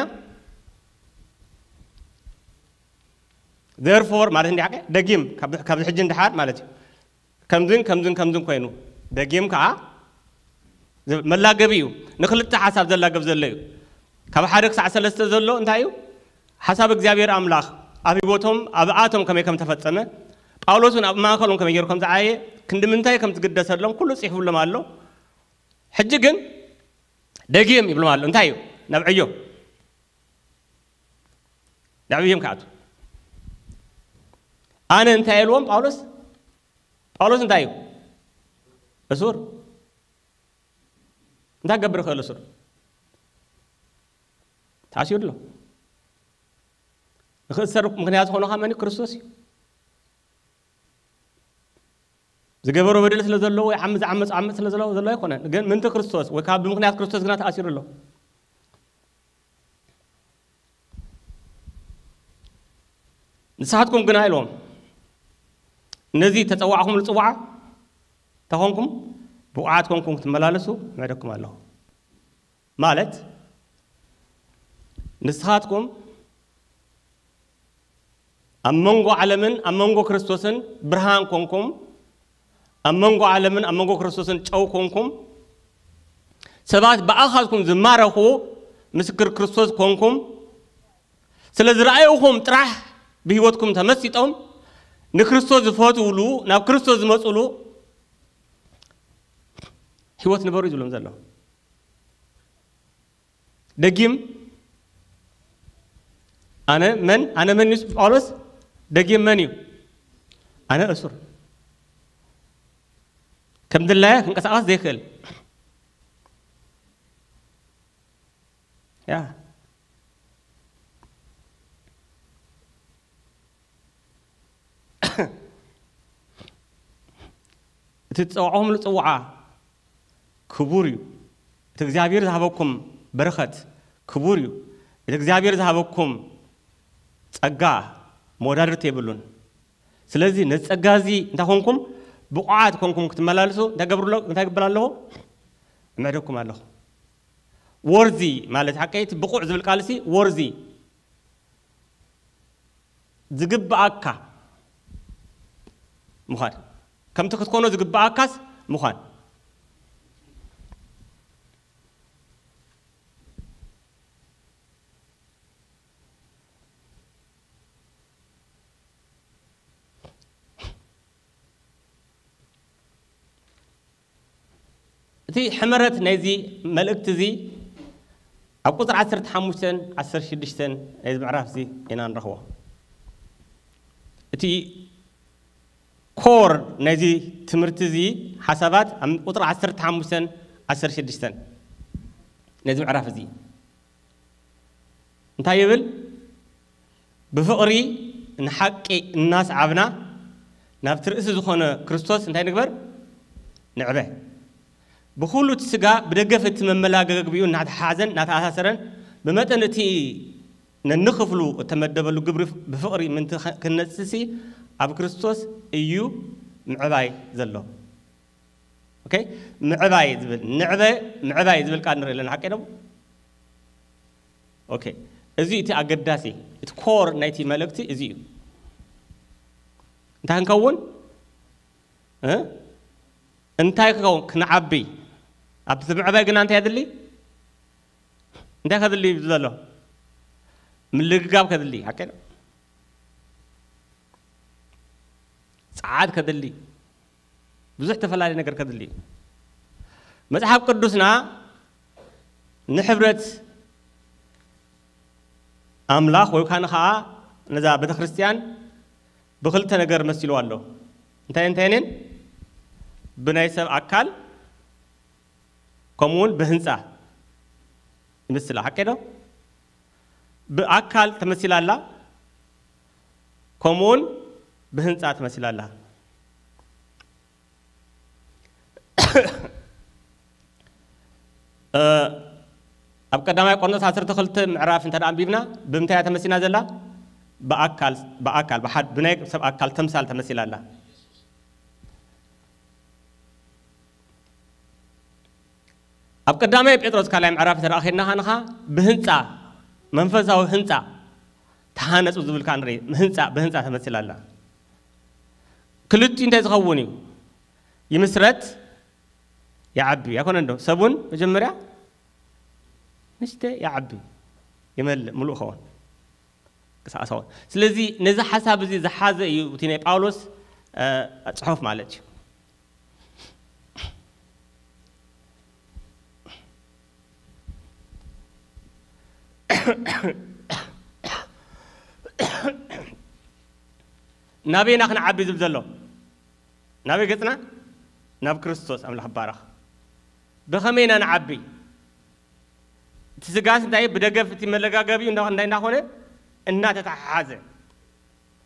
Therefore ማለት እንዲ ሓቂ ደጊም ካብ- ካብዚ ሕጂ እንድሓር ማለት እዩ። ከምዝን ከምዝን ከምዝን ኮይኑ ደጊም ከዓ ዝ- መላገቢ እዩ። ንክልተ ሓሳብ ዘላገብ ዘሎ እዩ። ካብ ሓደ ክሳዕ ሰለስተ ዘሎ እንታይ እዩ? ሓሳብ እግዚኣብሔር ኣምላኽ ኣብ ህይወቶም ኣብኣቶም ከመይ ከም ተፈጸመ፣ ጳውሎስ እውን ኣብ ማእከሎም ከመይ ገይሩ ከም ዝዓየ፣ ክንዲ ምንታይ ከም ዝግደሰሎም ኩሉ ጽሒፉሎም ኣሎ። ሕጂ ግን ደጊም ይብሎም ኣሎ። እንታይ እዩ? ናብ ዕዮ፣ ናብ ዕዮም ክኣቱ። ኣነ እንታይ ኢልዎም ጳውሎስ? ጳውሎስ እንታይ እዩ? እሱር። እንታይ ክገብር ይኽእል እሱር? ተኣሲሩ ኣሎ። ንክእሰር ምክንያት ዝኾነ ከዓ መን እዩ? ክርስቶስ እዩ። ዝገበሮ በደል ስለ ዘለዎ ወይ ዓመፅ ዓመፅ ዓመፅ ስለ ዘለዎ ዘሎ ኣይኮነን። ግን ምእንቲ ክርስቶስ ወይ ካብ ብምክንያት ክርስቶስ ግና ተኣሲሩ ኣሎ። ንስኻትኩም ግና ኢልዎም ነዚ ተፀዋዕኹም ዝፅዋዓ ተኾንኩም ብቑዓት ኮንኩም ክትመላለሱ ምዕደኩም ኣለኹ። ማለት ንስኻትኩም ኣብ መንጎ ዓለምን ኣብ መንጎ ክርስቶስን ብርሃን ኮንኩም፣ ኣብ መንጎ ዓለምን ኣብ መንጎ ክርስቶስን ጨው ኮንኩም፣ ሰባት ብኣኻትኩም ዝማረኹ ምስክር ክርስቶስ ኮንኩም፣ ስለ ዝረኣዩኹም ጥራሕ ብህይወትኩም ተመሲጦም ንክርስቶስ ዝፈትውሉ፣ ናብ ክርስቶስ ዝመፁሉ ህይወት ንበሩ እዩ ዝብሎም ዘሎ። ደጊም ኣነ መን ኣነ መን እዩ ጳውሎስ? ደጊም መን እዩ? ኣነ እሱር፣ ከም ድላየ ክንቀሳቐስ ዘይክእል። ያ እቲ ዝፀዋዕኹምሉ ፅዋዓ ክቡር እዩ። እቲ እግዚኣብሔር ዝሃበኩም በረኸት ክቡር እዩ። እቲ እግዚኣብሔር ዝሃበኩም ጸጋ መወዳድርቲ የብሉን። ስለዚ ነዚ ጸጋ እዚ እንታይ ኮንኩም ብቑዓት ኮንኩም ክትመላልሱ እንታይ ገብሩ ኣሎ- እንታይ ግብር ኣለኹ? እምዕደኩም ኣለኹ። ወርዚ ማለት ሓቀይቲ ብቑዕ ዝብል ቃልሲ ወርዚ ዝግብኣካ ምዃን፣ ከምቲ ክትኮኖ ዝግብኣካስ ምዃን። እቲ ሕመረት ናይዚ መልእክቲ እዚ ኣብ ቁፅሪ ዓሰርተ ሓሙሽተን ዓሰርተ ሽዱሽተን ናይዚ ምዕራፍ እዚ ኢና ንረኽቦ። እቲ ኮር ናይዚ ትምህርቲ እዚ ሓሳባት ኣብ ቁፅሪ ዓሰርተ ሓሙሽተን ዓሰርተ ሽዱሽተን ናይዚ ምዕራፍ እዚ እንታይ ይብል? ብፍቕሪ ንሓቂ እናስዓብና ናብቲ ርእሲ ዝኾነ ክርስቶስ እንታይ ንግበር? ንዕበ። ብኹሉ እቲ ስጋ ብደገፍ እቲ መመላገግቢኡ እናተሓሓዘን እናተኣሳሰረን ብመጠን እቲ ነንኽፍሉ እተመደበሉ ግብሪ ብፍቕሪ ምንቲ ክንነጽሲ ኣብ ክርስቶስ እዩ ምዕባይ ዘሎ። ኦኬ፣ ምዕባይ ዝብል ንዕበ ምዕባይ ዝብል ቃል ንርኢ ኣለና። ሓቂ ደሞ? ኦኬ፣ እዚ እቲ ኣገዳሲ እቲ ኮር ናይቲ መልእክቲ እዚ እዩ። እንታይ ክንከውን እ እንታይ ክኸውን? ክንዓቢ። ኣብቲ ምዕባይ ግና እንታይ ኣድሊ? እንታይ ከድሊ እዩ ዘሎ? ምልግጋብ ከድሊ። ሓቂ ዶ? ጸዓት ከድሊ። ብዙሕ ተፈላለየ ነገር ከድሊ እዩ። መጽሓፍ ቅዱስና ንሕብረት ኣምላኽ ወይ ካን ኸዓ ነዛ ቤተ ክርስቲያን ብክልተ ነገር መሲሉ ኣሎ። እንታይ እንታይ ነን? ብናይ ሰብ ኣካል ከምኡ እውን ብህንፃ ይምስላ። ሓቂ ዶ? ብኣካል ተመሲላ ኣላ፣ ከምኡ እውን ብህንፃ ተመሲላ ኣላ። ኣብ ቀዳማይ ቆርንቶስ ዓሰርተ ክልተ ምዕራፍ እንተ ኣንቢብና ብምንታይ እያ ተመሲና ዘላ? ብኣካል ብኣካል ብሓድ ብናይ ሰብ ኣካል ተምሳል ተመሲላ ኣላ። ኣብ ቀዳማይ ጴጥሮስ ካልኣይ ምዕራፍ እንተ ከድና ኸንኻ ብህንፃ መንፈሳዊ ህንፃ ተሃነፁ ዝብል ከዓ ንርኢ። ህንፃ ብህንፃ ተመሲላ ኣላ። ክልቲኡ እንታይ ዝኸውን እዩ? ይምስረት ይዓቢ ኣይኮነ እንዶ ሰቡን መጀመርያ ንሽተ ይዓቢ ይመልእ ምሉእ ኸውን ቅሳቅሳውን። ስለዚ ነዚ ሓሳብ እዚ ዝሓዘ እዩ እቲ ናይ ጳውሎስ ጽሑፍ ማለት እዩ። ናበይና ክንዓቢ ዝብል ዘሎ ናበይ ገጽና ናብ ክርስቶስ ኣምላኽ ባረኽ። ብኸመይ ኢና ንዓቢ? እቲ ስጋስ እንታይ ብደገፍ እቲ መለጋገቢኡ እንታይ እንዳኾነ እናተተሓሓዘ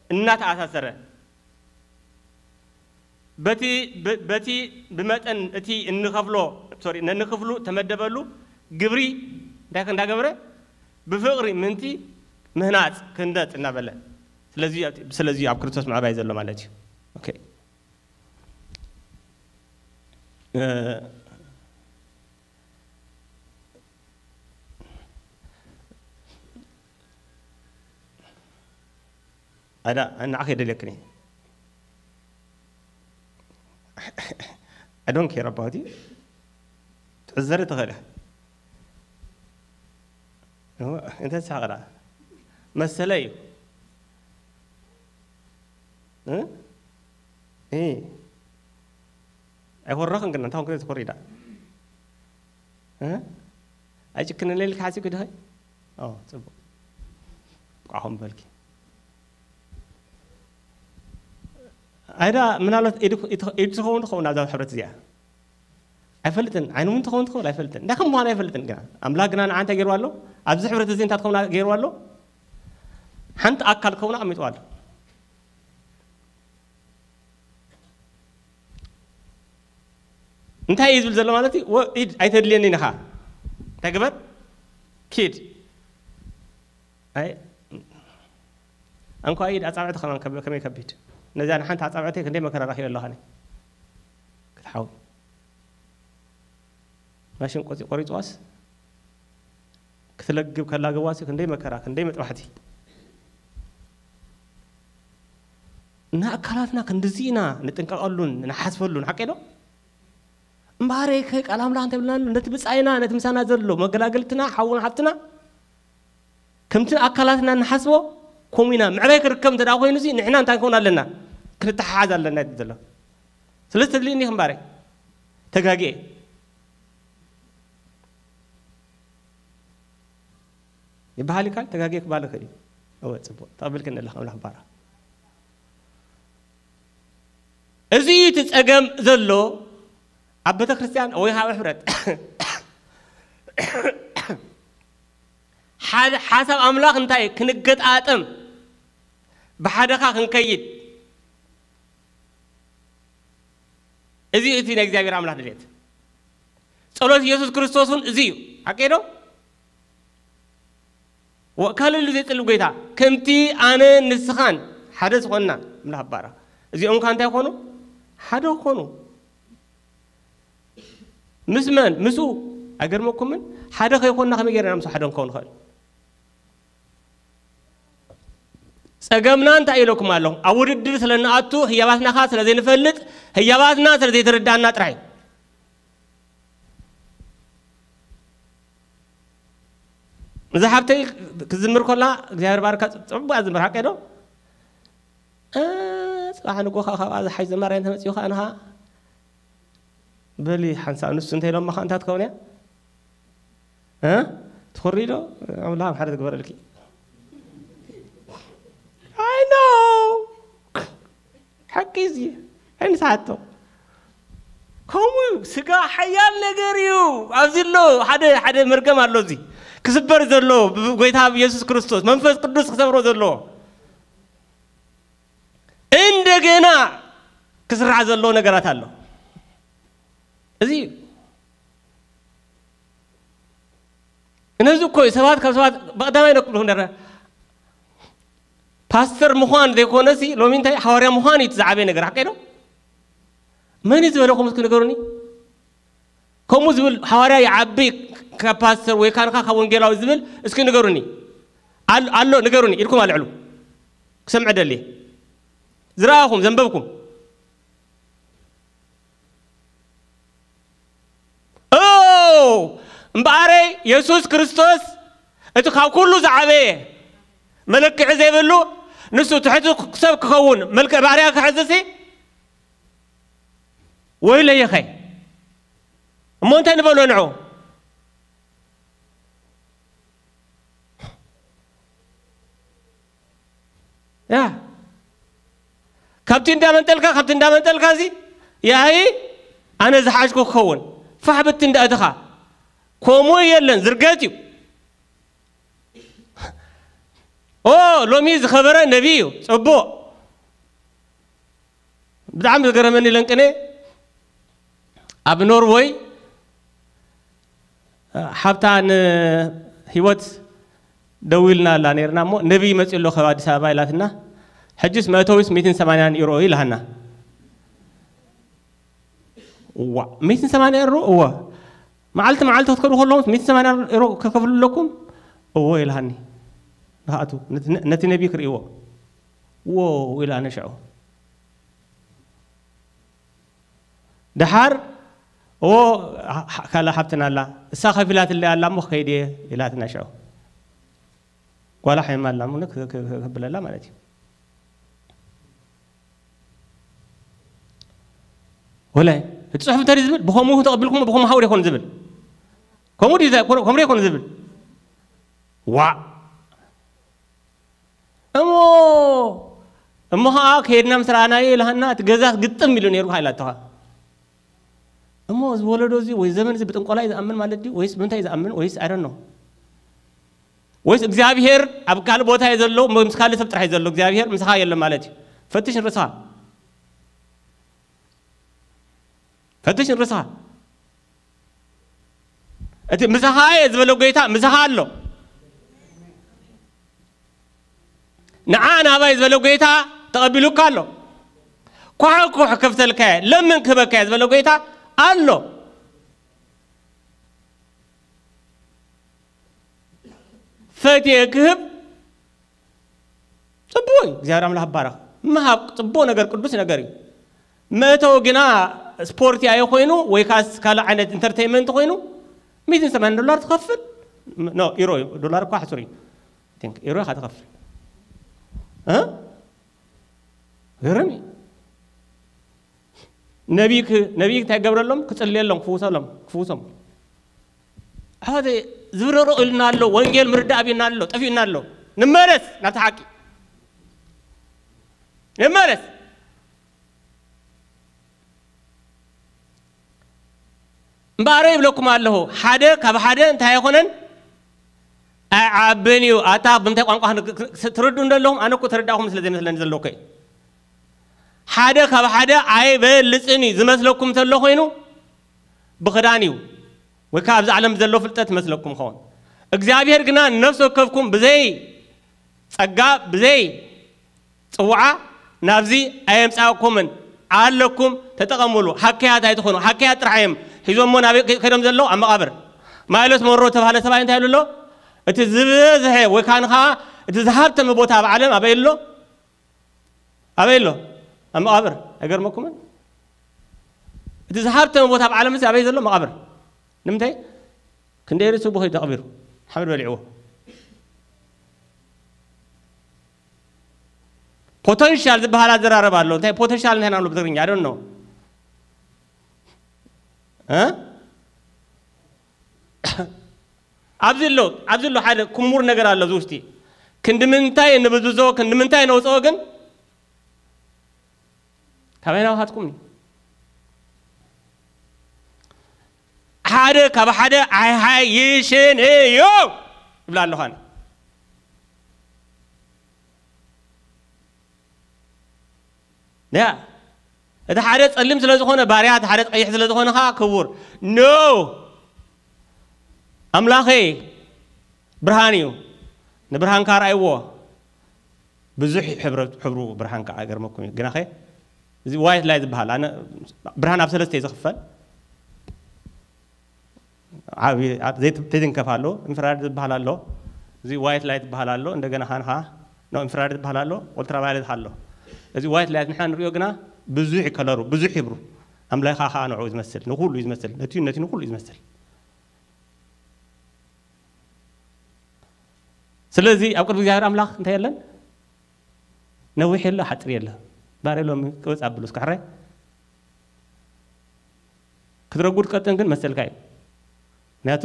እናተኣሳሰረ በቲ በቲ ብመጠን እቲ እንኸፍሎ ሶሪ ነንክፍሉ ተመደበሉ ግብሪ እንታይ እንዳገበረ ብፍቕሪ ምንቲ ምህናፅ ክንደፅ እናበለ ስለዚ ስለዚ ኣብ ክርስቶስ ምዕባይ ዘሎ ማለት እዩ። ኦኬ ኣዳ ንዓኺ የደልየክኒ I don't care about you. ትዕዘሪ ትኽእል ኢኻ። እሞ እንታይ ትስሕቕ ደኣ? መሰለይ እዩ። እ? እ። ኣይኮረኽን ግን እንታይ ኮንኩ ትኮሪ ደኣ? እ? ኣይጭክንለይ ኢልካ ሓሲብኪ ዲኺ? ኦ፣ ጽቡቕ። ብቃኹም በልኪ። ኣይዳ ምናልባት ኢድ ኢድ ኢድ ትኸውን ትኸውን ኣብዛ ሕብረት እዚኣ። ኣይፈልጥን። ዓይኑ እውን ትኸውን ትኸውን ኣይፈልጥን። እንታይ ከም ምዃኑ ኣይፈልጥን ግና። ኣምላኽ ግና ንዓ እንታይ ገይርዋ ኣሎ? ኣብዚ ሕብረት እዚ እንታይ ትኸውን ገይርዋ ኣሎ? ሓንቲ ኣካል ክኸውን ኣቐሚጥዋ ኣሎ። እንታይ እዩ ዝብል ዘሎ ማለት እዩ? ወ-፣ ኢድ ኣይተድልየኒን ኢኻ። እንታይ ግበር? ኪድ። ኣይ፣ እንኳ ኢድ ኣጻብዕቲ ከማን ከብ-፣ ከመይ ከቢድ። ነዚኣ ንሓንቲ ኣጻብዕተይ ክንደይ መከራ ረኺበ ኣለኹ ኣነ። ክትሓው። ማሽን ቆጺ-፣ ቆሪጽዋስ፣ ክትለግብ ከላ ገብዋሲ ክንደይ መከራ፣ ክንደይ መጥባሕቲ። እና ኣካላትና ክንድዚ ኢና ንጥንቀቐሉን ንሓስበሉን፣ ሓቀይ ዶ? እምበኣር ከ ቃል ኣምላኽ እንታይ ብለና ኣሎ? ነቲ ብጻይና፣ ነቲ ምሳና ዘሎ መገላገልትና፣ ሓውን ሓፍትና፣ ከምቲ ኣካላትና ንሓስቦ፣ ከምኡ ኢና። ምዕባይ ክርከብ እንተ ደኣ ኮይኑሲ፣ ንሕና እንታይ ክንከውን ኣለና? ክንተሓሓዝ ኣለና እዩ ዘሎ። ስለዚ ተድልዩኒ ኢኺ እምበኣር፣ ተጋግየ። ይበሃል እዩ፣ ካል ተጋግየ ክበሃል ይኽእል እዩ። እወ፣ ጽቡቕ። ተቐቢልክኒ ኣለኻ፣ ኣምላኽ ይባረኽ። እዚ እዩ እቲ ጸገም ዘሎ ኣብ ቤተ ክርስቲያን ወይ ኣብ ሕብረት። ሓደ ሓሳብ ኣምላኽ እንታይ እዩ? ክንገጣጠም፣ ብሓደኻ ክንከይድ። እዚ እዩ እቲ ናይ እግዚኣብሔር ኣምላኽ ድሌት። ጸሎት ኢየሱስ ክርስቶስ እውን እዚ እዩ። ሓቀይ ዶ? ወ-፣ ካልእ ዘየጽልም ጐይታ፣ ከምቲ ኣነ ንስኻን ሓደ ዝኾንና፣ ኣምላኽ ይባረኽ። እዚኦም ከ እንታይ ኮኑ? ሓደ ኮኑ። ምስ መን? ምስኡ። ኣይገርመኩምን? ሓደ ከይኮንና ከመይ ጌርና ምስኡ ሓደ ክንከውን ንኽእል? ጸገምና እንታይ ኢለኩም ኣለኹ? ኣብ ውድድር ስለ እንኣቱ፣ ህያባትና ከኣ ስለ ዘይንፈልጥ፣ ህያባትና ስለ ዘይተረድኣና ጥራሕ እዩ። እዛ ሓብተይ ክትዝምር ከላ እግዚኣብሔር ባርካ ጽ-፣ ጽቡቕ እያ ዝዝምር፣ ሓቀይ ዶ? እ፣ ጽባሕ ንግሆ ከኣ ካብኣ ዝሓሽ ዘማሪ እንተመጺኡ ከኣ ንኻ በሊ ሓንሳእ ንሱ እንተ ኢሎማ ከኣ እንታይ ትኸውን እያ? እ? ትኹሪ ዶ? ኣምላኽ ሓደ ትግበረልኪ። I know። ሓቂ እዚ ኣይንስሓቶ። ከምኡ እዩ። ስጋ ሓያል ነገር እዩ። ኣብዚ ኣሎ ሓደ፣ ሓደ መርገም ኣሎ። እዚ ክስበር ዘሎ ብጎይታ ብኢየሱስ ክርስቶስ መንፈስ ቅዱስ ክሰብሮ ዘለዎ እንደገና ክስራሕ ዘለዎ ነገራት ኣሎ። እዚ እዩ። ነዚ እኮ እዩ ሰባት ካብ ሰባት ብቐዳማይ ነክብልኹ ነረ ፓስተር ምዃን ዘይኮነሲ ሎሚ እንታይ ሓዋርያ ምዃን እዩ እቲ ዝዓበየ ነገር፣ ሓቀይ ዶ? መን እዩ ዝበለኹም እስኪ ንገሩኒ። ከምኡ ዝብል ሓዋርያ ይዓቢ ካብ ፓስተር ወይ ካንኻ ካብ ወንጌላዊ ዝብል እስኪ ንገሩኒ። ኣል-፣ ኣሎ ንገሩኒ ኢልኩም ኣልዕሉ። ክሰምዕ ደልየ። ዝረኣኹም፣ ዘንበብኩም። ኦ! እምበኣረይ የሱስ ክርስቶስ እቲ ካብ ኩሉ ዝዓበየ መለክዒ ዘይብሉ ንሱ ትሕቲ ሰብ ክኸውን መልክዕ ባርያ ክሕዝሲ ወይለየኸ። እሞ እንታይ ንበሎ ንዑ? ያ፣ ካብቲ እንዳመንጠልካ፣ ካብቲ እንዳመንጠልካ እዚ፣ ያይ፣ ኣነ ዝሓሽኩ ክኸውን። ፋሕ ብቲ እንዳእትኻ። ከምኡ የለን፣ ዝርገት እዩ። ኦ፣ ሎሚ ዝኸበረ ነቢይ እዩ። ጽቡቕ። ብጣዕሚ ዝገረመኒ ለንቅነ ኣብ ኖርወይ ሓብታ ንህይወት ደዊልና ኣላ ነይርና እሞ፣ ነቢይ መጺኡ ኣሎ ካብ ኣዲስ ኣበባ ኢላትና። ሕጅስ መእተዊስ ሚእትን ሰማንያን ዩሮ እዩ ኢላሃና። ዋ፣ ሚእትን ሰማንያን ዩሮ? እወ። መዓልቲ መዓልቲ ክትከዱ ከለኹም ሚእትን ሰማንያን ዩሮ ክትከፍሉ ኣለኩም? እወ ኢላሃኒ። ንኽኣቱ፣ ነቲ፣ ነቲ ነቢይ ክርእይዎ። ዎው ኢላ ነሽዑ። ደሓር እዎ፣ ካልእ ሓብትና ኣላ፣ እሳ ከፊላትለይ ኣላ እሞ ክኸይድ እየ ኢላትና ሽዑ። ጓላ ሓይማ ኣላ እሞ ክ-፣ ክ-፣ ከብለላ ማለት እዩ። ወላይ፣ እቲ ጽሑፍ እንታይ ዝብል? ብኸምኡ ተቐቢልኩሞ ብኸምኡ ሃቡ ይኾን ዝብል? ከምኡ ድዩ፣ ከምኡ ይኾን ዝብል? ዋእ! እሞ፣ እሞ ኸዓ ከይድና ምስ ረኣናዮ ኢልሃና፣ እቲ ገዛ ግጥም ኢሉ ነይሩ ኢላትኻ። እሞ እዚ ወለዶ እዚ ወይ ዘመን እዚ ብጥንቆላ እዩ ዝኣምን ማለት ድዩ? ወይስ ብምንታይ እዩ ዝኣምን? ወይስ I don't know። ወይስ እግዚኣብሔር ኣብ ካልእ ቦታ እዩ ዘሎ፣ እሞ ምስ ካልእ ሰብ ጥራሕ እዩ ዘሎ፣ እግዚኣብሔር ምሳኻ የለን ማለት እዩ። ፈትሽ ንርእስኻ። ፈትሽ ንርእስኻ። እቲ ምሳኻ እየ ዝበሎ ጎይታ ምሳኻ ኣሎ። ንዓ ናባይ ዝበሎ ጎይታ ተቐቢሉካ ኣሎ። ኳሕኩሕ ከፍተልካ እየ፣ ለምን ክህበካ እየ ዝበሎ ጎይታ ኣሎ። ፈትየ ክህብ ጽቡቕ እዩ። እግዚኣብሔር ኣምላኽ ይባረኽ። ምሃብ ጽቡቕ ነገር፣ ቅዱስ ነገር እዩ። መእተዊ ግና ስፖርቲ ኣየ ኮይኑ ወይ ካስ ካልእ ዓይነት ኢንተርቴይንመንት ኮይኑ ሚእትን ሰማንያን ዶላር ትኸፍል። ኖ፣ ኢሮ እዩ። ዶላር እኳ ሕሱር እዩ። I think ኢሮ ኢኻ ትኸፍል። እ? ገርም እዩ። ነቢይ ክ-፣ ነቢይ እንታይ ይገብረሎም? ክጽልየሎም፣ ክፍውሰሎም፣ ክፍውሶም። ኣሕዋተይ፣ ዝብረቕርቕ ኢሉና ኣሎ፣ ወንጌል ምርዳእ ኣብዩና ኣሎ፣ ጠፊኡና ኣሎ። ንመለስ ናብቲ ሓቂ። ንመለስ። እምበኣር ይብለኩም ኣለኹ፣ ሓደ ካብ ሓደ እንታይ ኣይኮነን፣ ኣይዓብን እዩ። ኣታ ብምንታይ ቋንቋ ክን-፣ ክ-፣ ክ-፣ ትርድኡ እንደለኹም፣ ኣነ እኮ ተረዳእኹም ስለ ዘይመስለኒ ዘለኩ እዩ። ሓደ ካብ ሓደ ኣይበልጽን እዩ። ዝመስለኩም እንተሎ ኮይኑ ብኽዳን እዩ፣ ወይ ከዓ ኣብዚ ዓለም ዘሎ ፍልጠት ይመስለኩም ይኸውን። እግዚኣብሔር ግና ንነፍሲ ወከፍኩም ብዘይ ጸጋ፣ ብዘይ ጽውዓ ናብዚ ኣየምጻእኩምን። ኣለኩም፣ ተጠቐሙሉ። ሃከያት ኣይትኾኑ። ሃከያት ጥራሕ እዮም ሒዞሞ ናብ ከ-፣ ከይዶም ዘለዉ ኣብ መቓብር። ማይሎስ ሞንሮ ተባህለ ሰብኣይ እንታይ ይብሉ ኣሎ? እቲ ዝበዝሐ ወይ ካን ኸዓ እቲ ዝሃብተመ ቦታ ኣብ ዓለም ኣበይ ኣሎ? ኣበይ ኣሎ? ኣብ መቓብር። ኣይገርመኩምን? እቲ ዝሃብተመ ቦታ ኣብ ዓለም እዚ ኣበይ ዘሎ? መቓብር። ንምንታይ? ክንደይ ርእሱ ብኸይ ተቐቢሩ። ሓመድ በሊዕዎ። ፖተንሻል ዝበሃል ኣዘራረባ ኣሎ። እንታይ ፖተንሻል እንታይ ናብሎ ብትግርኛ? I don't know። እ? ኣብዚ ኣሎ፣ ኣብዚ ኣሎ ሓደ ክሙር ነገር ኣሎ እዚ ውሽጢ። ክንዲ ምንታይ እንብዝዞ፣ ክንዲ ምንታይ ነውፅኦ ግን ካበይ ናባኻትኩም እዩ? ሓደ ካብ ሓደ ኣይሃይሽን እዩ ይብላ ኣለኹ ኣነ። ያ፣ እቲ ሓደ ጸሊም ስለ ዝኾነ ባርያ፣ እቲ ሓደ ቀይሕ ስለ ዝኾነ ኸዓ ክቡር። ኖ! ኣምላኸይ ብርሃን እዩ። ንብርሃንካ ርኣይዎ። ብዙሕ ሕብረ-፣ ሕብሩ ብርሃን ከዓ ገርመኩም እዩ። ግናኸ እዚ ዋይት ላይት ዝበሃል፣ ኣነ ብርሃን ኣብ ሰለስተ እዩ ዝኽፈል። ዓብዪ፣ ኣብ ዘይት-፣ ዘይትንከፍ ኣሎ፣ ኢንፍራሬድ ዝበሃል ኣሎ፣ እዚ ዋይት ላይት ዝበሃል ኣሎ፣ እንደገና ኻን ኸዓ፣ ኖ፣ ኢንፍራሬድ ዝበሃል ኣሎ፣ ኦልትራቫዮሌት ኣሎ። እዚ ዋይት ላይት ንሕና ንሪኦ ግና ብዙሕ እዩ ከለሩ፣ ብዙሕ ሕብሩ። ኣምላኻ ኸዓ ንዕኡ እዩ ዝመስል፣ ንኹሉ እዩ ዝመስል፣ ነቲ ነቲ ንኹሉ እዩ ዝመስል። ስለዚ ኣብ ቅድሚ እግዚኣብሔር ኣምላኽ እንታይ የለን? ነዊሕ የለ፣ ሓፂር የለ። ባሬ ሎሚ ቅብፅ ኣብሉ እስከ ሕራይ። ክትረጉድ ቀጥን ግን መሰልካ እዩ። ምክንያቱ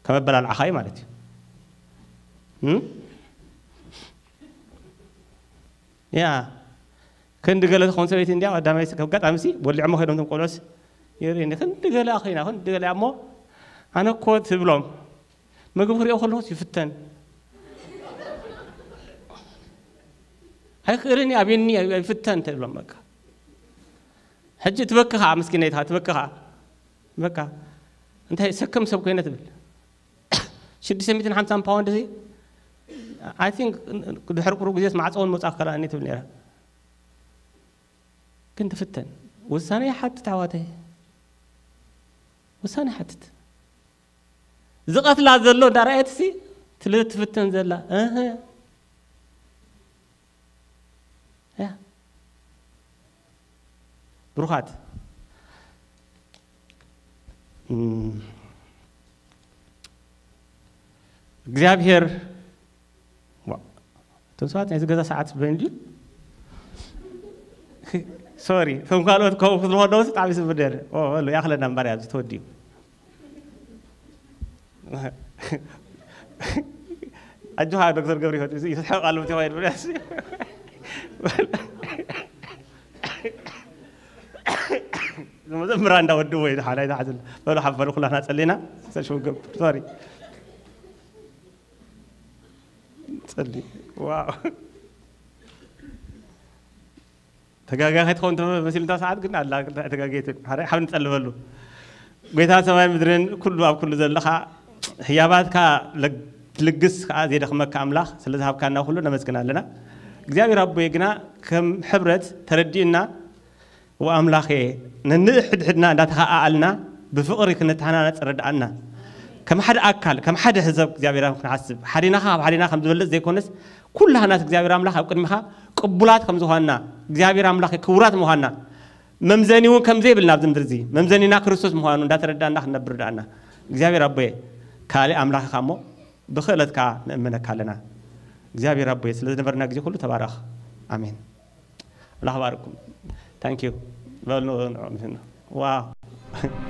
ከም ኣበላልዓኻ እዩ ማለት እዩ። እም? ያ፣ ክንዲ ገለ ትኸውን ሰበይቲ እንዲያ ቀዳማይ ሲ-፣ ኣጋጣሚ ሲ፣ በሊዖሞ ከይዶም እቶም ቆልዑስ፣ የርእየኒ። ክንዲ ገለ ኣኸይና፣ ክንዲ ገለ እሞ፣ ኣነ እኮ ትብሎም፣ ምግቢ ክሪኦ ከለኹስ ይፍተን። ኣይክእልን እየ፣ ኣብየኒ፣ ይፍተን ትብሎም በቃ። ሕጂ ትበኪ ኸዓ፣ ምስኪነይትኻ ትበኪ ኸዓ። በቃ፣ እንታይ ሰከም ሰብ ኮይነ ትብል። ሽዱሽተ ሚእትን ሓምሳን ፓውንድ እዚ፣ I think፣ ድሕሪ ቁሩብ ግዜስ ማዕጾ እውን መውጻእ ክከላእኒ ትብል ነይራ። ግን ትፍተን። ውሳነ ይሓትት ኣሕዋተይ። ውሳነ ይሓትት። ዝቐትላ ዘሎ እንዳረኣየትሲ፣ ትል-፣ ትፍተን ዘላ። እህ። ያ። ብሩኻት። እም፣ እግዚኣብሔር፣ ዋ፣ እቶም ሰባት ናይዚ ገዛ ሰዓት በይኑ ድዩ? ሶሪ፣ እቶም ካልኦት ከምኡ ክትብሉ ከለዉ ብጣዕሚ ይስምዕ ነይሩ። ኦ፣ በሉ፣ ያኽለና እምበር ኣብዚ ተወዲኡ። ኣጆኻ ዶክተር ገብረህይወት፣ እዚ ይስሕቕ ኣሎ፣ እቲ ኾይኑ ብለስ። መዘምራ እንዳወድዎ እዩ፣ ሓላይ ዝሓዝል። በሉ፣ ሓፍ በሉ፣ ኩላትና ጸሊና። ሰሽው ገብር፣ ሶሪ። ጸሊ። ዋው። ተጋጋይ ከይትኸውን ተመ-፣ መሲሉ እታ ሰዓት ግን ኣላ፣ ኣይተጋገየትን። ሓደ ሓብ ንጸልበሉ። ጎይታ ሰማይ ምድርን ኩሉ ኣብ ኩሉ ዘለኻ ህያባትካ ለግ-፣ ትልግስ ከኣ ዘየደኽመካ ኣምላኽ ስለ ዝሃብካና ኩሉ ነመስግን ኣለና። እግዚኣብሔር ኣቦይ ግና ከም ሕብረት ተረዲእና፣ ወኣምላኸ ነንሕድሕድና እንዳተኸኣኣልና ብፍቕሪ ክንተሃናነጽ ረድኣና። ከም ሓደ ኣካል፣ ከም ሓደ ህዝብ እግዚኣብሔር ክንሓስብ፣ ሓዲናኻ ካብ ሓዲና ከም ዝበልጽ ዘይኮነስ፣ ኩላህናስ እግዚኣብሔር ኣምላኽ ኣብ ቅድሚኻ ቅቡላት ከም ዝኾንና፣ እግዚኣብሔር ኣምላኽ ክቡራት ምዃንና፣ መምዘኒ እውን ከም ዘይብልና ኣብዚ ምድሪ እዚ፣ መምዘኒና ክርስቶስ ምዃኑ እንዳተረዳእና ክንነብር ርድኣና። እግዚኣብሔር ኣቦየ፣ ካልእ ኣምላኽ ኢኻ እሞ፣ ብኽእለትካ ንእመነካ ኣለና። እግዚኣብሔር ኣቦየ፣ ስለ ዝነበረና ግዜ ኩሉ ተባረኽ። ኣሜን። ኣምላኽ ባርኩም። ታንክ ዩ። በሉ፣ ንዑ፣ ንዑ። ዋው።